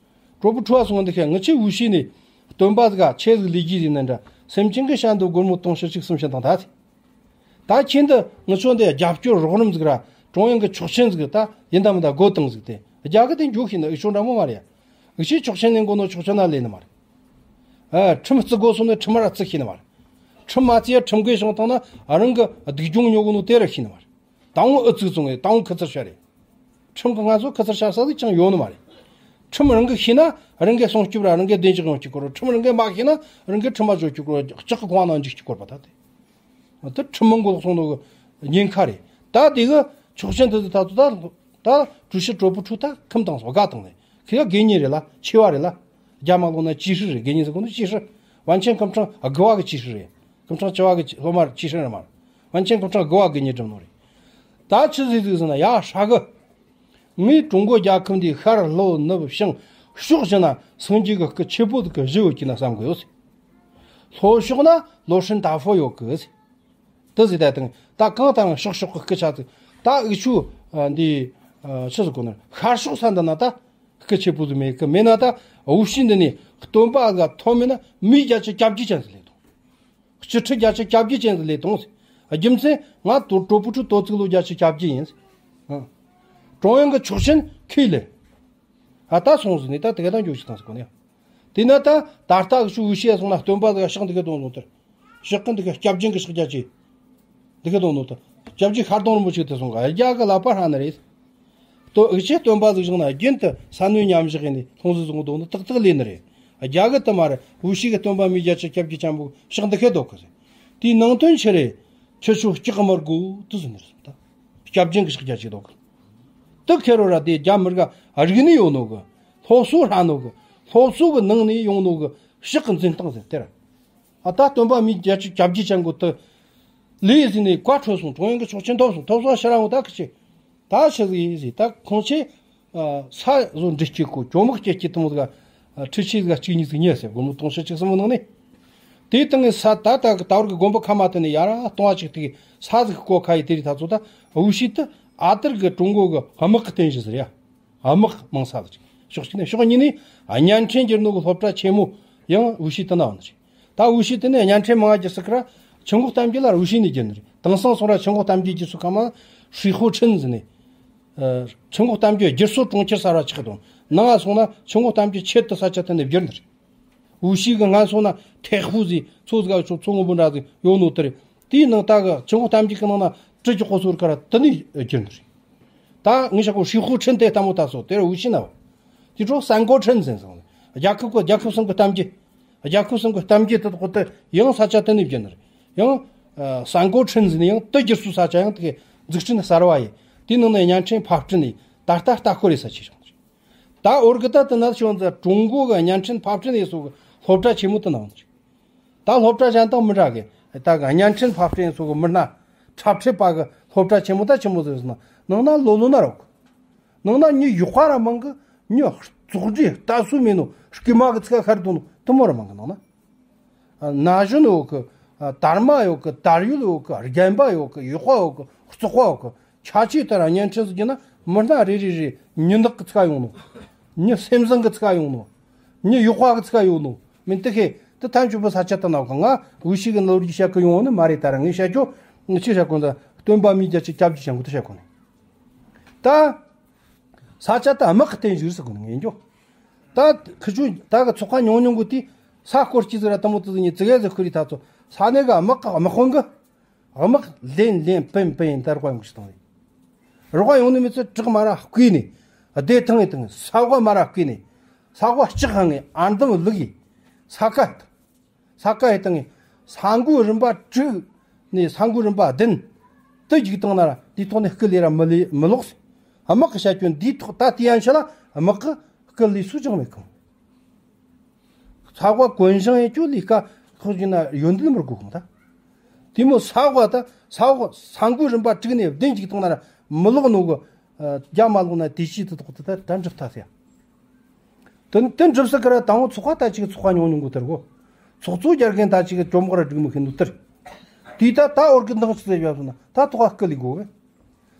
ཀྲོ་པུ་ཁྲུ་བ་སོང་འདི་ཁ་ངི་ཆི་ཝུ་ཤི་ནས་སྟོན་པ་ཟིག་ག་ཆེ་ཟིག་ལས་རྒྱུ་ཟིག་ན་འདྲ། སེམས་ཅན་གི་ཤ་འདི་སྒོར་མོ་དུང་ཕྱུར་གཅིག་གསུམ་བྱིན་དང་ད་ཟེ། ད་ཁྱེད་འདི་ངི་ཆོ་འདི་རྒྱབ་སྐྱོར་རོགས་རམ་ཟིག་ར་ཀྲུང་དབྱང་གི་ཆོག་མཆན་ཟིག་ད་ཡིན་ད་མིན་ད་དགོས་དང་ཟིག་དེ་རྒྱ་གི་དེ་འཇོག་ཤེས་ན་འུ་ཆོ་འདྲ་མོ་མ་རེད་ཡ། འུ་ཆོས་ཆོག་མཆན་ལེན་དགོས་ནོ་ཆོག་མཆན་ན་ལེན་ནི་མ་རེད། ཨ། ཁྲིམས་བརྩི་དགོས་སོང་ནས་ཁྲིམས་ར་བརྩི་ཤེས་ནི་མ་རེད། ཁྲིམས་མ་བརྩིས་ཡ་ཁྲིམས་འགལ་བྱུང་བཏང་ན་རང་གི་སྡུག་སྦྱོང་མྱོང་གི་ནོ་དེ་ར་ཤེས་ནི་མ་རེད། ད་འོང་ཨུ་ཚུགས་བཙོང་ངེ་ད་འོང་ཁུ་ཚུར་ཤ་རེད། ཁྲིམས་གི་ང་ཚོ་ཁུ་ཚུར་ཤ་ས་ཟིག་ཅང་ཡོད་ནི་མ་རེད། ཁྲིམས་རང་གིས་ཤེས་ན་རང་གིས་སྲུང་སྐྱོབ་ར་རང་གིས་བདེ་འཇགས་ཡོང་རྒྱུ་སྐོར་རོ། ཁྲིམས་རང་གིས་མ་ཤེས་ན་རང་གིས་ཁྲིམས་མ་བཟོ་རྒྱུ་སྐོར་རོ། ལྕགས་ཀྱི་ཁོང་ནང་འཇུག་རྒྱུ་སྐོར་པ་ད་དེ། དེ་ཁྲིམས་མང་གོ་སོང་ནོ་གི་ཉེན་ཁ་རེད། ད་དེ་གི་ཆོག་མཆན་དེ་ཚོ་ད་ཚོ་ད་ད་ཀྲུའུ་ཞི་ཀྲོ་པུ་ཁྲུ་ད་ཁུམ་དང་སོ་དགའ་དང་ནས་ཁི་ཡ་དགེ་བསྙེན་རེད་ལ་ཆེ་བ་རེད་ལ། རྒྱ་མ་ལོ་ན་ཅི་ཧྲི་རེད། དགེ་བསྙེན་ཟེར་གོ་ནོ་ཅི་ཧྲི། ཝན་ཆན་ཁམས་ཁྲང་དགུ་བ་གི་ཅི་ཧྲི་རེད། ཁམས་ཁྲང་བཅུ་བ་གི་སློབ་མ་ཅི་ཧྲི་རེད་མ་རེད། ཝན་ཆན་ཁམས་ཁྲང་དགུ་བ་དགེ་བསྙེན་སྒྲུབ་ནོ་རེད། ད་ཆི་ཟིག་ཟིག་ཟེར་ན་ཡ་ཧྲ་གི། ངས་ཀྲུང་གོ་རྒྱལ་ཁབ་འདིའི་ཤར་ལྷོ་ནུབ་བྱང་ཕྱོགས་བཞི་ན་སངས་རྒྱས་ཀྱི་སྐུ་ཆེ་པོ་ཟིག་གི་བཞི་ཡོད་ཀྱི་ན་བསམ་གི་ཡོད། ལྷོ་ཕྱོགས་ན་ལོ་ཧྲིན་ཏ་ཧྥོ་ཡོད་གི། དེ་ཟིག་ད་དང་ད་གང་ལྟར་ཕྱོགས་ཕྱོགས་ཀྱི་སྐུ་ཆ་ཟིག་ད་འུ་ཆོ་འདི་ཆི་ཟིག་གོ་ན་ཤར་ཕྱོགས་ས་འདི་ན་ད་སྐུ་ཆེ་པོ་ཟིག་མེད་གི། མེད་ན་ད་འུ་ཤི་འདི་ནས་སྟོན་པ་ཟིག་ཐོན་མེད་ན་མི་བརྒྱ་ཆ་གྱ་བརྒྱད་ཅན་ཟིག་ལས་དང་། སྤྱི་ཁྲི་བརྒྱ་ཆ་གྱ་བརྒྱད་ཅན་ཟིག་ལས་དང་ཟེར། རྒྱུ་མཚན་ང་ཏོ་ཀྲོ་པུ་ཁྲུ་ཏོ་ཙིག་ལོ་བརྒྱ་ཆ་གྱ་བརྒྱད་ཡིན་ཟེར། ཨ། ཀྲུང་དབྱང་གི་ཆོག་མཆན་ཁས་ལེན། ཨ་ད་སོང་ཟིག་ནས་ད་དེ་ག་ད་འགྱོ་ཞིག་དང་ཟེར་གོ་ནས། དེ་ན་ད་ད་ལྟ་གི་ཤུ་འུ་ཤི་ཡ་སོང་ན་སྟོན་པ་ཟིག་ཕྱག་འདི་ག་དོང་ཟོང་དེར། ཕྱག་གི་འདི་ག་སྐྱབས་སྦྱིན་གི་ཕྱག་རྒྱ་ཆེ། འདི་ག་དོང་ནོ་ད། སྐྱབས་རྗེ་ཤར་གདོང་རིན་པོ་ཆེ་དེ་སོང་ག་རྒྱ་གི་ལག་པ་ཧྲ་ནི་རེད། ཏོ་འུ་ཆོས་སྟོན་པ་ཟིག་བཞེངས་ན་རྒྱུན་དུ་ས་གནས་མཉམ་བཞག་ཡིན་ནི་ལྷུང་བཟེད་བཟུང་དོ་ནི་ཏག་ཏག་ལས་ནི་རེད། རྒྱ་གི་དུ་མ་རེད། འུ་ཤི་གི་སྟོན་པ་མི་བརྒྱ་ཆ་གྱ་བརྒྱད་ཅན་པོ་ཕྱག་འདི་ཁེ་འདུག་གི་ཟེར། དེའི་ནང་དོན་ཆི་རེད། ཁྱེད་ཆོ་སྐྲག་མི་དགོས་དུ་ཟེར་ནི་རེད་ད། སྐྱབས་སྦྱིན་གི་ཕྱག་རྒྱ་ཆེ་འདུག་གི། དུ་ཁེ་རོ་ར་དེ་རྒྱ་མི་རིགས་རིག་གནས་ཡོད་ནོ་གི། སློབ་གསོ་ཧྲ་ནོ་གི། སློབ་གསོ་གི་ནང་ནས་ཡོང་ནོ་གི་ཕྱག་གི་འཛིན་སྟངས་ཟེར་དེ་ར། ཨ་ད་སྟོན་པ་མི་བརྒྱ་ཆ་གྱ་བརྒྱད་ཅན་པོ་དུ་ལས་ཟིན་ནས་བཀའ་འཁྲོལ་སོང་། ཀྲུང་དབྱང་གི་ཆོག་མཆན་ཐོབ་སོང་། ཐོབ་སོང་ཕྱིར་ར་འོང་ད་གི་ཆེ། ད་ཆི་ཟིག་ཡིན་ཟིག་ད་ཁོང་ཆེ། ཨ་ས་བཟོ་འདྲི་སྐྱེ་ཁོ་ཇོ་མག་སྐྱེ་སྐྱེ་དུ་མོ་ཟིག་ཨ་ཁྲི་ཆེ་ཟིག་གཅིག་གཉིས་ཟིག་ཉེ་ཟེར་སྒོར་མོ་དུང་ཕྱུར་གཅིག་གསུམ་མོ་ནང་ནས། དེའི་སྟེང་གི་ས་ད་ད་གི་ད་བར་གི་དགོན་པ་ཁ་མ་དེ་ནས་ཡར་ར་གཏོང་བ་ཅིག་དེ་གི་ས་ཟིག་བརྐོ་ཁ་ཡི་དེ་རིགས་ད་ཚོ་ད་འུ་ཤི་དུ་ཨ་དར་གི་ཀྲུང་གོ་གི་དམག་གི་རྟེན་གཞི་ཟེར་ཡ། དམག་མང་ས་ཟིག་ཕྱོགས་གཅིག་ནས། ཕྱོགས་གཉིས་ནས་བརྙན་འཕྲིན་བསྒྱུར་ནོ་གི་སློབ་གྲྭ་ཆེན་མོ་ཡང་འུ་ཤི་དུ་ན་འོང་ཟིག་ད་འུ་ཤི་དེ་ནས་བརྙན་འཕྲིན་མང་བ་བསྒྱུར་ས་ཁར་ཆི་འགོ་གཏམ་རྒྱུད་ལ་འུ་ཤི་ནས་བསྒྱུར་ནི་རེད། དེང་སང་སོང་ར་ཆི་འགོ་གཏམ་རྒྱུད་བསྒྱུར་ས་ཁ་མ་ཧྲི་ཧོ་ཁྲིན་ཟེར་ནས། ཨ་ཆི་འགོ་གཏམ་རྒྱུད་བསྒྱུར་སོ་གྲོང་ཁྱེར་གསར་བ་ཆགས་དང་། ནང་ང་སོང་ན་ཆི་འགོ་གཏམ་རྒྱུད་ཆེད་དུ་ས་ཆ་དེ་ནས་བསྒྱུར་ནི་རེད། འུ་ཤི་གི་ང་སོང་ན་ཐེག་ཧུ་ཟིག་མཚོ་ཟིག་ག་ཆོ་མཚོ་སྔོན་པོ་འདྲ་ཟིག་ཡོད་ནོ་དེ་རེད། དེའི་ནང་ད་གི་ཆི་འགོ་གཏམ་རྒྱུད་གི་ནང་ན་ཀྲི་ཅི་ཧོ་སོ་ར་ཁ་ར་དེ་ནས་བསྒྱུར་ནི་རེད། ད་ངས་བཤད་གོ་ཧྲི་ཧུ་ཁྲིན་དེ་ལྟ་མོ་ད་སོ་དེ་ར་འུ་ཤི་ན་བ། དེ་འཕྲོ་སན་གོ་ཁྲིན་ཟེར་སོང་། རྒྱལ་ཁབ་གི་རྒྱལ་ཁབ་གསུམ་གི་གཏམ་རྒྱུད། རྒྱལ་ཁབ་གསུམ་གི་གཏམ་རྒྱུད་དེ་དག་དེ་ཡང་ས་ཆ་དེ་ནས་བསྒྱུར་ནི་རེད། ཡང་ཨ་སན་གོ་ཁྲིན་ཟེར་ནས་ཡང་དེ་བསྒྱུར་སོ་ས་ཆ་ཡང་དེ་གི་འཛུགས་སྐྲུན་གསར་བ་ཡིན། དེ་ནང་ནས་བརྙན་འཕྲིན་ཕབ་སྐྲུན་ཡིན། ད་ལྟ་ལྟ་སྐོར་རེད་ས་ཆ་བྱུང་ནི་རེད། ད་འོར་གི་ད་དེ་ན་བྱུང་ཙང་ཀྲུང་གོ་གི་བརྙན་འཕྲིན་ཕབ་སྐྲུན་ཡེ་སོ་གི་སློབ་གྲྭ་ཆེན་མོ་དེ་ནང་ནས། ད་སློབ་གྲྭ་གཞན་དང་མི་འདྲ་གི། ད་གི་བརྙན་འཕྲིན་ཕབ་སྐྲུན་ཡེ་སོ་གི་མི་སྣ་འཁྲབ་ཁྲིད་པ་གི་སློབ་གྲྭ་ཆེན་མོ་ད་ཆེན་མོ་ཟེར་ན་ནང་ན་ལོ་ལོ་ན་རོག་ནང་ན་མྱི་ཡག་པ་ར་མང་གི། མྱི་བཙོག་འདྲི་ལྟ་སྲོལ་མེད་ནོ་སྐྱེས་མ་གི་ཚིག་ཁར་དོན་ནོ་དེ་མོ་ར་མང་གི་ནང་ན། ན་གཞོན་ཡོད་གི། དར་མ་ཡོད་གི། དར་ཡུལ་ཡོད་གི། རྒན་པ་ཡོད་གི། ཡག་པ་ཡོད་གི། བཙོག་པ་ཡོད་གི། ཆ་ཆེ་ལྟར་བརྙན་འཕྲིན་ཟེར་རྒྱུ་ན་མི་སྣ་རེ་རེ་རེ་མྱི་ནག་གི་ཚིག་ཡོང་ནོ། མྱི་སེམས་བཟང་གི་ཚིག་ཡོང་ནོ། མྱི་ཡག་པ་གི་ཚིག་ཡོང་ནོ། མིན་དེ་ཁེ་དེ་ཐམས་ཅད་པོ་ས་ཆ་དེ་ན་གི། ང་འུ་ཤི་གི་ལོ་རྒྱུས་བཤད་གི་ཡོང་ནི་མ་རེད། ད་ར་ངས་བཤད་རྒྱུ་ངས་ཅི་བཤད་གོ་ན་ད་སྟོན་པ་མི་བརྒྱ་ཆ་གྱ་བརྒྱད་ཅན་པོ་དེ་བཤད་གོ་ནི། ད་ས་ཆ་དེ་དམག་གི་རྟེན་གཞི་རེད་ཟེར་གོ་ནི་ངས་འགྱོ། ད་ཁི་ཆུ་ད་གི་ཚོགས་ཁག་ཉུང་ཉུང་གི་དེ་ས་སྐོར་སྐྱིད་ཟིག་ར་དེ་མོ་དེ་ཟིག་ཉིད་ཙི་གེ་ཟིག་ཁུར་རི་ད་ཚོ་ས་གནས་གི་དམག་གི་དམག་དཔོན་གི། དམག་ལེན་ལེན་པིན་པིན་ད་རོགས་ཡོང་གི་ཞིག་བཏང་རེད། རོགས་ཡོང་ནི་མི་ཚོ་བྲག་མ་ར་བརྐོས་ནས། སྡེ་ཐང་ངེ་དང་ས་འོག་མ་ར་བརྐོས་ནས། ས་འོག་ལྕགས་ཧང་ངེ་ཨར་འདམ་བླུགས་ཡི། ས་ཁ་ས་ཀ་ཡི་སྟེང་ས་འགུལ་རིམ་པ་དྲུག་ནས་ས་འགུལ་རིམ་པ་བདུན་དུ་རྒྱུག་བཏང་ན་ར་དེའི་ཐོག་ནས་སྐུ་ལས་ར་མི་ལས་མི་ལོག་ཟེར། དམག་གི་བྱ་སྤྱོད་འདིའི་ཐོག་ད་དེ་ཡན་ཆད་ལ་དམག་གི་སྐུ་ལས་སུ་ཅང་མེད་གོ། ས་འོག་གོན་ཞིང་ཡེ་ཅུ་ལས་ཀ་ཁོ་ཅི་ན་ཡོན་ཏན་མི་དགོས་གོ་ད། དེ་མོ་ས་འོག་ད་ས་འོག་ས་འགུལ་རིམ་པ་དྲུག་ནས་བདུན་རྒྱུག་བཏང་ན་ར་མི་ལོག་ནོ་གི། རྒྱ་མ་ལོག་ན་དེ་ཅི་དེ་ཐོག་ད་ད་འགྲུབ་ཐལ་ཟེར། དེ་དེ་འགྲུབ་ས་ཀ་ར་དང་པོ་ཚོགས་པ་ད་ཅིག་ཚོགས་པ་ཉུང་ཉུང་གི་དེར་གོ། ཚོགས་གཙོ་རྒྱལ་མཁན་ད་ཅིག་གི་གྱོད་མགོ་ར་སྒྲིག་མི་ཤེས་ནོ་དེར། དེ་ད་ད་འོར་གི་འདང་ཆི་ཟེར་བ་སོང་ན་ད་ཐོག་ག་སྐུ་ལས་དགོས་གི།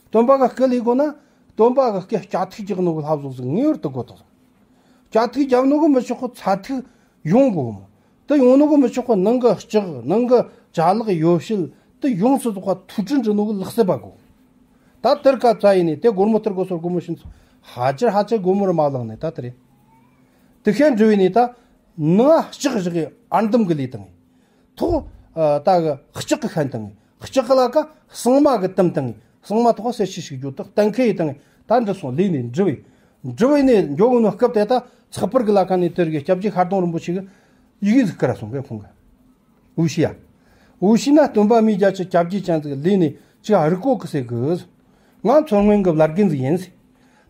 སྟོན་པ་ག་སྐུ་ལས་དགོས་ན། སྟོན་པ་ག་སྐུ་སྐྱ་ཐིག་རྒྱག་ནོ་གི་ལྷ་བཟོ་ཟིག་ངེས་པར་དུ་དགོས་དང་། སྐྱ་ཐིག་རྒྱབ་ནོ་གི་མི་ཆོག་གི། ཚ་ཐིག་ཡོང་དགོས་མོ། དེ་ཡོང་ནོ་གི་མི་ཆོག་གི། ནང་གི་ལྕགས། ནང་གི་ཅ་ལག་ཡོ་བྱད་དེ་ཡོངས་སུ་རྫོགས་པ་ཐུགས་ཁྲལ་འདྲི་ནོ་གི་ལག་རྩལ་པ་དགོས། ད་དེར་ཀ་ཙ་ཡིན་ནས་དེ་སྒོར་མོ་སྟེར་དགོས་སོ་སྒོར་མོ་ཤིན་ཚོ་ཧ་ཅིར་ཧ་ཅིར་སྒོར་མོ་ར་མ་ལངས་ནས་ད་དེ་རེད། དེ་ཤེས་འདྲི་བས་ནས་ད་ནང་ལྕགས་བཞག་གི་ཨར་འདམ་གི་ལས་དང་། ཐོག་ཨ་ད་གི་ལྕགས་གི་ཤན་དང་། ལྕགས་གི་ལ་ཀ་གཙང་མ་གི་དམ་དང་། གཙང་མ་ཐོག་གསལ་བཤད་ཞིག་རྒྱུ་དག་གཏན་འཁེལ་ཡི་དང་། ད་འདི་སོང་ལས་ནས་འདྲི་བས། འདྲི་བས་ནས་འགྱོ་གི་ནོ་སྐབས་དེ་ད་ཚགས་པར་གི་ལ་ཀ་ནས་དེར་གི་སྐྱབས་རྗེ་ཤར་གདོང་རིན་པོ་ཆེ་གི་ཡི་གེ་ཟིག་བསྐུར་ར་སོང་གི་ཁོང་གི། འུ་ཤི་ཡ། འུ་ཤི་ན་སྟོན་པ་མིའི་རྒྱལ་ཆེན་སྐྱབས་རྗེ་ཅན་ཟིག་ལས་ནས་ཅིག་རིག་གོ་གི་ཟེར་གི། ང་མཚོ་སྔོན་གི་བླ་རྒན་ཟིག་ཡིན་ཟེར།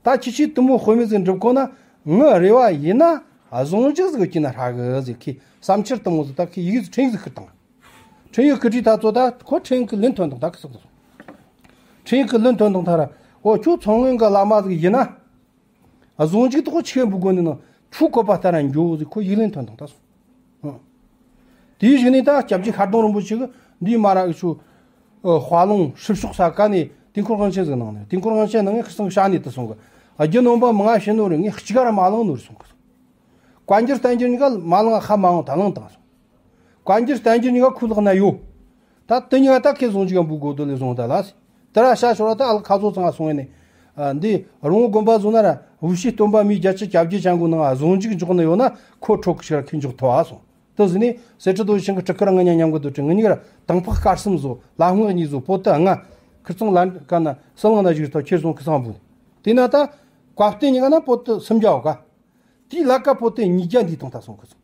ད་ཁྱེད་ཆོས་དེ་མོ་དཔེ་མེད་ཟིག་འགྲུབ་གོ་ན། ངའི་རེ་བ་ཡིན་ན་ཟུང་འཇུག་ཟིག་གི་ན་ཧྲ་གི་ཟེར། ཁོས་བསམ་འཆར་དེ་མོ་ཟིག་ད་ཁོས་ཡི་གེ་ཟིག་འཕྲིན་ཡིག་ཟིག་བསྐུར་བཏང་། འཕྲིན་ཡིག་བསྐུར་དུས་ད་ཚོ་ད་ཁོ་འཕྲིན་ཡིག་གི་ལན་ཐོན་བཏང་། ད་ཁི་སོག་ད་སོང་། འཕྲིན་ཡིག་གི་ལན་ཐོན་བཏང་ཐ་ར། འོ་ཁྱོད་མཚོ་སྔོན་གི་བླ་མ་ཟིག་ཡིན་ན། ཨ་ཟུང་འཇུག་ཏོག་ཆེན་པོ་དགོས་ནི་ན་ཁྱོད་བཀོད་པ་ལྟར་འགྱོ་ཟིག་ཁོ་ཡིག་ལན་ཐོན་དང་ད་སོང་། ཨ། དེའི་གཞུག་ནས་ད་སྐྱབས་རྗེ་ཤར་གདོང་རིན་པོ་ཆེ་གི་འདིའི་མ་ར་ཨུ་ཆུ་ཨ་དཔའ་ལུང་ཧྲིལ་ཕྱོགས་ས་ཀ་ནས་དུས་འཁོར་དབང་ཆེན་ཟིག་གནང་ནས། དུས་འཁོར་དབང་ཆེན་གནང་ངས་ཁི་སང་བྱ་ནས་དུ་སོང་གི། ཨ་རྒྱུ་ནོམ་པ་མང་ང་བྱིན་ནོ་རེད། ངས་གཅིག་ག་ར་མ་བླངས་ནོ་རེད་སོང་གི། བཀའ་འགྱུར་བསྟན་འགྱུར་གཉིས་ཀ་མ་བླངས། ཧ་མ་བླངས་ད་བླངས་བཏང་སོང་། བཀའ་འགྱུར་བསྟན་འགྱུར་གཉིས་ཀ་ཁོའི་ལག་ན་ཡོད། ད་དེ་གཉིས་ཀ་ད་ཁོས་ཟུང་འཇུག་ག་འབུལ་དགོས་དོ་ལས་བཟུང་ད་ལ་ཟེར། དེ་ར་ཤ་ཤོར་བ་ད་ཨ་ལགས་ཁ་ཚོ་ཚང་ང་སོང་ངས་ནས། ཨ་འདི་རོང་བོ་དགོན་པ་བཟོ་ན་ར་འུ་ཤི་སྟོན་པ་མིའི་རྒྱལ་ཆེན་སྐྱབས་རྗེ་ཅན་གོ་ནང་ང་ཟུང་འཇུག་འཇོག་ནི་ཡོད་ན་ཁོ་ཁྲོ་གི་ཤི་ར་ཁོས་འཇོག་ཐུབ་ཨ་སོང་། དེ་ཟིན་ནས་གསེར་ཁྲི་རྡོ་རྗེ་འཆང་གི་སྤྲུལ་སྐུ་ར་ང་གཉིས་མཉམ་གི་སྡོད་ཅིང་ངེད་གཉིས་ཀ་ར་དང་ཕག་དཀར་གསུམ་བཟོ། ལྷ་སྔགས་གཉིས་བཟོ། པོ་ཏི་ལྔ། ཁིར་ཚང་ལ་ཀ་ན་ཟི་ལིང་ན་བཞུགས་ཐོག་ཁྱེར་སོང་ཁི་སང་བུ། དེ་ན་ད་བཀའ་བསྟན་གཉིས་ཀ་ན་པོ་ཏི་སུམ་བརྒྱ་བ་ག། དེའི་ལ་ཀ་པོ་ཏི་ཉིས་བརྒྱ་འདི་དང་ད་སོང་ཁི་སང་།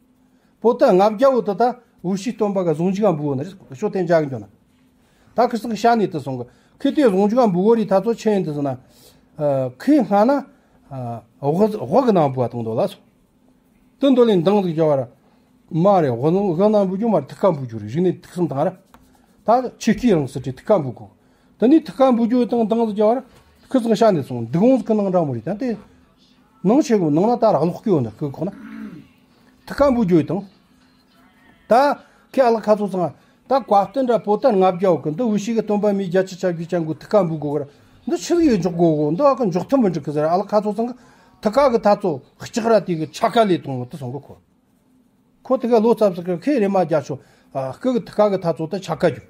པོ་ཏི་ལྔ་བརྒྱ་བོ་དེ་ད་འུ་ཤི་སྟོན་པ་ག་ཟུང་འཇུག་ག་འབུལ་བོ་ན་རེད། ཤོ་དེ་འཇག་གི་འགྱོ་ན། ད་ཁི་སང་ཤ་ནས་དེ་སོང་གི། ཁི་དེ་ཟུང་འཇུག་ག་འབུལ་བོ་རེད། ད་ཚོ་ཆེ་ཡིན་དེ་ཟེར་ན། ཨ་ཁི་སྔ་ན་ཨ་དབུ་དབུ་གི་ནང་འབུལ་བ་དང་དོ་ལ་སོང་། དེ་འདོད་ལས་འདང་ཟིག་རྒྱབ་བ་ར། མ་རེད། དབུ་ནང་དབུ་ནང་འབུལ་རྒྱུ་མ་རེད། ཐུགས་ཀ་འབུལ་རྒྱུ་རེད། གཞུག་ནས་ཐུགས་བསམ་བཏང་ར། ད་ཆེ་ཁའི་རང་སྲིད་ཁྲི་ཐུགས་ཀ་འབུལ་དགོས། དེ་ནས་ཐུགས་ཀ་འབུལ་རྒྱུ་དང་འདང་ཟིག་རྒྱབ་བ་ར། ཁི་སང་ཤ་ནས་སོང་། འདུག་འོང་ཟིག་གི་ནང་འདྲ་མོ་རེད། ད་དེ་ནང་ཆེ་གོ་ནང་ན་ད་ར་ལོག་གི་ཡོད་ན་ཁི་ཁོག་ན། ཐུགས་ཀ་འབུལ་རྒྱུ་དང་། ད་ཁོས་ཨ་ལགས་ཁ་ཚོ་ཚང་ང་། ད་བཀའ་བསྟན་ར་པོ་ཏི་ལྔ་བརྒྱ་བོ་གི་འདི་འུ་ཤི་གི་སྟོན་པ་མིའི་རྒྱལ་ཆེན་སྐྱབས་རྗེ་ཅན་གོ་ཐུགས་ཀ་འབུལ་དགོས་གི་ར། འདི་ཆི་ཟིག་ཡེ་འཇོག་དགོས་གོ། འདི་ཨ་ཁ་འཇོག་ཐུབ་མི་འགྲིག་གི་ཟེར། ཨ་ལགས་ཁ་ཚོ་ཚང་གི་ཐུགས་ཀ་གི་ཐ་ཚོ་ལྕགས་ར་དེ་གི་ཆ་ཀ་ལས་གཏོང་བ་དེ་སོང་གི་ཁོ། ཁོ་དེ་ག་ལོ་ཙམ་ཟིག་གི་ཁོས་རེ་མ་རྒྱ་ཆོ། ཨ་སྐུ་གི་ཐུགས་ཀ་གི་ཐ་ཚོ་དེ་ཆ་ཀ་རྒྱུ།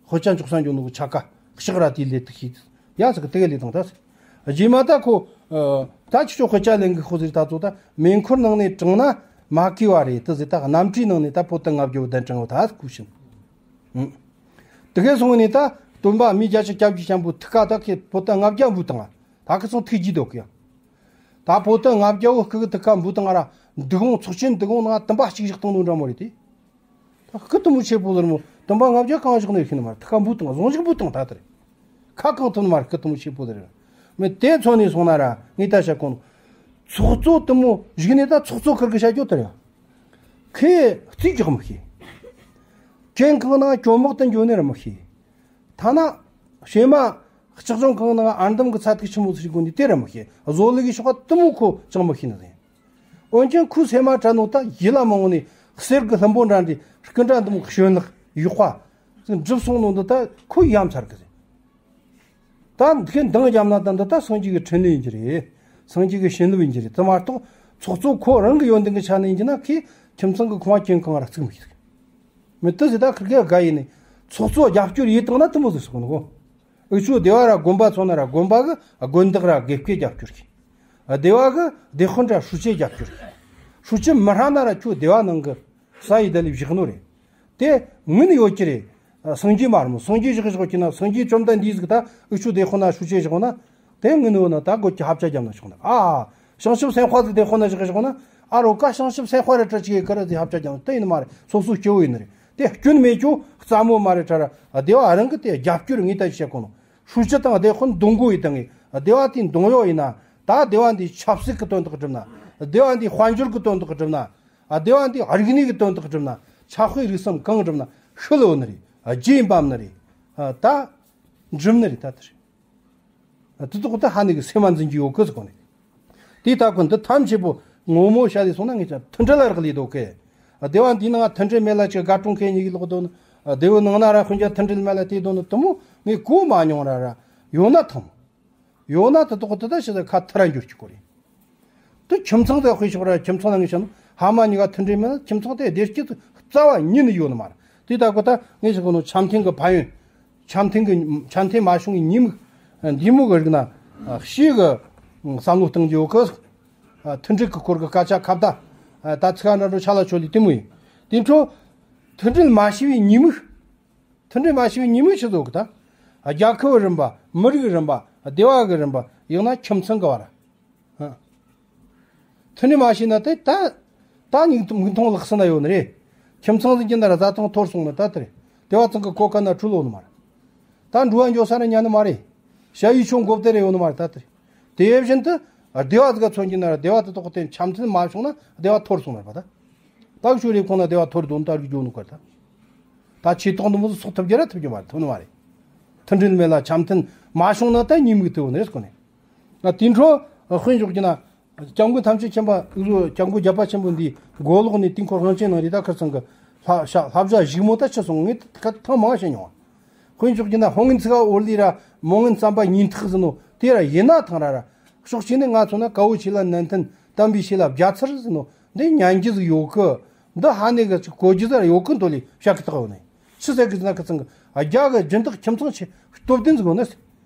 དཔེ་ཆ་འཇོག་ས་འཇོག་ནོ་གི་ཆ་ཀ་ལྕགས་ར་དེ་ལས་དུ་ཤེས། ཡ་ཟིག་གི་དེ་ག་ལས་དང་ད་ཟེར། རྗེས་མ་ད་ཁོ་ཨ་ད་ཁྱེད་ཆོ་དཔེ་ཆ་ལེན་གི་ཁོ་ཟེར། ད་ཚོ་ད་མེ་འཁོར་ནང་ནས་དྲངས་ན་མ་གོས་བ་རེད་དེ་ཟེར། ད་གནམ་གྲུའི་ནང་ནས་ད་པོ་ཏི་ལྔ་བརྒྱ་བོ་གདན་དྲངས་བ་ད་སྐུ་ཕྱིན། ཨང་། དེ་གས་སོང་ནས་ད་སྟོན་པ་མིའི་རྒྱལ་ཆེན་སྐྱབས་རྗེ་ཅན་པོ་ཐུགས་ཀ་ད་ཁོས་པོ་ཏི་ལྔ་བརྒྱ་འབུལ་བཏང་ང་། ད་ཁི་སང་ཐུགས་རྗེ་འདོད་གི་ཡ། ད་པོ་ཏི་ལྔ་བརྒྱ་བོ་སྐུ་གི་ཐུགས་ཀ་འབུལ་བཏང་ང་ར། འདུ་ཁང་། ཚོགས་ཆེན་འདུ་ཁང་ནང་དུམ་པ་གཅིག་བཞག་བཏང་ནོ་འདྲ་མོ་རེད་དེ། ད་སྐུ་དུམ་བུ་ཆེ་པོ་ལ་ར་མོ་དུམ་པ་ལྔ་བརྒྱ་གང་བཞག་ནས་ཤི་ནི་མ་རེད། ཐུགས་ཀ་འབུལ་བཏང་། ཟུང་འཇུག་འབུལ་བཏང་ད་དེ་རེད། ཁ་གང་ཐུབ་ནི་མ་རེད། སྐུ་དུམ་བུ་ཆེ་པོ་དེ་རེད། མི་དེ་ཚོ་ནས་སོང་ན་ར་ངས་ད་བཤད་གོ་ནོ། ཚོགས་གཙོ་དུམ་བུ་གཞུག་ནས་ད་ཚོགས་གཙོ་ཁུར་གི་བཤད་རྒྱུ་དེ་རེད། ཁོས་རྩིས་རྒྱག་མི་ཤེས། གྲོས་ཁང་ནང་གྱོད་དམག་ཏུ་འགྱོ་ནི་ར་མི་ཤེས། ཐ་ན་བྱེ་མ་ལྕགས་སྦྱང་ཁང་ནང་ཨར་འདམ་གི་ཚ་ཐིག་ཆི་མོ་ཟིག་དགོས་ནི་དེ་ར་མི་ཤེས། བཟོ་ལས་གི་ཕྱོགས་ག་དུ་མོ་ཁོ་ཅང་མི་ཤེས་ནི་རེད། འོན་ཀྱང་ཁོའི་སེམས་མ་དྲན་ནོ་ད་ཡིད་ལ་མི་འོང་ནི་གསེར་གི་ལྷུན་པོ་འདྲ་འདྲའི་སྐུ་འདྲ་འདི་མོ་གཞོན་ལག་ཡག་པ་ཟིག་འགྲུབ་སོང་ནོ་འདི་ད་ཁོ་ཡ་མཚར་གི་རེད། ད་འདི་གའི་འདང་བརྒྱབ་ན་ད་འདི་ད་སངས་རྒྱས་ཀྱི་འཕྲིན་ལས་ཡིན་གྱི་རེད། སངས་རྒྱས་ཀྱི་བྱིན་རླབས་ཡིན་གྱི་རེད། དེ་མ་གཏོགས་ཚོགས་གཙོ་ཁོ་རང་གི་ཡོན་ཏན་གྱི་ཆ་ནས་ཡིན་གྱི་ན་ཁོས་ཁྱིམ་ཚང་གི་ཁང་བ་གྱོན་གང་ར་བརྩིགས་མི་ཤེས། མི་དེ་ཟིག་ད་ཁིར་གེ་དགའ་ཡིན་ནི། ཚོགས་གཙོ་རྒྱབ་སྐྱོར་ཡེད་བཏང་ན་དེ་མོ་ཟིག་སོང་ནོ། འུ་ཆོ་སྡེ་བ་ར་དགོན་པ་ཚོ་ན་ར་དགོན་པ་གི་དགོན་བདག་ར་དགེ་བསྐོས་རྒྱབ་སྐྱོར་གྱིས། སྡེ་བ་གི་སྡེ་དཔོན་ར་ཧྲུའུ་ཅི་རྒྱབ་སྐྱོར་གྱིས། ཧྲུའུ་ཅི་མི་ཧྲ་ན་ར་ཁྱོད་སྡེ་བ་ནང་གི་ས་ཡི་ད་ལི་བཞག་ནོ་རེད། དེ་ངུན་ཡོད་ཀྱི་རེད། སངས་རྒྱས་མ་རེད་མོ། སངས་རྒྱས་བཞག་བཞག་ཀྱི་ན་སངས་རྒྱས་བཅོམ་ལྡན་འདས་ཟིག་ད་འུ་ཆོ་སྡེ་དཔོན་ན་ཧྲུའུ་ཅི་བཞག་ན། དེ་ངུན་ཡོད་ན་ད་དགོད་ཀྱི་ཧབ་ཆ་རྒྱབ་ན་ཆོག་ན། ཨ། བྱང་ཆུབ་སེམས་དཔའ་ཟིག་སྡེ་དཔོན་ན་བཞག་བཞག་ན། ཨ་རོ་ཀ་བྱང་ཆུབ་སེམས་དཔའ་རེ་ཏྲ་ཅིག་གི་ཀ་ར་ཟིག་ཧབ་ཆ་རྒྱབ་ན་དེ་ཡིན་མ་རེད། སོ་སོ་སྐྱེ་བོ་ཡིན་ནི་རེད། དེ་སྐྱོན་མེད་ཀྱོ་རྩ་མོ་མ་རེད་ཁྲ་ར། སྡེ་བ་རང་གི་དེ་རྒྱབ་སྐྱོར་ངེས་ད་བྱེད་གོ་ནོ། ཧྲུའུ་ཅི་དང་སྡེ་དཔོན་གདོང་མགོ་ཡི་དང་ངེས། སྡེ་བ་དེ་གདོང་གཡོག་ཡིན་ན། ད་སྡེ་བ་འདི་ཆབ་སྲིད་ཀྱི་དོན་དག་སྒྲུབ་ན། སྡེ་བ་འདི་དཔལ་འབྱོར་གྱི་དོན་དག་སྒྲུབ་ན། སྡེ་བ་འདི་རིག་གནས་ཀྱི་དོན་དག་སྒྲུབ་ན། ཕྱག་དཔེ་རིགས་གསུམ་གང་སྒྲུབ་ན་ཤུལ་ཡོད་ནི་རེད། རྗེས་འབབ་ནི་རེད། ད་འགྲུབ་ནི་རེད། ད་དེ་རེད། དེ་ཐོག་ཏུ་ཧ་ནི་གི་སེམས་མ་འཛིན་རྒྱུ་ཡོད་གི་ཟེར་གོ་ནི། དེ་ལྟ་ཀུན་དུ་ཐམས་ཅད་པོ་ངོ་མོ་བྱ་དེ་སོང་ན་ངེད་ཅག་མཐུན་སྒྲིལ་ལ་རག་ལས་འདུག་གི། སྡེ་བ་འདིའི་ནང་མཐུན་སྒྲིལ་མེད་ལ་ཅིག་དགའ་གྲོང་ཁྱེར་གཉིས་ཀྱི་ལོག་དོན། སྡེ་བའི་ནང་ན་ར་ཁོང་ཅག་མཐུན་སྒྲིལ་མེད་ལ་དེ་དོན་དུ་དུ་མོ་ངས་གོ་མ་མྱོང་ར་ར། ཡོད་ན་ཐང་། ཡོད་ན་དེ་དོག་དེ་ད་ཞིག་ཁ་ཐར་འགྱུར་གྱི་སྐོར་རེད། དེ་ཁྱིམ་ཚང་དེ་དཔེ་ཤོག་ར་ཁྱིམ་ཚང་ལ་ངས་བཤད་ན་ཕ་མ་གཉིས་ཀ་མཐུན་སྒྲིལ་མེད་ན་ཁྱིམ་ཚང་དེ་བདེ་སྐྱིད་རྩ་བ་ཉིད་ནས་ཡོད་ནི་མ་རེད། དེ་ད་གོ་ད་ངས་ཞིག་གོ་ནོ་འཆམ་མཐུན་གྱི་ཕན་ཡོན། འཆམ་མཐུན་གྱི་འཆམ་མཐུན་མ་བྱུང་བའི་ཉེས་དམིགས། འདི་མོ་གི་རིགས་ན་ཤེས་གི་བསམ་བློ་གཏོང་རྒྱུ་ཡོད་གི། མཐུན་སྒྲིལ་གྱི་སྐོར་གྱི་སྐད་ཆ་ཁ་བརྡ། ད་ཚིག་འདྲ་འགྲོ་ཆ་ལ་ཆོད་ལི་དེ་མོ་ཡིན། དེ་འཕྲོ་མཐུན་སྒྲིལ་མ་བྱས་པའི་ཉེས་དམིགས། མཐུན་སྒྲིལ་མ་བྱས་པའི་ཉེས་དམིགས་ཆི་ཟིག་གི་ད། རྒྱལ་ཁབ་རིམ་པ། མི་རིགས་རིམ་པ། སྡེ་བ་གི་རིམ་པ། ཡང་ན་ཁྱིམ་ཚང་གི་བར། ཨ། མཐུན་སྒྲིལ་མ་བྱས་ན་དེ་ད། ད་མིག་མིག་མཐོང་ལག་ཟིན་ན་ཡོད་ནི་རེད། ཁྱིམ་ཚང་ཟིན་གྱི་ན་ར་བཟའ་ཚང་འཐོར་སོང་ནི་ད་དེ་རེད། སྡེ་བ་ཚང་གི་གོ་ཁ་ན་འཁྲུལ་ལོ་ནི་མ་རེད། ད་འགྲོ་བ་འགྱོ་ས་ར་ཉན་ནི་མ་རེད། ཞ་ཡི་ཆུང་འགོ་བདེ་རེ་ཡོད་ནི་མ་རེད་ད་དེ་རེད། དེ་བཞིན་དུ་སྡེ་བ་ཟིག་ག་མཚོན་གྱི་ན་ར་སྡེ་བ་དེ་དོག་དེ་འཆམ་མཐུན་མ་བྱུང་ན་སྡེ་བ་འཐོར་སོང་ནི་རེད་པ་ད། ད་ཤུ་རེ་ཁོང་ན་སྡེ་བ་འཐོར་དོན་ད་རིག་འགྱོ་ནི་ཁར་ད། ད་ཆེ་ཐོག་འདི་མོ་ཟིག་ཚོགས་ཐུབ་རྒྱུ་ར་ཐུབ་རྒྱུ་མ་རེད། ཐུབ་ནི་མ་རེད། མཐུན་སྒྲིལ་མེད་ལ་འཆམ་མཐུན་མ་བྱུང་ན་ད་ཉེས་དམིགས་དེ་ཡོད་ནི་རེད་ཁོ་ནས། ང་དེ་འཕྲོ་དཔེ་འཇོག་རྒྱུ་ན། སྐྱབས་མགོན་ཐམས་ཅད་མཁྱེན་པ་འུ་ཟོ་སྐྱབས་མགོན་བརྒྱད་པ་ཆེན་པོ་འདིའི་མགོ་ལོག་ནས་དེང་ཁོ་དབང་ཆེན་ནང་རི་ད་ཁིར་ཚང་གི་ལྷ་ལྷ་བྱ་བཞུགས་མོ་ད་ཆི་སོང་ངས་ད་ཐེངས་མང་བཤད་མྱོང་བ། དཔེ་འཇོག་རྒྱུ་ན་ཧོང་ངན་ཚིག་འོར་ལི་ར་མོ་ངན་ཙམ་པ་ཉིན་ཐག་ཟིན་ནོ་དེ་ར་ཡིན་ན་ཐང་ར་ར། ཕྱོགས་གཅིག་ནས་ང་མཚོན་ན་དཀའ་བོ་ཆེ་ལ་ནན་ཏན་དམ་པའི་ཆོས་ལ་རྒྱ་ཚར་ཟིན་ནོ་འདི་ཉན་རྒྱུ་ཟིག་ཡོད་གི། འདི་ཧ་ནེ་གི་ཅིག་གོ་རྒྱུ་ཟིག་ར་ཡོད་གི་འདོད་ལི་བཤད་གི་ཐག་ཡོད་ནས། ཆི་ཟེར་གི་ཟིན་ན་ཁི་ཚང་གི་རྒྱ་གི་སྦྱིན་བདག་ཁྱིམ་ཚང་ཆེ་སྟོབས་ལྡན་ཟིག་ཡོད་ནས།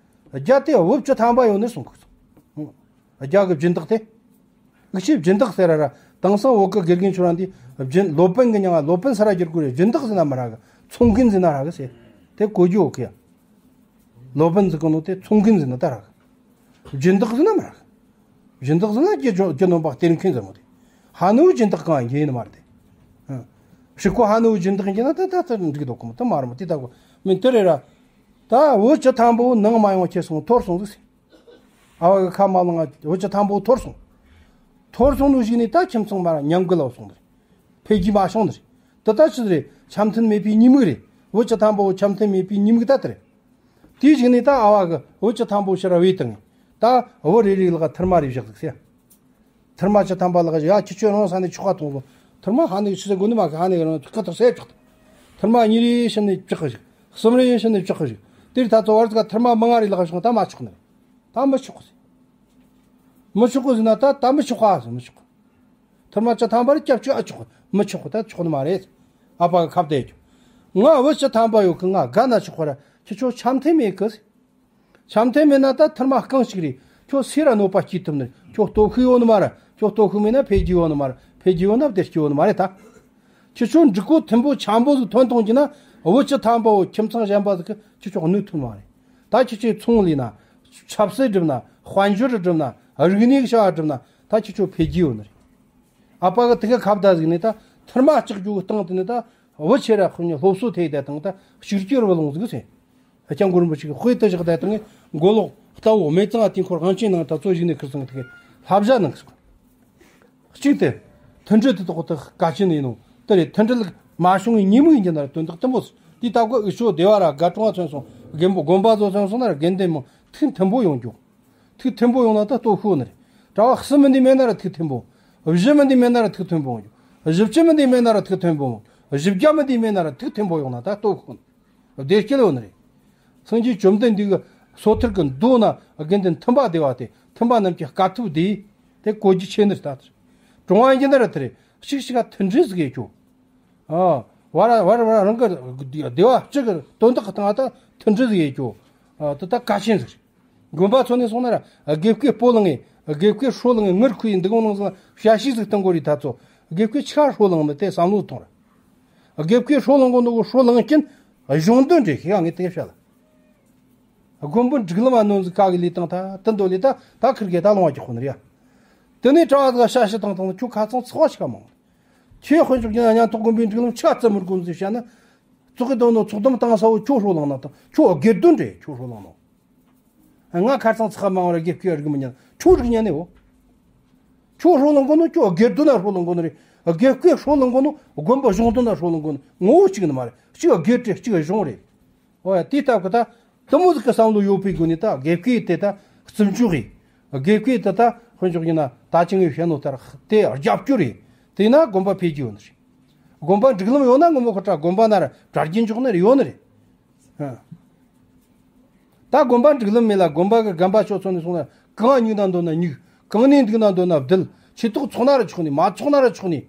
རྒྱ་དེ་བུ་བཅུ་ཐམ་པ་ཡོད་ནས་སོང་གི། རྒྱ་གི་སྦྱིན་བདག་དེ། འུ་ཆོས་སྦྱིན་བདག་ཟེར་ར་ར། དེང་སང་བོད་གི་དགེ་རྒན་ཁྱོད་རང་འདི་སྦྱིན་སློབ་དཔོན་གི་མྱིང་ང་སློབ་དཔོན་ས་ར་བསྒྱུར་དགོས་རེད། སྦྱིན་བདག་ཟེར་ན་མི་ར་གི། ཚོང་མགན་ཟེར་ན་ར་གི་ཟེར། དེ་གོ་རྒྱུ་ཡོད་གི་ཡ། སློབ་དཔོན་ཟེར་གོ་ནོ་དེ་ཚོང་མགན་ཟེར་ན་ད་ར་གི། སྦྱིན་བདག་ཟེར་ན་མི་ར་གི། སྦྱིན་བདག་ཟེར་ན་རྒྱུ་རྒྱུ་རྒྱུ་ནོམ་པ་སྟེར་མཁན་ཟེར་མོ་དེ། ཧ་ནུ་སྦྱིན་བདག་གང་ཡིན་ནི་མ་རེད་དེ། ཨ། ཕྱི་ཁོ་ཧ་ནུ་སྦྱིན་བདག་ཡིན་གྱི་ན་ད་ད་ད་འགྲིག་འདུག་གོ་མོ་ད་མ་ར་མོ་དེ་ད་གོ་མིན་དེ་རེད་ར། ད་བུ་བཅུ་ཐམ་པོ་ནང་མ་ཡོང་ཁྱེར་སོང་འཐོར་སོང་ཟིག་ཟེར། ཨ་བ་གི་ཁ་མ་ལངས་བུ་བཅུ་ཐམ་པོ་འཐོར་སོང་། འཐོར་སོང་ནོ་ཞིག་ནས་ད་ཁྱིམ་ཚང་མ་ར་ཉམས་རྒུད་ལ་སོང་ནི་རེད། འཕེལ་རྒྱས་མ་བྱུང་ནི་རེད། དེ་ད་ཆི་རེད། འཆམ་མཐུན་མེད་པའི་ཉེས་དམིགས་རེད། བུ་བཅུ་ཐམ་པོ་འཆམ་མཐུན་མེད་པའི་ཉེས་དམིགས་ད་དེ་རེད། དེའི་ཞིག་ནས་ད་ཨ་བ་གི་བུ་བཅུ་ཐམ་པོ་ཕྱིར་ར་བོས་བཏང་ངས། ད་བུ་རེ་རེ་ལག་ཐུར་མ་རེ་བཞག་ཟིག་ཟེར། ཐུར་མ་བཅུ་ཐམ་པ་ལག་བཞག་ཡ་ཁྱེད་ཆོས་རང་ས་ནས་ཆོག་ག་ཐོངས་སོང་། ཐུར་མ་ཧ་ནས་ཆི་ཟེར་དགོས་ནི་མ་གི་ཧ་ནས་རང་ཁ་ཐག་སེ་ཆོག་ཐུར་མ་གཉིས་རེ་ཕྱིན་ནས་བཅག་གི་ཞིག་གསུམ་རེ་ཕྱིན་ནས་བཅག་གི་ཞིག་དེར་ད་ཚོ་བར་ཙི་ག་ཐུར་མ་མང་ང་རེ་ལག་བྱུང་ད་མ་ཆོག་ནི་རེད། ད་མི་ཆོག་གི་ཟེར། མི་ཆོག་གི་ཟེར་ན་ད་ད་མི་ཆོག་ག་ཟེར། མི་ཆོག་གི། ཐུར་མ་བཅུ་ཐམ་པ་རེ་སྐྱབས་བཅོལ་ཨ་ཆོག་གི། མི་ཆོག་གི། ད་ཆོག་ནི་མ་རེད། ཨ་ཕ་གི་ཁ་བརྡ་རྒྱོབ། ང་བུ་བཅུ་ཐམ་པ་ཡོད་གི། ང་དགའ་ན་ཆོག་གི་ར། ཁྱེད་ཆོ་འཆམ་མཐུན་མེད་གི་ཟེར། འཆམ་མཐུན་མེད་ན་ད་ཐུར་མ་རྐང་གཅིག་རེད། ཁྱོད་སུས་ར་གནོད་པ་སྐྱེལ་ཐུབ་ནི་རེད། ཁྱོད་སྟོབས་ཤུགས་ཡོད་ནི་མ་རེད། ཁྱོད་སྟོབས་ཤུགས་མེད་ན་འཕེལ་རྒྱས་ཡོད་ནི་མ་རེད། འཕེལ་རྒྱས་ཡོད་ན་བདེ་སྐྱིད་ཡོད་ནི་མ་རེད་ད། ཁྱེད་ཆོ་འགྲིག་གོ་མཐུན་པོ་འཆམ་པོ་ཟིག་ཐོན་གཏོང་གྱི་ན་བུ་བཅུ་ཐམ་པ་བོ་ཁྱིམ་ཚང་གཞན་པ་ཟིག་གི་ཁྱེད་ཆོ་གནོད་ཐུབ་ནི་མ་རེད། ད་ཁྱེད་ཆོས་ཚོང་ལས་ན། ཆབ་སྲིད་སྒྲུབ་ན། དཔལ་འབྱོར་སྒྲུབ་ན། རིག་གནས་ཀྱི་བྱ་བ་སྒྲུབ་ན་ད་ཁྱེད་ཆོ་འཕེལ་རྒྱས་ཡོད་ནི་རེད། ཨ་ཕ་གི་དེ་ག་ཁ་བརྡ་ཟིག་ནས་ད་ཐུར་མ་ལྕགས་རྒྱུ་གི་སྟེང་དེ་ནས་ད་བུ་ཆེ་ར་ཁོ་ཉིད་སློབ་གསོ་ཐེབས་ད་དང་ད་གཅིག་གྱུར་བུ་ལོང་ཟིག་ཟེར། སྐྱབས་མགོན་རིན་པོ་ཆེ་གི་དཔེ་དེ་བཞག་ད་དང་མགོ་ལོག་རྟ་བོ་སྨད་གཙང་ང་དེང་ཁོ་རང་ཆེན་ནང་ད་གཙོ་བཞིན་ནས་ཁིར་ཚང་དེ་ག་ལྷ་བྱ་ནང་ཟིག་གཅིག་དེ། མཐུན་སྒྲིལ་དེ་དག་དེ་གལ་ཆེན་ཡིན་ནོ། དེ་རེད། མཐུན་སྒྲིལ་མ་བྱུང་བའི་ཉེས་དམིགས་ཡིན་གྱི་ན་ར་དོན་དག་དུམ་བུ་ཟིག་དེ་ལྟ་བུ་འུ་ཆོ་སྡེ་བ་ར་དགའ་གྲོང་བ་མཚོན་སོང་། དགོན་པ་དགོན་པ་ཚོ་མཚོན་སོང་ན་ར་དགེ་འདུན་མོ་ཐུགས་མཐུན་པོ་ཡོང་རྒྱུ། ཐུགས་མཐུན་པོ་ཡོང་ན་ད་སྟོབས་ཤུགས་ནི་རེད། གྲྭ་བ་གསུམ་མིན་འདི་མེད་ན་ར་ཐུགས་མཐུན་པོ། བཞི་མིན་འདི་མེད་ན་ར་ཐུགས་མཐུན་པོ་ཡོང་རྒྱུ། བཞི་བཅུ་མིན་འདི་མེད་ན་ར་ཐུགས་མཐུན་པོ་ཡོང་རྒྱུ། བཞི་བརྒྱ་མིན་འདི་མེད་ན་ར་ཐུགས་མཐུན་པོ་ཡོང་ན་ད་སྟོབས་ཤུགས་ནི་རེད། བདེ་སྐྱིད་ཡོད་ནི་རེད། སངས་རྒྱས་བཅོམ་ལྡན་འདས་ཀྱི་སོ་ཐར་གྱི་མདོ་ན་དགེ་འདུན་མཐུན་པ་བདེ་བ་སྟེ། མཐུན་པ་རྣམས་ཀྱི་དཀའ་ཐུབ་བདེ། དེ་གོ་རྒྱུ་ཆེ་ནི་རེད་ད། གྲོང་བ་ཡིན་གྱི་ན་ར་དེ་རེད། གཅིག་གཅིག་ག་མཐུན་སྒྲིལ་ཟིག་ཡེད་རྒྱུ། ཨ། བར་བར་བར་རང་གི་སྡེ་བ་གཅིག་གི་དོན་དག་གི་སྟེང་ད་མཐུན་སྒྲིལ་ཟིག་ཡེད་རྒྱུ། ཨ། དེ་ད་གལ་ཆེན་ཟིག་རེད། དགོན་པ་ཚོ་ནས་སོང་ན་ར་དགེ་བསྐོས་སྤོ་ལངས་ངེ། དགེ་བསྐོས་སྲོ་ལངས་ངེ་ངུར་ཁུ་ཡིན་འདུག་ནང་ཟིག་བྱ་བྱིས་ཟིག་གཏོང་དགོས་རེད་ད་ཚོ། དགེ་བསྐོས་ཆ་སྲོ་ལངས་མི་དེ་བསམ་བློ་གཏོང་ར། དགེ་བསྐོས་སྲོ་ལངས་གོ་ནོ་གོ་སྲོ་ལངས་རྐྱེན་གཞུང་དོན་རེད་ཤེས་ཡ་ངས་དེ་བཤད་ལ། དགོན་པ་སྒྲིག་ལམ་ནོན་ཟིག་ག་གི་ལས་དང་ད་དུ་འདོད་ལས་ད་ད་ཁིར་གེ་ད་ལོང་བ་རྒྱག་ཁོ་ནི་རེད་ཡ། དེ་ནས་གྲྭ་བ་ཟིག་བྱ་བྱིས་བཏང་བཏང་ཁྱོད་ཁ་ཚང་ཚགས་པ་ཞིག་ག་མང་། ཁྱོད་དཔེ་འཇོག་རྒྱུ་ན་ཉན་ཐོག་དགོན་པའི་སྒྲིག་ལམ་ཆ་ཙམ་མི་དགོས་ཟིག་བཤད་ན། ཙོག་གི་དོན་ནོ་ཚོགས་དུམ་བཏང་ས་བོ་ཁྱོད་སྲོ་ལངས་ན་དང་ཁྱོད་སྒེར་དོན་རེད་ཁྱོད་སྲོ་ལངས་ནོ། ང་ཁ་ཚང་ཚགས་མང་བ་ར་དགེ་བསྐོས་རིག་མི་ཉན། ཁྱོད་རིག་ཉན་ནི་འོ། ཁྱོད་སྲོ་ལངས་གོ་ནོ་ཁྱོད་སྒེར་དོན་ན་སྲོ་ལངས་གོ་ནི་རེད། དགེ་བསྐོས་སྲོ་ལངས་གོ་ནོ་དགོན་པ་གཞུང་དོན་ན་སྲོ་ལངས་གོ་ནི་ངོ་བོ་གཅིག་ནི་མ་རེད། གཅིག་སྒེར་རེད་གཅིག་གཞུང་རེད། འོ་ཡ་དེའི་སྟབས་ཀྱི་ད་དུ་མོ་ཟིག་གི་བསམ་བློ་ཡོད་པའི་སྒོ་ནས་ད་དགེ་བསྐོས་དེ་ད་བརྩི་འཇོག་རེད། དགེ་བསྐོས་དེ་ད་དཔེ་འཇོག་ཡིན་ན་ད་ཅི་ངས་བཤད་ནོ་ལྟར་དེ་རྒྱབ་སྐྱོར་རེད། དེས་ན་དགོན་པ་འཕེལ་རྒྱས་ཡོང་ནི་རེད། དགོན་པ་སྒྲིག་ལམ་ཡོད་ན་ངོ་མ་ཁོ་ཁྲ་དགོན་པ་ན་ར་གྲྭ་རྒྱུན་འཇོག་ནི་རེད། ཡོད་ནི་རེད། ཨ། ད་དགོན་པ་སྒྲིག་ལམ་མེད་ལ། དགོན་པ་གི་རྒན་པ་ཤོ་ཚོ་ནས་སོང་ན། གང་སྙིགས་ན་འདོད་ན་སྙིགས། གང་ནས་འདུག་ན་འདོད་ན་བསྡད། ཆེ་ཏོག་ཚོགས་ན་ར་ཆོག་ནི། མ་ཚོགས་ན་ར་ཆོག་ནི།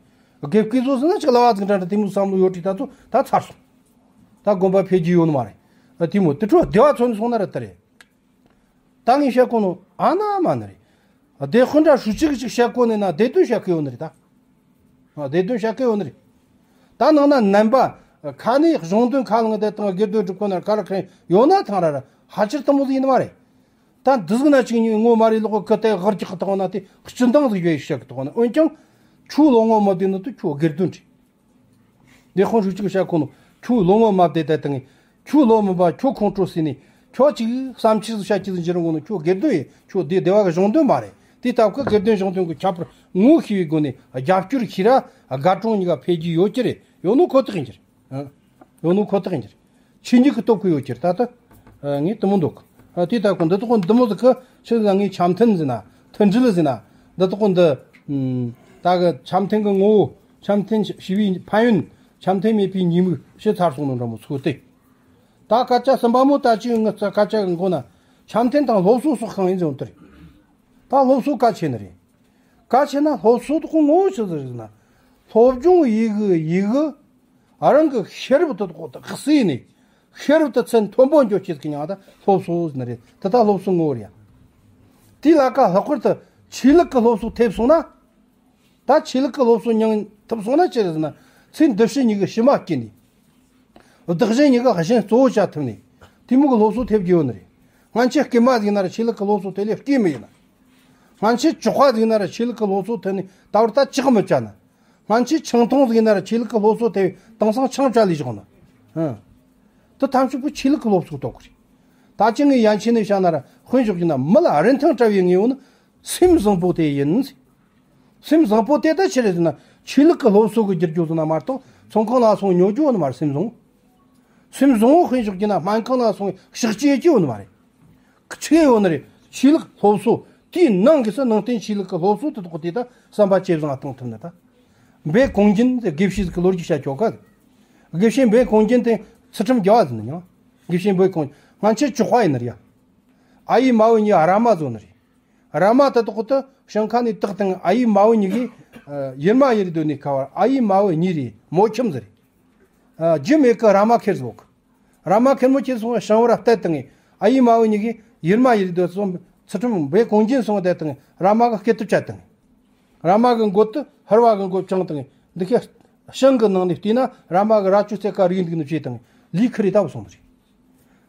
དགེ་བསྐོས་བཟོ་ཟེར་ན་ཅིག་ལ་བ་ཟིག་འདྲ་འདྲ་དེ་མོ་བསམ་བློ་ཡོད་དྲིས་ད་ཚོ་ད་ཚར་སོང་། ད་དགོན་པ་འཕེལ་རྒྱས་ཡོད་ནི་མ་རེད། ཨ། དེ་མོ་དེ་འཕྲོ་སྡེ་བ་ཚོ་ནས་སོང་ན་ར་དེ་རེད། ད་ངས་བཤད་གོ་ནོ་ཨ་ན་མ་ནི་རེད། སྡེ་དཔོན་འདྲ་ཧྲུའུ་ཅི་གི་ཅིག་བཤད་གོ་ནི་ན་སྡེ་དོན་བཤད་གི་ཡོད་ནི་རེད་ད། ཨ། སྡེ་དོན་བཤད་གི་ཡོད་ནི་རེད། ད་ནང་ན་ནན་པ་ཁ་ནས་གཞུང་དོན་ཁ་ལངས་དེ་དང་། དགེ་འདུན་སྒྲུབ་ཁོ་ན་ཀ་ར་ཁན་ཡོད་ན་ཐང་ར་ར་ཧ་ཅིར་དེ་མོ་ཟིག་ཡིན་ནི་མ་རེད། ད་འདི་ཟིག་ན་ཅིག་ཉིད་ངོ་མ་རེད་ལོག་གི་དེ་ཧར་རྒྱག་གི་དང་ན་དེ་སྤྱི་འདང་ཟིག་ཡོད་བཤད་གི་དང་ན། འོན་ཀྱང་ཁྱོད་བློ་ངོ་མ་བདེ་ནི་དུ་ཁྱོད་དགེ་འདུན་རེད། སྡེ་དཔོན་ཧྲུའུ་ཅི་གི་བཤད་གོ་ནོ། ཁྱོད་བློ་ངོ་མ་བདེ་དེ་དང་། ཁྱོད་བློ་མི་འབབ། ཁྱོད་ཁོང་ཁྲོ་ཟིན་ནས། ཁྱོད་ཅིག་བསམ་ཆི་ཟིག་བཤད་ཆི་ཟིག་འཇི་རུང་གོ་ནོ། ཁྱོད་དགེ་འདུན་ཡིན། ཁྱོད་སྡེ་སྡེ་བ་གི་གཞུང་དོན་མ་རེད། དེ་ལྟ་བུ་དགེ་འདུན་གཞུང་དོན་གི་ཁྱད་པར་ངོ་ཤེས་པའི་སྒོ་ནས་རྒྱབ་སྐྱོར་ཤེས་ར། དགའ་གྲོང་གཉིས་ཀ་འཕེལ་རྒྱས་ཡོད་ཀྱི་རེད། ཡོད་ནོ་ཁོ་ཐག་ཡིན་གྱི་རེད། ཨ། ཡོད་ནོ་ཁོ་ཐག་ཡིན་གྱི་རེད། ཆོས་ཉིད་ཀྱི་སྟོབས་ཀྱིས་ཡོད་ཀྱི་རེད། ད་ལྟ་ཨ་ངས་དེ་མོ་འདུག། ཨ། དེ་ལྟ་བུ་འདི་དག་འདི་མོ་ཟིག་གི་ཕྱིར་ན་ངས་འཆམ་མཐུན་ཟེར་ན། མཐུན་སྒྲིལ་ཟེར་ན། འདི་དག་འདི། ཨམ། ད་གི་འཆམ་མཐུན་གི་ངོ་བོ། འཆམ་མཐུན་ཞི་བའི་ཕན་ཡོན། འཆམ་མཐུན་མེད་པའི་ཉེས་དམིགས་ཕྱི་ཚར་སོང་ནོ་འདྲ་མོ་ཚོ་སྟེ། ད་སྐད་ཆ་གསུམ་པ་མོ་ད་ཅིག་ངི་སྐད་ཆ་གི་མགོ་ན། འཆམ་མཐུན་དང་སློབ་གསོ་སོགས་གང་ཡིན་ཟེར་དེ་རེད། ད་སློབ་གསོ་གལ་ཆེ་ནི་རེད། གལ་ཆེ་ན་སློབ་གསོ་དག་གི་ངོ་བོ་ཆི་ཟིག་རེད་ཟེར་ན། སློབ་སྦྱོང་ཡེད་གི་ཡེད་གི། ཨ། རང་གི་ཤེས་རབ་དེ་དག་དག་གསོས་ནས། ཤེས་རབ་དེ་ཚད་མཐོན་པོ་འགྱོ་བྱེད་ཀྱི་མྱིང་ད་སློབ་གསོ་ཟེར་ནི་རེད། དེ་ད་སློབ་གསོ་ངོ་བོ་རེད་ཡ། དེ་ལ་ཀ་ལྷག་པར་དུ་ཆོས་ལུགས་ཀྱི་སློབ་གསོ་ཐེབས་སོང་ན། ད་ཆོས་ལུགས་ཀྱི་སློབ་གསོ་མྱང་ཐུབ་སོང་ན་ཆི་རེད་ཟེར་ན། ཚེ་འདི་ཕྱི་གཉིས་ཀྱི་ཕྱི་མ་སྐྱིད་ནས། བདག་གཞན་གཉིས་ཀ་གཞན་གཙོ་བོ་བྱ་ཐུབ་ནས། དེ་མོ་གི་སློབ་གསོ་ཐེབས་རྒྱུ་ཡོད་ནི་རེད། སྔན་ཆད་རྐུན་མ་ཟིག་ན་ར་ཆོས་ལུགས་ཀྱི་སློབ་གསོ་ཐེབས་ལས་རྐུས་མི་ཡིན་ན། སྔན་ཆད་ཇག་པ་ཟིག་ན་ར་ཆོས་ལུགས་ཀྱི་སློབ་གསོ་ཐེབས་ནས་ད་བར་ད་ཇག་མི་བྱ་ན། སྔན་ཆད་ཆང་འཐུང་ཟིག་ན་ར་ཆོས་ལུགས་ཀྱི་སློབ་གསོ་ཐེབས། དེང་སང་ཆང་བྲལ་ལས་བཞག་ན། ཧུམ། དེ་ཐམས་ཅད་པོ་ཆོས་ལུགས་ཀྱི་སློབ་གསོ་ཐོག་གི་རེད། ད་ཅི་ངས་ཡན་ཆད་ནས་བཤད་ན་ར་དཔེ་འཇོག་རྒྱུ་ན། མི་ལ་རིན་ཐང་བྲལ་བའི་དངོས་པོ་ནི་སེམས་བཟང་པོ་དེ་ཡིན། སེམས་བཟང་པོ་དེ་ད་ཆི་རེད་ཟེར་ན། ཆོས་ལུགས་ཀྱི་སློབ་གསོ་གི་བསྒྱུར་རྒྱུ་ཟེར་ན་མ་གཏོགས་ཚོང་ཁང་ལ་སོང་ཉོ་རྒྱུ་ནི་མ་རེད། སེམས་བཟང་། སེམས་བཟང་བོ་དཔེ་འཇོག་རྒྱུ་ན་སྨན་ཁང་ལ་སོང་གཤག་བཅོས་རྒྱུ་ནི་མ་རེད། ཆི་ཡོད་ནི་རེད། ཆོས་ལུགས་སློབ་གསོ། དེའི་ནང་གི་སུ་ནང་བསྟན་ཆོས་ལུགས་ཀྱི་སློབ་གསོ་དེ་དག་དེ་ད་བསམ་པ་ཇེ་བཟང་གཏོང་ཐུབ་ནི། ད་སྦས་གོང་རྒྱན་ཟེར་དགེ་བཤེས་ཟིག་གི་ལོ་རྒྱུས་བཤད་ཆོག་ག། དགེ་བཤེས་སྦས་གོང་རྒྱན་དེ་ཚུལ་ཁྲིམས་རྒྱལ་བ་ཟེར་ནི་ཡང་། དགེ་བཤེས་སྦས་གོང་རྒྱན་སྔན་ཆད་ཇག་པ་ཡིན་ནི་རེད་ཡ། ཨ་ཡེ་མ་བུ་གཉིས་ར་མ་བཟོ་ནི་རེད། ར་མ་དེ་དག་དེ་ཞིང་ཁ་ནས་བཏགས་དང་། ཨ་ཡེ་མ་བུ་གཉིས་ཀྱིས་ཡུར་མ་ཡུར་སྡོད་ནས་ཁ་བར། ཨ་ཡེ་མ་བུ་གཉིས་རེད། མོ་ཁྱིམ་ཟིག་རེད། རྒྱུ་མེད་གི་ར་མ་ཁེར་བཟོ་གི། ར་མ་ཁེར་མོ་ཁྱེར་སོང་ཞིང་བར་བསྡད་དང་། ཨ་ཡེ་མ་བུ་གཉིས་ཀྱིས་ཡུར་མ་ཡུར་སྡོད་སོང་། ཚུལ་ཁྲིམས་སྦས་གོང་རྒྱན་སོང་བསྡད་དང་། ར་མ་གི་སྐེ་དུ་བཅད་དང་། ར་མ་གི་མགོ་དེ་ཕུར་བ་གི་མགོ་བཅིངས་དང་། འདི་ཁའི་ཞིང་གི་ནང་ནས་བལྟས་ན་ར་མ་གི་རྭ་ཅོ་རྩེ་ཀ་རིག་འདུག་ནི་བྱས་དང་། ལས་ཁུར་རེ་ལྟ་བུ་སོང་ནི་རེད།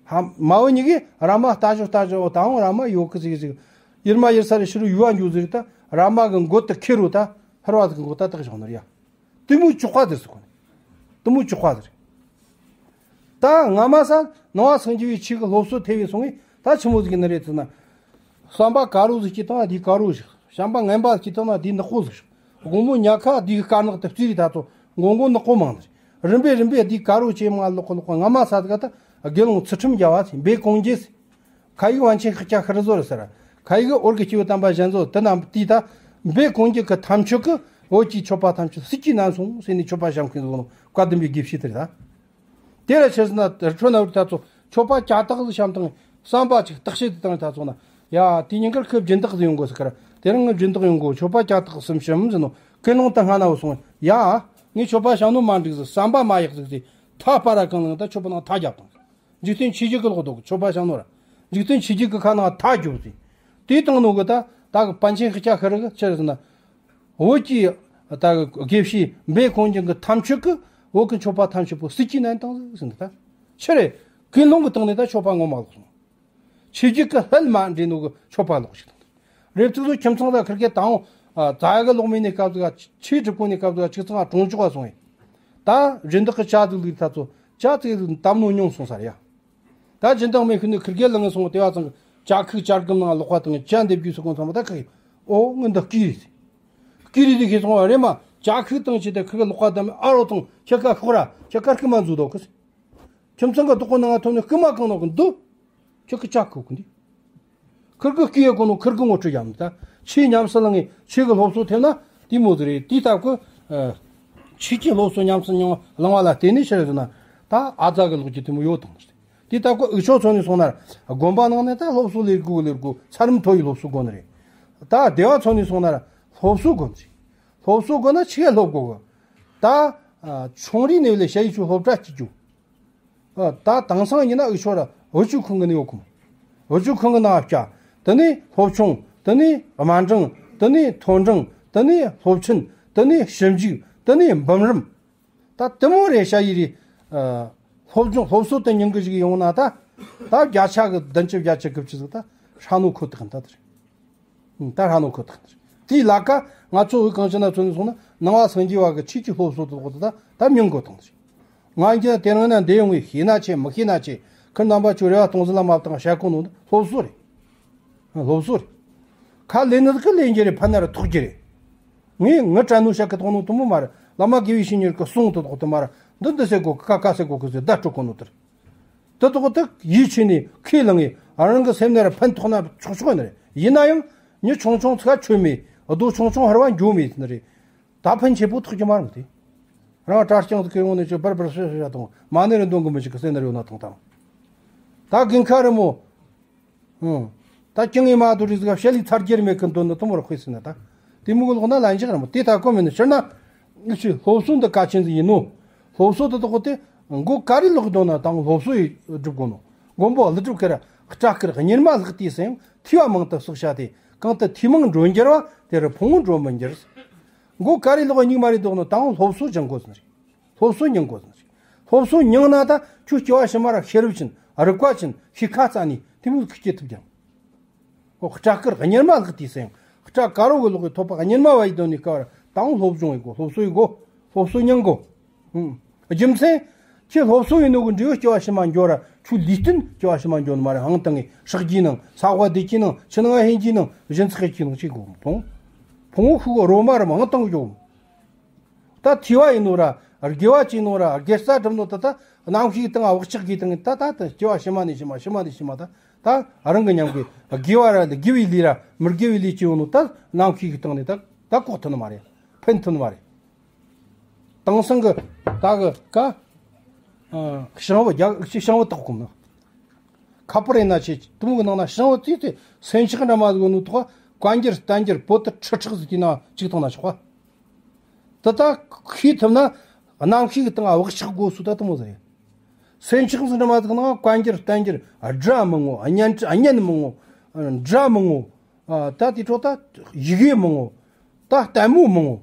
ཧ། མ་བུ་གཉིས་ཀྱིས་ར་མ་ལྟ་ཞོག་ལྟ་ཞོག་ད་འོང་ར་མ་ཡོད་གི་ཟིག་ཟིག། ཡུར་མ་ཡུར་ས་རེ་ཕྱི་རུ་ཡུར་བ་འགྱོ་ཟིག་རེད། ད་ར་མ་གི་མགོ་དེ་ཁེར་རོ་ད་ཕུར་བ་ཟིག་གི་མགོ་ད་བཏགས་བཞག་ནི་རེད་ཡ། དེ་མོ་ཇག་པ་ཟེར་ཟེར་གོ་ནི། དེ་མོ་ཇག་པ་ཟེར། ད་སྔ་མ་ས་ནང་པ་སངས་རྒྱས་པའི་ཆོས་ཀྱི་སློབ་གསོ་ཐེབས་པའི་སོང་ངས་ད་ཆི་མོ་ཟིག་ཡིན་ནི་རེད་ཟེར་ན། བསམ་པ་དཀར་པོ་ཟིག་སྐྱེས་བཏང་ན་དེ་དཀར་པོ་ཞིག། བྱམས་པ་ངན་པ་ཟིག་སྐྱེས་བཏང་ན་དེ་ནག་པོ་ཟིག། དགོང་མོ་ཉལ་ཁ་དེ་གི་དཀར་ནག་དེ་བརྩིས་རེད། ད་ཚོ་མགོ་མགོ་ནག་པོ་མང་ནི་རེད། རིམ་པས་རིམ་པས་དེ་དཀར་པོ་ཇེ་མང་ལོག་གི་ལོག་གི། སྔ་མ་ས་ཟིག་ད་དགེ་སློང་ཚུལ་ཁྲིམས་རྒྱལ་བ་ཟེར། སྦས་གོང་རྒྱན་ཟེར། ཁ་ཡིག་པཎ་ཆེན་ཤཱཀྱ་ཤྲཱི་བཟོ་རེད་ཟེར། ཁ་ཡིག་ཨོ་རྒྱན་སྐྱེས་བུ་དམ་པ་གཞན་བཟོ། དེ་རྣམས་དེས་ད་སྦས་གོང་རྒྱན་གྱི་ཐམས་ཅད་ཀྱིས་བོད་ཀྱི་ཆོས་པ་ཐམས་ཅད་སྲིད་ཀྱི་ནང་སོང་ཟེར་ནས་ཆོས་པ་བཤམས་མཁན་བཟོ་ནོ་བཀའ་གདམས་པའི་དགེ་བཤེས་དེ་རེད་ད། དེ་ར་ཆི་ཟེར་ན་རི་ཁྲོད་ན་བུ་ད་ཚོ་ཆོས་པ་ལྕགས་ཐག་ཟིག་བཤམས་དང་། བསམ་པ་ཅིག་བརྟག་དཔྱད་དེ་བཏང་། ད་ཚོ་ན་ཡ་དེ་ཉིན་དཀར་ཁོས་སྦྱིན་བདག་ཟིག་ཡོང་གོ་ཟེར་ཁར། དེ་རིང་ངས་སྦྱིན་བདག་ཡོང་གོ། ཆོས་པ་ལྕགས་ཐག་གསུམ་བཤམས་ཟེར་ནོ། དགེ་སློང་དེ་སྔ་ན་བུ་སོང་། ཡ་ངས་ཆོས་པ་བཤམས་ནོ་མ་འགྲིག་ཟིག། བསམ་པ་མ་ཡག་ཟིག་ཟེར། ཐག་པ་ར་གང་ལངས། ད་ཆོས་པ་ནང་ཐག་བརྒྱབ་བཏང་། འཇིག་རྟེན་ཆོས་བརྒྱད་ཀྱི་ལོག་འདུག། ཆོས་པ་བཤམས་ནོ་ར། འཇིག་རྟེན་ཆོས་བརྒྱད་ཀྱི་ཁ་ནང་ཐག་རྒྱོབ་ཟིག། དེ་བཏང་ནོ་གི་ད་ད་གི་པཎ་ཆེན་ཤཱཀྱ་ཤྲཱི་གིས་ཆི་རེད་ཟེར་ན། བོད་ཀྱི་ད་གི་དགེ་བཤེས་སྦས་གོང་རྒྱན་གྱི་ཐམས་ཅད་ཀྱིས་བོད་ཀྱི་ཆོས་པ་ཐམས་ཅད་པོ་སྲིད་ཀྱི་ནང་བཏང་ཟིག་ཟེར་འདུག། ད་ཆི་རེད། དགེ་སློང་གི་སྟེང་ནས་ད་ཆོས་པ་ངོ་མ་ལོག་སོང་། ཆོས་བརྒྱད་ཀྱི་ལྷད་མ་འདྲེས་ནོ་གི་ཆོས་པ་ལོག་ཞིག་དང་། རེབ་ཚིགས་སུ་ཁྱིམ་ཚང་ད་ཁིར་གེ་དང་། ཨ། ཙ་ཡ་གི་ལོག་མེད་ནས་སྐབས་ཟིག་ག་ཆོས་སྒྲུབ་གོ་ནས་སྐབས་ཟིག་ག་ཆིག་ཚང་གྲོང་ཆོག་ག་སོང་ཡིན། ད་སྦྱིན་བདག་གི་ཇ་ཟིག་ལུག། ད་ཚོ་ཇ་ཙིག་ཟིག་བཏབ་ནོ་ཉུང་སོང་ས་རེད་ཡ། ད་སྦྱིན་བདག་མེད་ཤུལ་ནས་ཁིར་གེ་ལངས་སོང་། དེ་བ་ཚང་གི་ཇ་ཁུག་ཇ་སྒམ་ནང་ལོག་པ་དང་ཇ་འདེབས་རྒྱུ་སོགས་གོ་ཚང་མ་ད་ཁག་ཡིན། ཨོ་ངི་འདི་སྐྱིད་རེད། སྐྱིད་རེད་དེ་ཁེ་སོང་བ་རེད་མ། ཇ་ཁུག་དང་བཅས་ཏེ་ཁིར་གེ་ལོག་པ་བསྡམས། ཨ་རོ་དང་ཁྱེད་ཀ་ཤོག་ར། ཁྱེད་ཀ་རྐུན་མ་འཛུལ་འདུག་གི། ཁྱིམ་ཚང་གི་བདག་པོ་ནང་ང་ཐོན་ནས་རྐུན་མ་གང་ནོ་གི་འདུག། ཁྱེད་ཀྱི་ཇ་ཁུག་གི་འདི། ཁིར་གི་སྐྱིད་ཡོད་གོ་ནོ་ཁིར་གི་ངོ་སྤྲོད་ཡམ་ད། ཆོས་ཉམས་སུ་བླངས་ངེ་ཆོས་གི་སློབ་གསོ་ཐེབས་ན་དེ་མོ་ཟིག་རེད། དེ་ལྟ་བུ་ཨ་ ཆོས་ཀྱི་སློབ་གསོ་ཉམས་སུ་མྱོང་བ་བླངས་པ་ལ་བརྟེན་ནས་ཕྱིར་ཟེར་ན། ད་ཨ་ཙ་གི་ལོག་རྒྱུ་དེ་མོ་ཡོད་དང་། དེ་ལྟ་བུ་འུ་ཆོ་ཚོ་ནས་སོང་ན་དགོན་པ་ནང་ནས་ད་སློབ་གསོ་ལས་དགོས་ལས་དགོས། ཚད་རིམ་མཐོ་བའི་སློབ་གསོ་དགོས་ནི་རེད། ད་སྡེ་བ་ཚོ་ནས་སོང་ན་སློབ་གསོ་དགོས་ནི་རེད། སློབ་གསོ་དགོས་ན་ཆི་ག་སློབ་དགོས་གི། ད་ཨ་ཆུང་རིགས་ནས་ལས་ཞ་ཡི་ཆུ་སློབ་གྲྭ་སྐྱིད་རྒྱུ། ཨ་ད་དེང་སང་ཡིན་ན་འུ་ཆོ་ར་བུ་བཅོལ་ཁང་གི་ནས་ཡོད་གི་མོ། བུ་བཅོལ་ཁང་གི་ནང་བསྐྱལ། དེ་ནས་སློབ་ཆུང་། དེ་ནས་དམའ་འབྲིང་། དེ་ནས་མཐོ་འབྲིང་། དེ་ནས་སློབ་ཆེན། དེ་ནས་ཞིབ་འཇུག། དེ་ནས་འབུམ་རམས། ད་དེ་མོ་རེད། ཞ་ཡི་རེད། ཨ་སློབ་སྦྱོང་སློབ་གསོ་དེ་མྱང་གི་ཞིག་ཡོང་ན་ད། ད་བརྒྱ་ཆ་གི་བདུན་ཅུ་བརྒྱད་ཅུ་དགུ་བཅུ་ཟིག་ད་ཧྲ་ནོ་ཁོ་ཐག་ཡིན། ད་དེ་རེད། ད་ཧྲ་ནོ་ཁོ་ཐག་ཡིན། དེའི་ལ་ཀ་ང་ཚོ་བོད་གངས་ཅན་ན་ཚོ་ནས་སོང་ན་ནང་པ་སངས་རྒྱས་པ་གི་ཆོས་ཀྱི་སློབ་གསོ་དེ་ད་ད་མྱང་དགོས་དང་། ང་རྒྱལ་དེ་རིང་ན་འདི་ཡོང་བའི་ཤེས་ན་ཆེ་མི་ཤེས་ན་ཆེ། ཁིར་རྣམ་པ་ཆོ་རེ་བ་སྟོང་ཟིག་ལ་མ་བཏང་བཤད་གོ་ནོ་འདི་སློབ་གསོ་རེད། སློབ་གསོ་རེད། ཁ་ལེན་ནི་གི་ལེན་རྒྱུ་རེད། ཕན་ན་ར་ཐོགས་རྒྱུ་རེད། ངས་ངི་དྲན་ནོ་བཤད་གི་ཐོག་ནོ་དུ་མོ་མ་རེད། བླ་མ་དགེ་བའི་བཤེས་གཉེན་གི་གསུང་དེ་དག་དུ་མ་རེད། འདི་འདི་ཟེར་གོ་གི། ཀ་ཀ་ཟེར་གོ་གི་ཟེར་བརྡ་སྤྲོད་གོ་ནོ་དེ་རེད། དེ་དག་དེ་ཡིད་ཆེས་ནས་ཁས་བླངས་ངེ་རང་གི་སེམས་ནས་ར་ཕན་ཐོགས་ན་ཆོག་ཆོག་ནི་རེད། ཡིན་ན་ཡང་མྱི་ཆུང་ཆུང་ཚ་ཆོད་མེད། རྡོ་ཆུང་ཆུང་ཧར་བ་འགྱོ་མེད་ནི་རེད། ད་ཕན་ཆེ་པོ་ཐོགས་ཀྱི་མ་རེད་དེ། རང་གྲྭ་རྐྱང་ཟིག་གི་ཡོང་ནས་ཅིག་བར་བར་ཤ་ཤ་ཤ་དང་མ་ནེ་རེ་འདོན་གི་མི་ཞིག་གི་སེམས་ནས་ཡོད་ན་ཐང་ཐང་། ད་དགུན་ཁ་རེད་མོ། ཨང་། ད་ཀྱང་ངའི་མ་དུ་རི་ཟིག་བཤད་ལི་ཚར་རྒྱུ་མེད་གི་འདོན་ནི་དུ་མོ་ར་ཁོས་ཟིན་ན་ད། དེ་མོ་གི་ལོག་ན་ལན་ཅིག་རེད་མོ། དེ་ད་གོ་མིན་ནི་ཕྱིར་ན། ངི་ཆོས་སློབ་གསོ་འདི་གལ་ཆེན་ཟིག་ཡིན་ནོ། སློབ་གསོ་དེ་དག་དེ་མགོ་ག་རེ་ལོག་འདོན་ན་དང་སློབ་གསོ་ཡི་སྒྲུབ་དགོ་ནོ། མགོན་པོ་ཀླུ་སྒྲུབ་ཀྱིས་ར་སྐྲ་དཀར་གཉེར་མ་ལག་དེའི་སེང་ཐོས་པ་མང་དུ་བསགས་བྱ་སྟེ། གང་དུ་ཐོས་མང་འགྲོ་འགྱུར་བ། དེ་རུ་ཕུང་པོ་འགྲོ་མི་འགྱུར། མགོ་ག་རེ་ལོག་སྙིགས་མ་རེ་འདོགས་ནོ་དང་སློབ་གསོ་སྦྱང་དགོས་ཟིན་རེད། སློབ་གསོ་མྱང་དགོས་ཟིན་རེད། སློབ་གསོ་མྱང་ན་ད་ཁྱོད་སྐྱེ་བ་ཕྱི་མ་ར་ཤེས་རབ་ཅན། རིག་པ་ཅན། ཤེས་ཁ་རྩ་ནས་དེ་མོ་སྐྱེ་ཐུབ་ཀྱང་། ཨོ་སྐྲ་དཀར་གཉེར་མ་ལག་དེའི་སེང་། སྐྲ་དཀར་བོ་གི་ལོག་གི་ཐོབ་པ་གཉེར་མ་བ་ཡི་དོན་ནི་སྐབས་ར་དང་སློབ་སྦྱོང་ཡི་དགོ། སློབ་གསོ་ཡི་དགོ། སློབ་གསོ་མྱང་དགོ། ཨང་། རྒྱུ་མཚན། ཁྱེད་སློབ་གསོ་ཡིན་ནོ་གི་འབྲས་བུ་སྐྱེ་བ་ཕྱི་མ་འགྱོ་ར་ཁྱོད་ལུས་རྟེན་སྐྱེ་བ་ཕྱི་མ་འགྱོ་ནི་མ་རེད། ཧང་དང་ངི་སྲེག་རྒྱུའི་ནང་། ས་དཔའ་སྡེ་བརྒྱད་ནང་། ཕྱི་ནང་ཧན་རྒྱུའི་ནང་། གཞན་ཚེགས་ཀྱི་ནང་ཅིག་དགོ་ཕུང་། ཕུང་བོ་ཤུགས་རོ་མ་ར་མ་ཧང་དང་འགྱོ། ད་ཐོས་པ་ཡིན་ནོ་ར། དགེ་བ་བྱས་ནོ་ར། དགེ་རྩ་སྒྲུབ་ནོ་ད་ད་རྣམ་ཤེས་སྟེང་བག་ཆགས་ཀྱི་སྟེང་ད་ད་ད་སྐྱེ་བ་ཕྱི་མ་ནས་ཕྱི་མ། ཕྱི་མ་ནས་ཕྱི་མ་ད་ད་རང་གི་ཉམས་གི་དགེ་བ་ར་དགེ་བའི་ལས་ར་མི་དགེ་བའི་ལས་བྱས་ཡོང་ནོ་ད་རྣམ་ཤེས་ཀྱི་སྟེང་ནས་ད་ད་གོ་ཐུབ་ནི་མ་རེད། ཕན་ཐོགས་ནི་མ་རེད། དེང་སང་གི་ད་གི་ཀ་ཨ་ཞིང་བུ་རྒྱ་ཞིང་བུ་བཏགས་གོ་ནོ། ཁ་པར་ཡིན་ན་ཆེ་དུམ་གི་ནང་ན་ཞིང་བུ་བརྩིས་ཏེ་སེམས་ཆགས་འདྲ་མ་ཟིག་ནོ་ཐོག་བཀའ་འགྱུར་བསྟན་འགྱུར་པོ་ཏི་ཁྲི་ཕྲག་ཟིག་གི་ནང་བཅུག་བཏང་ན་ཆོག་པ། དེ་ད་ཤེས་ཐུབ་ན་རྣམ་ཤེས་གི་སྟེང་བག་ཆགས་དགོས་སུ་ད་དུ་མོ་ཟེར། སེམས་ཆགས་ཟིག་འདྲ་མ་ཟིག་ནང་བཀའ་འགྱུར་བསྟན་འགྱུར་སྒྲ་མི་ངོ། སྙན་སྙན་མི་ངོ། སྒྲ་མི་ངོ། ཨ་ད་དེ་འཕྲོ་ད་ཡི་གེ་མི་ངོ། ད་ལྟད་མོ་མི་ངོ་།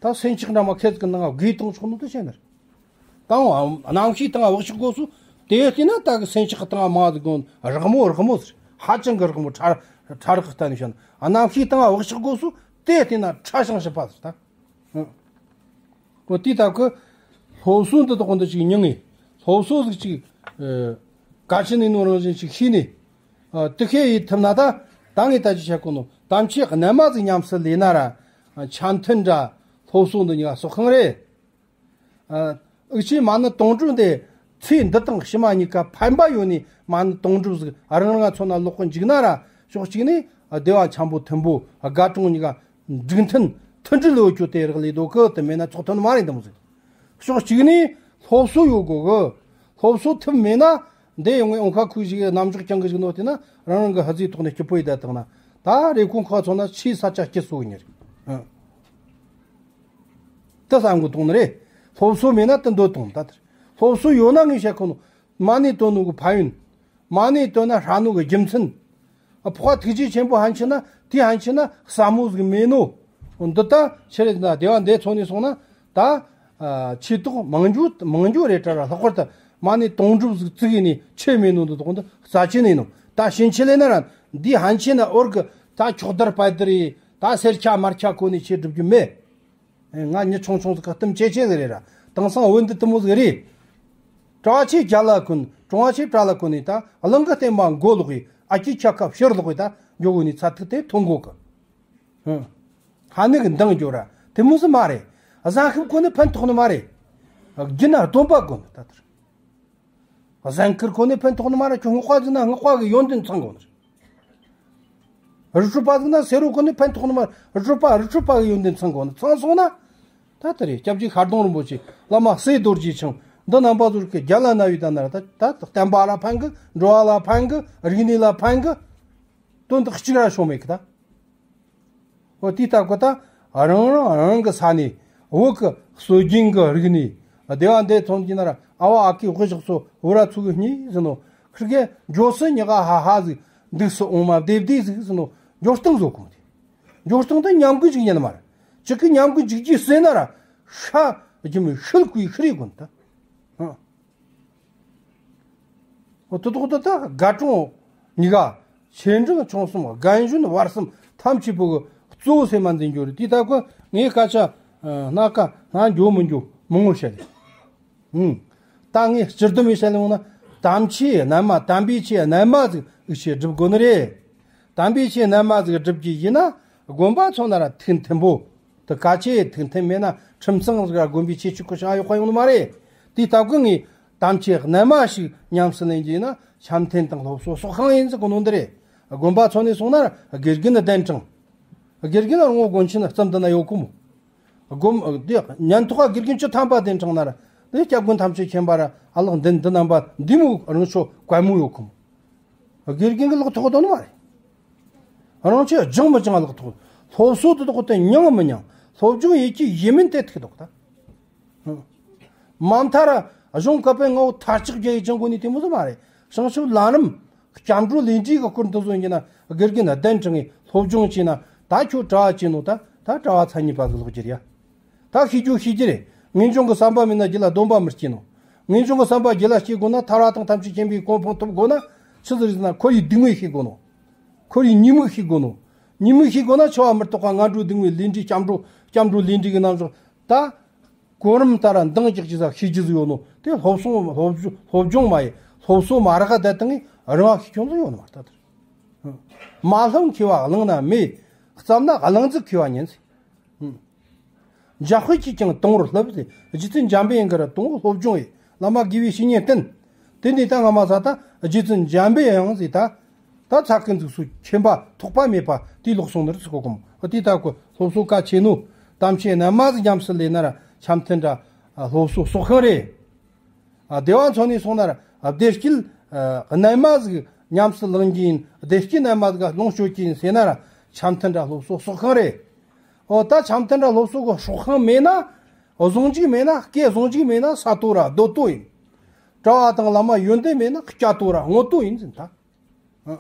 ད་སེམས་ཆགས་འདྲ་མ་ཁད་ཀྱི་ནང་དགོས་གཏོང་ཆོག་ནོ་དེ་བཤད་ནི་རེད། དང་རྣམ་ཤེས་དང་བག་ཆགས་དགོས་སུ། དེ་བལྟས་ན་ད་གི་སེམས་ཆགས་དང་མ་ཟིག་གོ་རག་མོ་རག་མོ་ཟེར། ཧ་ཅང་གི་རག་མོ། ཕྲ་ཕྲ་རག་གི་ལྟ་ནས་བཤད་ན་རྣམ་ཤེས་དང་བག་ཆགས་དགོས་སུ། དེ་བལྟས་ན་ཕྲ་ཞིང་ཞིབ་པ་ཟེར་ད། ཨོ་དེ་ལྟ་གི་སློབ་གསོ་འདི་དག་འདི་ཅིག་མྱང་ངེ། སློབ་གསོ་ཟིག་ཅིག་ཨ་གལ་ཆེན་ཡིན་ནོ་རང་བཞིན་ཅིག་ཤེས་ནས། ཨ་དེ་ཤེས་ཡི་ཐུབ་ན་ད་ད་ངས་ད་ཅི་བཤད་གོ་ནོ་དམ་ཆོས་རྣལ་མ་ཟིག་ཉམས་སུ་ལེན་ན་ར་ཆ་མཐུན་འདྲ་སློབ་གསོ་འདི་གཉིས་ཀ་སོགས་ཤིང་རེད། ཨ་འུ་ཆོས་མ་ཎི་དུང་སྒྲུབ་འདི་ཚེ་འདི་དང་ཕྱི་མ་གཉིས་ཀ་ཕན་པ་ཡོད་ནི་མ་ཎི་དུང་སྒྲུབ་ཟིག་རང་རང་ཚོ་ན་ལོག་གི་འཇུག་ན་ར། ཕྱོགས་གཅིག་ནས་བདེ་བ་ཆེན་པོ་མཐུན་པོ་དགའ་གྲོང་གཉིས་ཀ་འགྲིག་མཐུན་མཐུན་སྒྲིལ་ཡོད་རྒྱུ་དེ་རག་ལས་འདུག་གི། དེ་མེད་ན་ཚོགས་ཐུན་མ་རེད་འདི་མོ་ཟིག་ཕྱོགས་གཅིག་ནས་སློབ་གསོ་ཡོད་དགོས་གི། སློབ་གསོ་ཐུབ་མེད་ན་འདི་ཡོང་ངས་འོང་ཁ་ཁུ་ཞིག་རྣམ་འཇོག་རྐྱང་གི་ཞིག་ནོ་དེ་ན་རང་རང་གི་ཧ་ཟིག་ཐོག་ནས་སྐྱིད་པོ་ཡི་ད་བཏང་ན་ད་རེ་ཁོང་ཁ་ཚོ་ན་ཆེས་ས་ཆ་སྐྱིད་སོ་གི་ཉེར། ཨ། དེ་བསམ་གི་འདུག་ནི་རེད། སློབ་གསོ་མེད་ན་དེ་འདོད་དང་ད་དེར། སློབ་གསོ་ཡོད་ན་ངས་བཤད་ཁོ་ནོ། མ་ཎི་འདོན་ནོ་གི་ཕན་ཡོན། མ་ཎི་འདོན་ན་ཧྲ་ནོ་གི་རྒྱུ་མཚན། ཨ་འཕགས་པ་ཐུགས་རྗེ་ཆེན་པོ་ཕན་ཆེ་ན་དེ་ཕན་ཆེ་ན་ཟབ་མོ་ཟིག་མེད་ནོ། འདི་ད་ཆི་རེད་ན་སྡེ་བ་འདི་ཚོ་ནས་སོང་ན་ད། ཨ་ཆོས་ཐོག་མང་རྒྱུ་མང་རྒྱུ་རེད་དྲ་ར། ལྷག་པར་དུ་མ་ཎི་དུང་སྒྲུབ་ཟིག་བཙུགས་ནས་ཆོས་མེད་ནོ་འདི་དག་འདི་རྩ་ཆེན་ཡིན་ནོ། ད་ཕྱིན་ཆད་ལས་ན་ར་འདི་ཕན་ཆེ་ན་འོར་གི་ད་ཁྱོག་དར་པ་དར་ཡི་ད་སེར་ཆ་དམར་ཆ་གོ་ནས་ཆོས་སྒྲུབ་རྒྱུ་མེད། ང་མྱི་ཆུང་ཆུང་ཟིག་ག་གཏམ་ཆེ་ཆེ་ཟིག་རེད་ར། དེང་སང་བོད་འདི་དེ་མོ་ཟིག་རེད། གྲྭ་ཆས་རྒྱ་ལ་གོན། གྲོང་བ་ཆས་བྲག་ལ་གོན་ནས་ད་གླིང་གི་བསྟན་པ་མགོ་ལོག་ཡི། ཨ་ཀྱི་ཁྱ་ཁ་ཕྱིར་ལོག་ཡི་ད་མགྱོགས་བོ་ནས་ཚ་ཐིག་དེ་ཐོན་གོ་གི། ཧ་ནི་གི་འདང་རྒྱོ་ར་དེ་མོ་ཟིག་མ་རེད། གཟན་ཤུབས་གོན་ནས་ཕན་ཐོགས་ནི་མ་རེད། རྒྱུ་ན་སྡོམ་པ་གོན་ནི་ད་དེར། གཟན་དཀར་གོན་ནས་ཕན་ཐོགས་ནི་མ་རེད། ཁྱོད་སྔགས་པ་ཟིག་ན་སྔགས་པ་གི་ཡོན་ཏན་ཚང་དགོས་ནི་རེད། རི་ཁྲོད་པ་ཟིག་ན་སེར་བོ་གོན་ནས་ཕན་ཐོགས་ནི་མ་རེད། རི་ཁྲོད་པ་རི་ཁྲོད་པ་གི་ཡོན་ཏན་ཚང་དགོས་ནི། ཚང་སོང་ན་ ད་དེ་རེད། སྐྱབས་རྗེ་ཤར་གདོང་རིན་པོ་ཆེ། བླ་མ་སེ་རྡོ་རྗེ་འཆང་། འདི་རྣམ་པ་ཚོ་གི་རྒྱ་ལ་ན་བའི་ད་ན་ར་ད་ད་བསྟན་པ་ལ་ཕན་གི། འགྲོ་བ་ལ་ཕན་གི། རིག་གནས་ལ་ཕན་གི། དོན་དག་གཅིག་ར་བྱུང་མེད་གི་ད། འོ་དེའི་སྟབས་ཀྱིས་ད་རང་རང་རང་གི་ས་ནས། བོད་ཀྱི་སྲོལ་རྒྱུན་གྱི་རིག་གནས། སྡེ་བ་འདི་ཚོ་གི་ན་ར་ཨ་བ་ཨ་ཁུའི་དབུ་ཞྭ་ཚོ་བོད་ར་ཚུགས་གི་སྙིང་ཟེར་ནོ། ཁིར་གེ་འགྱོ་སི་ཉི་ག་ཧ་ཧ་ཟིག། འདུག་སི་འོ་མ་བདེ་བདེ་ཟིག་ཟེར་ནོ། འགྱོ་སྟངས་བཟོ་གོ་མི་དེ། འགྱོ་སྟངས་དེ་ཉམས་གི་འཇུག་ཉན་མ་ར། ཅིག་གི་ཉམས་གི་འཇུག་རྒྱུ་ཟེར་ན་ར། ཤ་རྒྱུ་མི་ཤུལ་ཀུའི་ཤི་རེ་གོ་ནི་ད། ཧང་། འོ་དེ་དག་ད་ད་དགའ་གྲོང་ཉི་ག། ཆེ་འབྲིང་ཆུང་གསུམ། རྒན་གཞོན་བར་གསུམ་ཐམས་ཅད་པོ་གི་གཙོ་བོ་སེམས་མ་འཛིན་རྒྱུ་རེད། དེའི་སྟབས་ཀྱིས་ངས་སྐད་ཆ་ཨ་སྣ་ཁ་སྣ་འགྱོ་མི་འགྱོ་མང་བོ་བཤད་ལེ། ཨུང་། ད་ངས་སྤྱིར་བསྡོམས་ཡེ་བཤད་ལེ་འོང་ན། དམ་ཆོས་རྣལ་མ། དམ་པའི་ཆོས་རྣལ་མ་ཟིག་འུ་ཆོས་སྒྲུབ་དགོས་ནི་རེད། དམ་པའི་ཆོས་རྣལ་མ་ཟིག་སྒྲུབ་རྒྱུ་ཡིན་ན། དགོན་པ་ཚོ་ན་ར་ཐིག་མཐུན་པོ། དེ་ཁ་ཆེ་ཐིག་མཐུན་མེད་ན། ཁྲིམས་གཙང་ཟིག་ར་དགོན་པའི་ཆོས་ཕྱོགས་ཀྱི་ཤང་ཡོག་པ་ཡོང་ནི་མ་རེད། དེའི་སྟབས་ཀྱིས་ངས་དམ་ཆོས་རྣལ་མ་ཞིག་ཉམས་སུ་ལེན་རྒྱུ་ཡིན་ན། འཆམ་མཐུན་དང་སློབ་གསོ་སོགས་ཤིག་ཡིན་ཟེར་གོ་ནོ་འདི་རེད། དགོན་པ་ཚོ་ནས་སོང་ན་ར་དགེ་རྒན་གདན་དྲངས། དགེ་རྒན་ར་ངོ་དགོན་ཆེན་རྩ་འདི་ན་ཡོད་གོ་མོ། དགོན་དེ་ཉན་ཐོག་ག་དགེ་རྒན་བཅུ་ཐམ་པ་གདན་དྲངས་ན་ར། དེ་སྐྱབས་མགོན་ཐམས་ཅད་མཁྱེན་པ་ར་ཨ་ལགས་འདི་འདི་རྣམ་པ་འདི་མོ་རང་ཆོ་གད་མོ་ཡོད་གོ་མོ། དགེ་རྒན་གི་ལག་ཐོག་དོན་མ་རེད། རང་ཆོས་སྦྱང་མི་སྦྱང་ལག་ཐོག། སློབ་གསོ་དེ་དག་དེ་མྱང་མི་མྱང་། སློབ་སྦྱོང་ཡེད་རྒྱུ་ཡིན་མིན་དེ་ཐུག་དོག་ད། མ་མཐའ་ར་གཞུང་བཀའ་པོད་ལྔ་བོ་མཐར་ཆགས་རྒྱ་ཡི་སྦྱང་དགོས་ནི་དེ་མོ་ཟིག་མ་རེད། བྱང་ཆུབ་ལམ་རིམ་སྐྱབས་འགྲོ་ལས་འབྲས་གི་སྐོར་འདི་ཚོ་ཡིན་ན། དགེ་རྒན་གདན་དྲངས་ངས་སློབ་སྦྱོང་བྱས་ན། ད་ཁྱོད་གྲྭ་བ་བྱས་ནོ་ད། ད་གྲྭ་བ་མཚན་ཉིད་པ་ཟིག་ལོག་རྒྱུ་རེད་ཡ། ད་ཤེས་རྒྱུ་ཤེས་རྒྱུ་རེད། ངེས་འབྱུང་གི་བསམ་པ་མེད་ན་རྒྱུད་ལ་སྡོམ་པ་མི་སྐྱེ་ནོ། ངེས་འབྱུང་གི་བསམ་པ་རྒྱུད་ལ་སྐྱེ་དགོས་ན། ཐར་བ་དང་ཐམས་ཅད་མཁྱེན་པའི་གོ་འཕང་ཐོབ་དགོས་ན། ཆི་ཟིག་རེད་ཟེར་ན། ཁོར་ཡུག་སྡུག་བསྔལ་ཤེས་དགོས་ནོ། ཁོར་ཡུག་ཉེས་དམིགས་ཤེས་དགོས་ནོ། ཉེས་དམིགས་ཤེས་དགོས་ན་འཆི་བ་མི་རྟག་པ། ངན་འགྲོ་སྡུག་བསྔལ། ལས་འབྲས་སྐྱབས་འགྲོ། སྐྱབས་འགྲོ་ལས་འབྲས་ཀྱི་རྣམ་གཞག་ད། གོ་རིམ་ལྟར་འདང་རྒྱག་རྒྱུ་ཟིག་ཤེས་རྒྱུ་ཟིག་ཡོད་ནོ། དེ་སློབ་སྦྱོང་སློབ་སྦྱོང་སློབ་སྦྱོང་མ་ཡེ། སློབ་གསོ་མ་རག་ག་བསྡད་བཏང་ངས་རང་ཤེས་ཁྱོད་ཚོ་ཡོད་ནི་མ་རེད་ད། དེར་མ་བསླངས་མཁས་པ་བླངས་ན་མེད། བརྩམས་ན་བླངས་ཚིག་མཁས་པ་ཉན་ཟེར། འཇམ་དཔལ་གྱིས་ཀྱང་དང་པོར་བསླབས་ཟེར། རྗེ་བཙུན་འཇམ་པའི་དབྱངས་ཀྱིས་ར་དང་པོ་སློབ་སྦྱོང་ཡེ། བླ་མ་དགེ་བའི་བཤེས་གཉེན་བསྟེན། དེ་ནས་ད་སྔ་མ་ས་ད་རྗེ་བཙུན་འཇམ་པའི་དབྱངས་ཟེར་ད། ད་ཚ་ཀུན་འཛུགས་སུ་མཁྱེན་པ་ཐོགས་པ་མེད་པ་དེའི་ལོག་སོང་ནི་རེད་ཟེར་གོ་གོ་མོ། དེའི་སྟབས་ཀྱིས་སློབ་གསོ་གལ་ཆེ་ནོ། དམ་ཆོས་རྣལ་མ་ཟིག་ཉམས་སུ་ལེན་ན་ར་འཆམ་མཐུན་ར་སློབ་གསོ་སོགས་ཤིག་རེད། ཨ། སྡེ་བ་ཚོ་ནས་སོང་ན་ར་བདེ་སྐྱིད་ཨ་རྣལ་མ་ཟིག་ཉམས་སུ་ལེན་རྒྱུ་ཡིན། བདེ་སྐྱིད་རྣལ་མ་ཟིག་ལོངས་སྤྱོད་རྒྱུ་ཡིན་ཟེར་ན་ར་འཆམ་མཐུན་ར་སློབ་གསོ་སོགས་ཤིག་རེད། འོ་ད་འཆམ་མཐུན་ར་སློབ་གསོ་གི་སྲོག་ཤིང་མེད་ན། བཟང་ཕྱུག་མེད་ན། སྐད་བཟང་ཕྱུག་མེད་ན་ས་ལྟོ་ར་རྡོ་ལྟོ་ཡིན། གྲྭ་བ་དང་བླ་མ་ཡོན་ཏན་མེད་ན་སྐྱ་ལྟོ་ར་སྔོ་ལྟོ་ཡིན་ཟེར་ད། ཨ།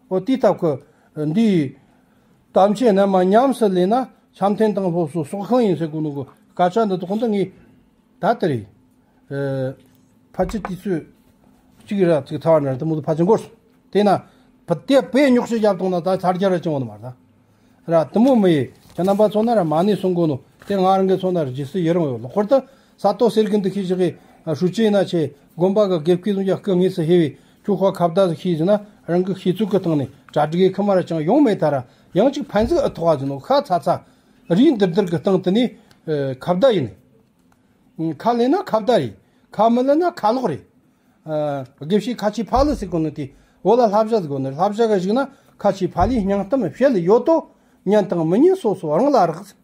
འོ་དེའི་སྟབས་ཀྱིས་འདིའི་དམ་ཆོས་རྣལ་མ་ཉམས་སུ་ལེན་ན་འཆམ་མཐུན་དང་སློབ་གསོ་སོགས་ཤིག་ཡིན་ཟེར་གོ་ནོ་གི་སྐད་ཆ་འདི་དག་འདི་ངས་ད་ལྟ་རེད། ཨ། ཕལ་ཆེར་དུས་ཚོད་གཅིག་ར་ཅིག་ཚར་བ་ན་ར་དེ་མོ་ཟིག་ཕལ་ཆེར་འགོར་སོང་། དེས་ན་བུ་དེ་བས་རྙོག་བཤད་བརྒྱབ་བཏང་ན་ད་ཚར་རྒྱ་ར་བྱུང་བ་ནི་མ་རེད་ད། ར་དེ་མོ་མི་ཡེ། ཁྱེད་རྣམ་པ་ཚོ་ན་ར་མ་ཎི་གསུང་གོ་ནོ་དེ་ང་རང་གི་ཚོ་ན་ར་རྗེས་སུ་ཡི་རང་ཡོད། ལྷག་པར་དུ་ས་ལྟོ་གསེར་གི་འདུ་ཤེས་བཞག་གི་ཧྲུའུ་ཅི་ཡིན་ན་ཆེ། དགོན་པ་གི་དགེ་བསྐོས་ཚོ་ཡ་སྐུ་དངོས་སུ་ཕེབས་པའི་ཁྱོད་ཁ་ཁ་བརྡ་ཟིག་ཤེས་ཟིན་ན། རང་གི་ཤེས་ཚོད་ཀྱི་སྟེང་ནས་གྲ་སྒྲིག་གི་ཁ་མ་ར་ཅང་ཡོང་མེད། ད་ར་ཡང་ཅིག་ཕན་ཟིག་ཨེ་ཐོགས་ཟིན་ནོ། ཁ་ཚ་ཚ་རིགས་འདིར་འདིར་གི་སྟེང་དུ་ནས་ཨེ་ཁ་བརྡ་ཡིན། ཁ་ལེན་ན་ཁ་བརྡ་རེད། ཁ་མི་ལེན་ན་ཁ་ལོག་རེད། ཨ། དགེ་བཤེས་ཁ་ཆེ་ཕ་ལུ་ཟེར་གོ་ནི་དེ། བོད་ལ་བསླབ་བྱ་ཟེར་གོ་ནི། བསླབ་བྱ་ག་ཞིག་ན་ཁ་ཆེ་ཕ་ལུའི་སྙིང་གཏམ་བཤད་ལ་ཡོད་དོ། ཉན་དང་མི་ཉན་སོ་སོ་རང་ལ་རག་ཟེར།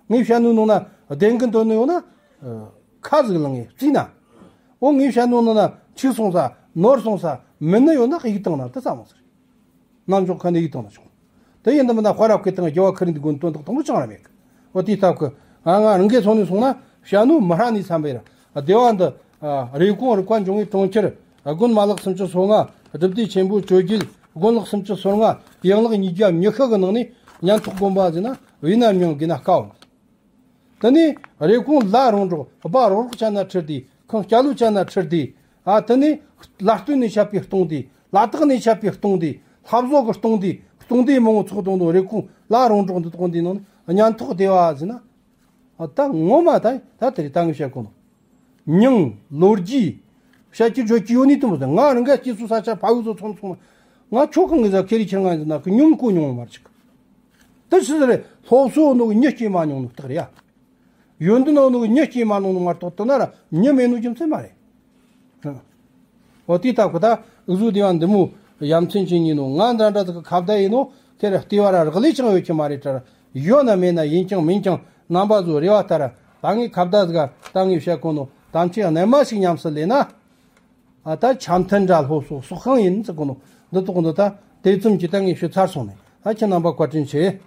ངས་བཤད་ནོ་ནང་ན་བདེན་གི་འདོད་ནི་ཡོད་ན། ཨ། ཁ་ཟིག་ལངས་ངས་བརྩིས་ན། འོ་ངས་བཤད་ནོ་ནང་ན་འཕྱུགས་སོང་ས་ནོར་སོང་ས་མིན་ནི་ཡོད་ན་ཡིག་བཏང་ན་དེ་ཙམ་མོ་ཟེར། རྣམ་འཇོག་ཁ་ནས་ཡིག་བཏང་ན་ཆོག། དེ་ཡིན་དུ་མིན་ན་དཔའ་རབ་ཁེ་དང་རྒྱལ་བ་ཁ་རིང་འདི་དགོན་དོན་དག་དང་པོ་ཅང་ར་མེད་གི། འོ་དེའི་སྟབས་ཀྱིས་ང་ང་རང་གི་ཚོ་ནས་སོང་ན་བཤད་ནོ་མི་ཧྲ་ནས་འཚམ་པས་ར། སྡེ་བ་འདི་ཨ་རེབ་གོང་རིག་པ་འབྱུང་བའི་གྲོང་ཁྱེར། དགོན་མ་ལག་སུམ་ཅུ་སོ་ལྔ། སྒྲུབ་སྡེ་ཆེན་པོ་བཅོ་བརྒྱད། དགོན་ལག་སུམ་ཅུ་སོ་ལྔ། ཡན་ལག་ཉིས་བརྒྱ་ཉི་ཤུ་གི་ནང་ནས་ཉན་ཐོས་དགོན་པ་ཟེར་ན་བོད་ན་མྱིང་གི་ན་དཀའ་འོང་། དེ་ནས་རེབ་གོང་ལ་རོང་འབྲོག་སྦ་རོག་རོག་ཆ་ན་ཁྲིར་དེ། ཁང་སྐྱ་ལུ་ཆ་ན་ཁྲིར་དེ། ཨ། དེ་ནས་ལ་སྟོད་ནས་ཆད་པའི་སྟོང་སྡེ། ལ་དྭགས་ནས་ཆད་པའི་སྟོང་སྡེ། ལྷ་བཟོ་གི་སྟོང་སྡེ། སྟོང་སྡེ་མང་བོ་ཚོགས་དང་དུ་རེབ་གོང་ལ་རོང་འབྲོག་འདི་དག་འདི་ནང་ནས་ཉན་ཐོས་སྡེ་བ་ཟེར་ན། ཨ། ད་ངོ་མ་ད་ད་དེ་རེད། ད་ངས་བཤད་གོ་ནོ། མྱིང་། ལོ་རྒྱུས། བཤད་རྒྱུ་བརྗོད་རྒྱུ་ཡོད་ནི་དུ་མ་ཟད། ང་རང་ག་སྐྱེས་སུ་ས་ཆ་ཕ་བུ་ཚོ་ཚོང་ཚོང་། ང་ཁྱོད་གང་གི་ཟ་ཁེ་རི་ཁྱེར་ང་ཡིན་ཟེར་ན་ཁི་མྱོང་གོ་མྱོང་མ་རེད་ཅིག། དེ་ཆི་ཟིག་རེད། སློབ་གསོ་ནོ་གི་མྱི་སྐྱེས་མ་མྱོང་ནོ་རྟགས་རེད་ཡ། ཡོན་ཏན་ནོ་གི་མྱི་སྐྱེས་མ་མྱོང་ནོ་མ་གཏོགས་དེ་ན་ར་མྱི་མེད་ནོ་རྒྱུ་མཚན་མ་རེད། འོ་དེའི་སྟབས་ཀྱིས་ད་འུ་ཟོ་སྡེ་བ་འདི་མོ་ཡ་མཚན་ཅན་ཡིན་ནོ། ང་འདྲ་འདྲ་ཟིག་གི་ཁ་བརྡ་ཡིན་ནོ། དེ་ར་ལྟེ་བ་ར་རག་ལས་ཅང་ཡོད་ཀྱི་མ་རེད་དྲ། ཡོད་ན་མེད་ན་ཡིན་ཀྱང་མིན་ཀྱང་ རྣམ་པ་ཚོའི་རེ་བ་ལྟར་ད་ངས་ཁ་བརྡ་ཟིག་ད་ངས་བཤད་གོ་ནོ་དམ་ཆོས་རྣལ་མ་ཞིག་ཉམས་སུ་ལེན་ན། ཨ་ད་འཆམ་མཐུན་དྲ་སློབ་གསོ་སོགས་ཤིང་ཡིན་ཟེར་གོ་ནོ་འདི་ཐོག་འདི་ད་དེ་ཙམ་གྱིས་ད་ངས་ཞུ་ཚར་སོང་ནས། ད་ཁྱེད་རྣམ་པ་བཀའ་དྲིན་ཆེ།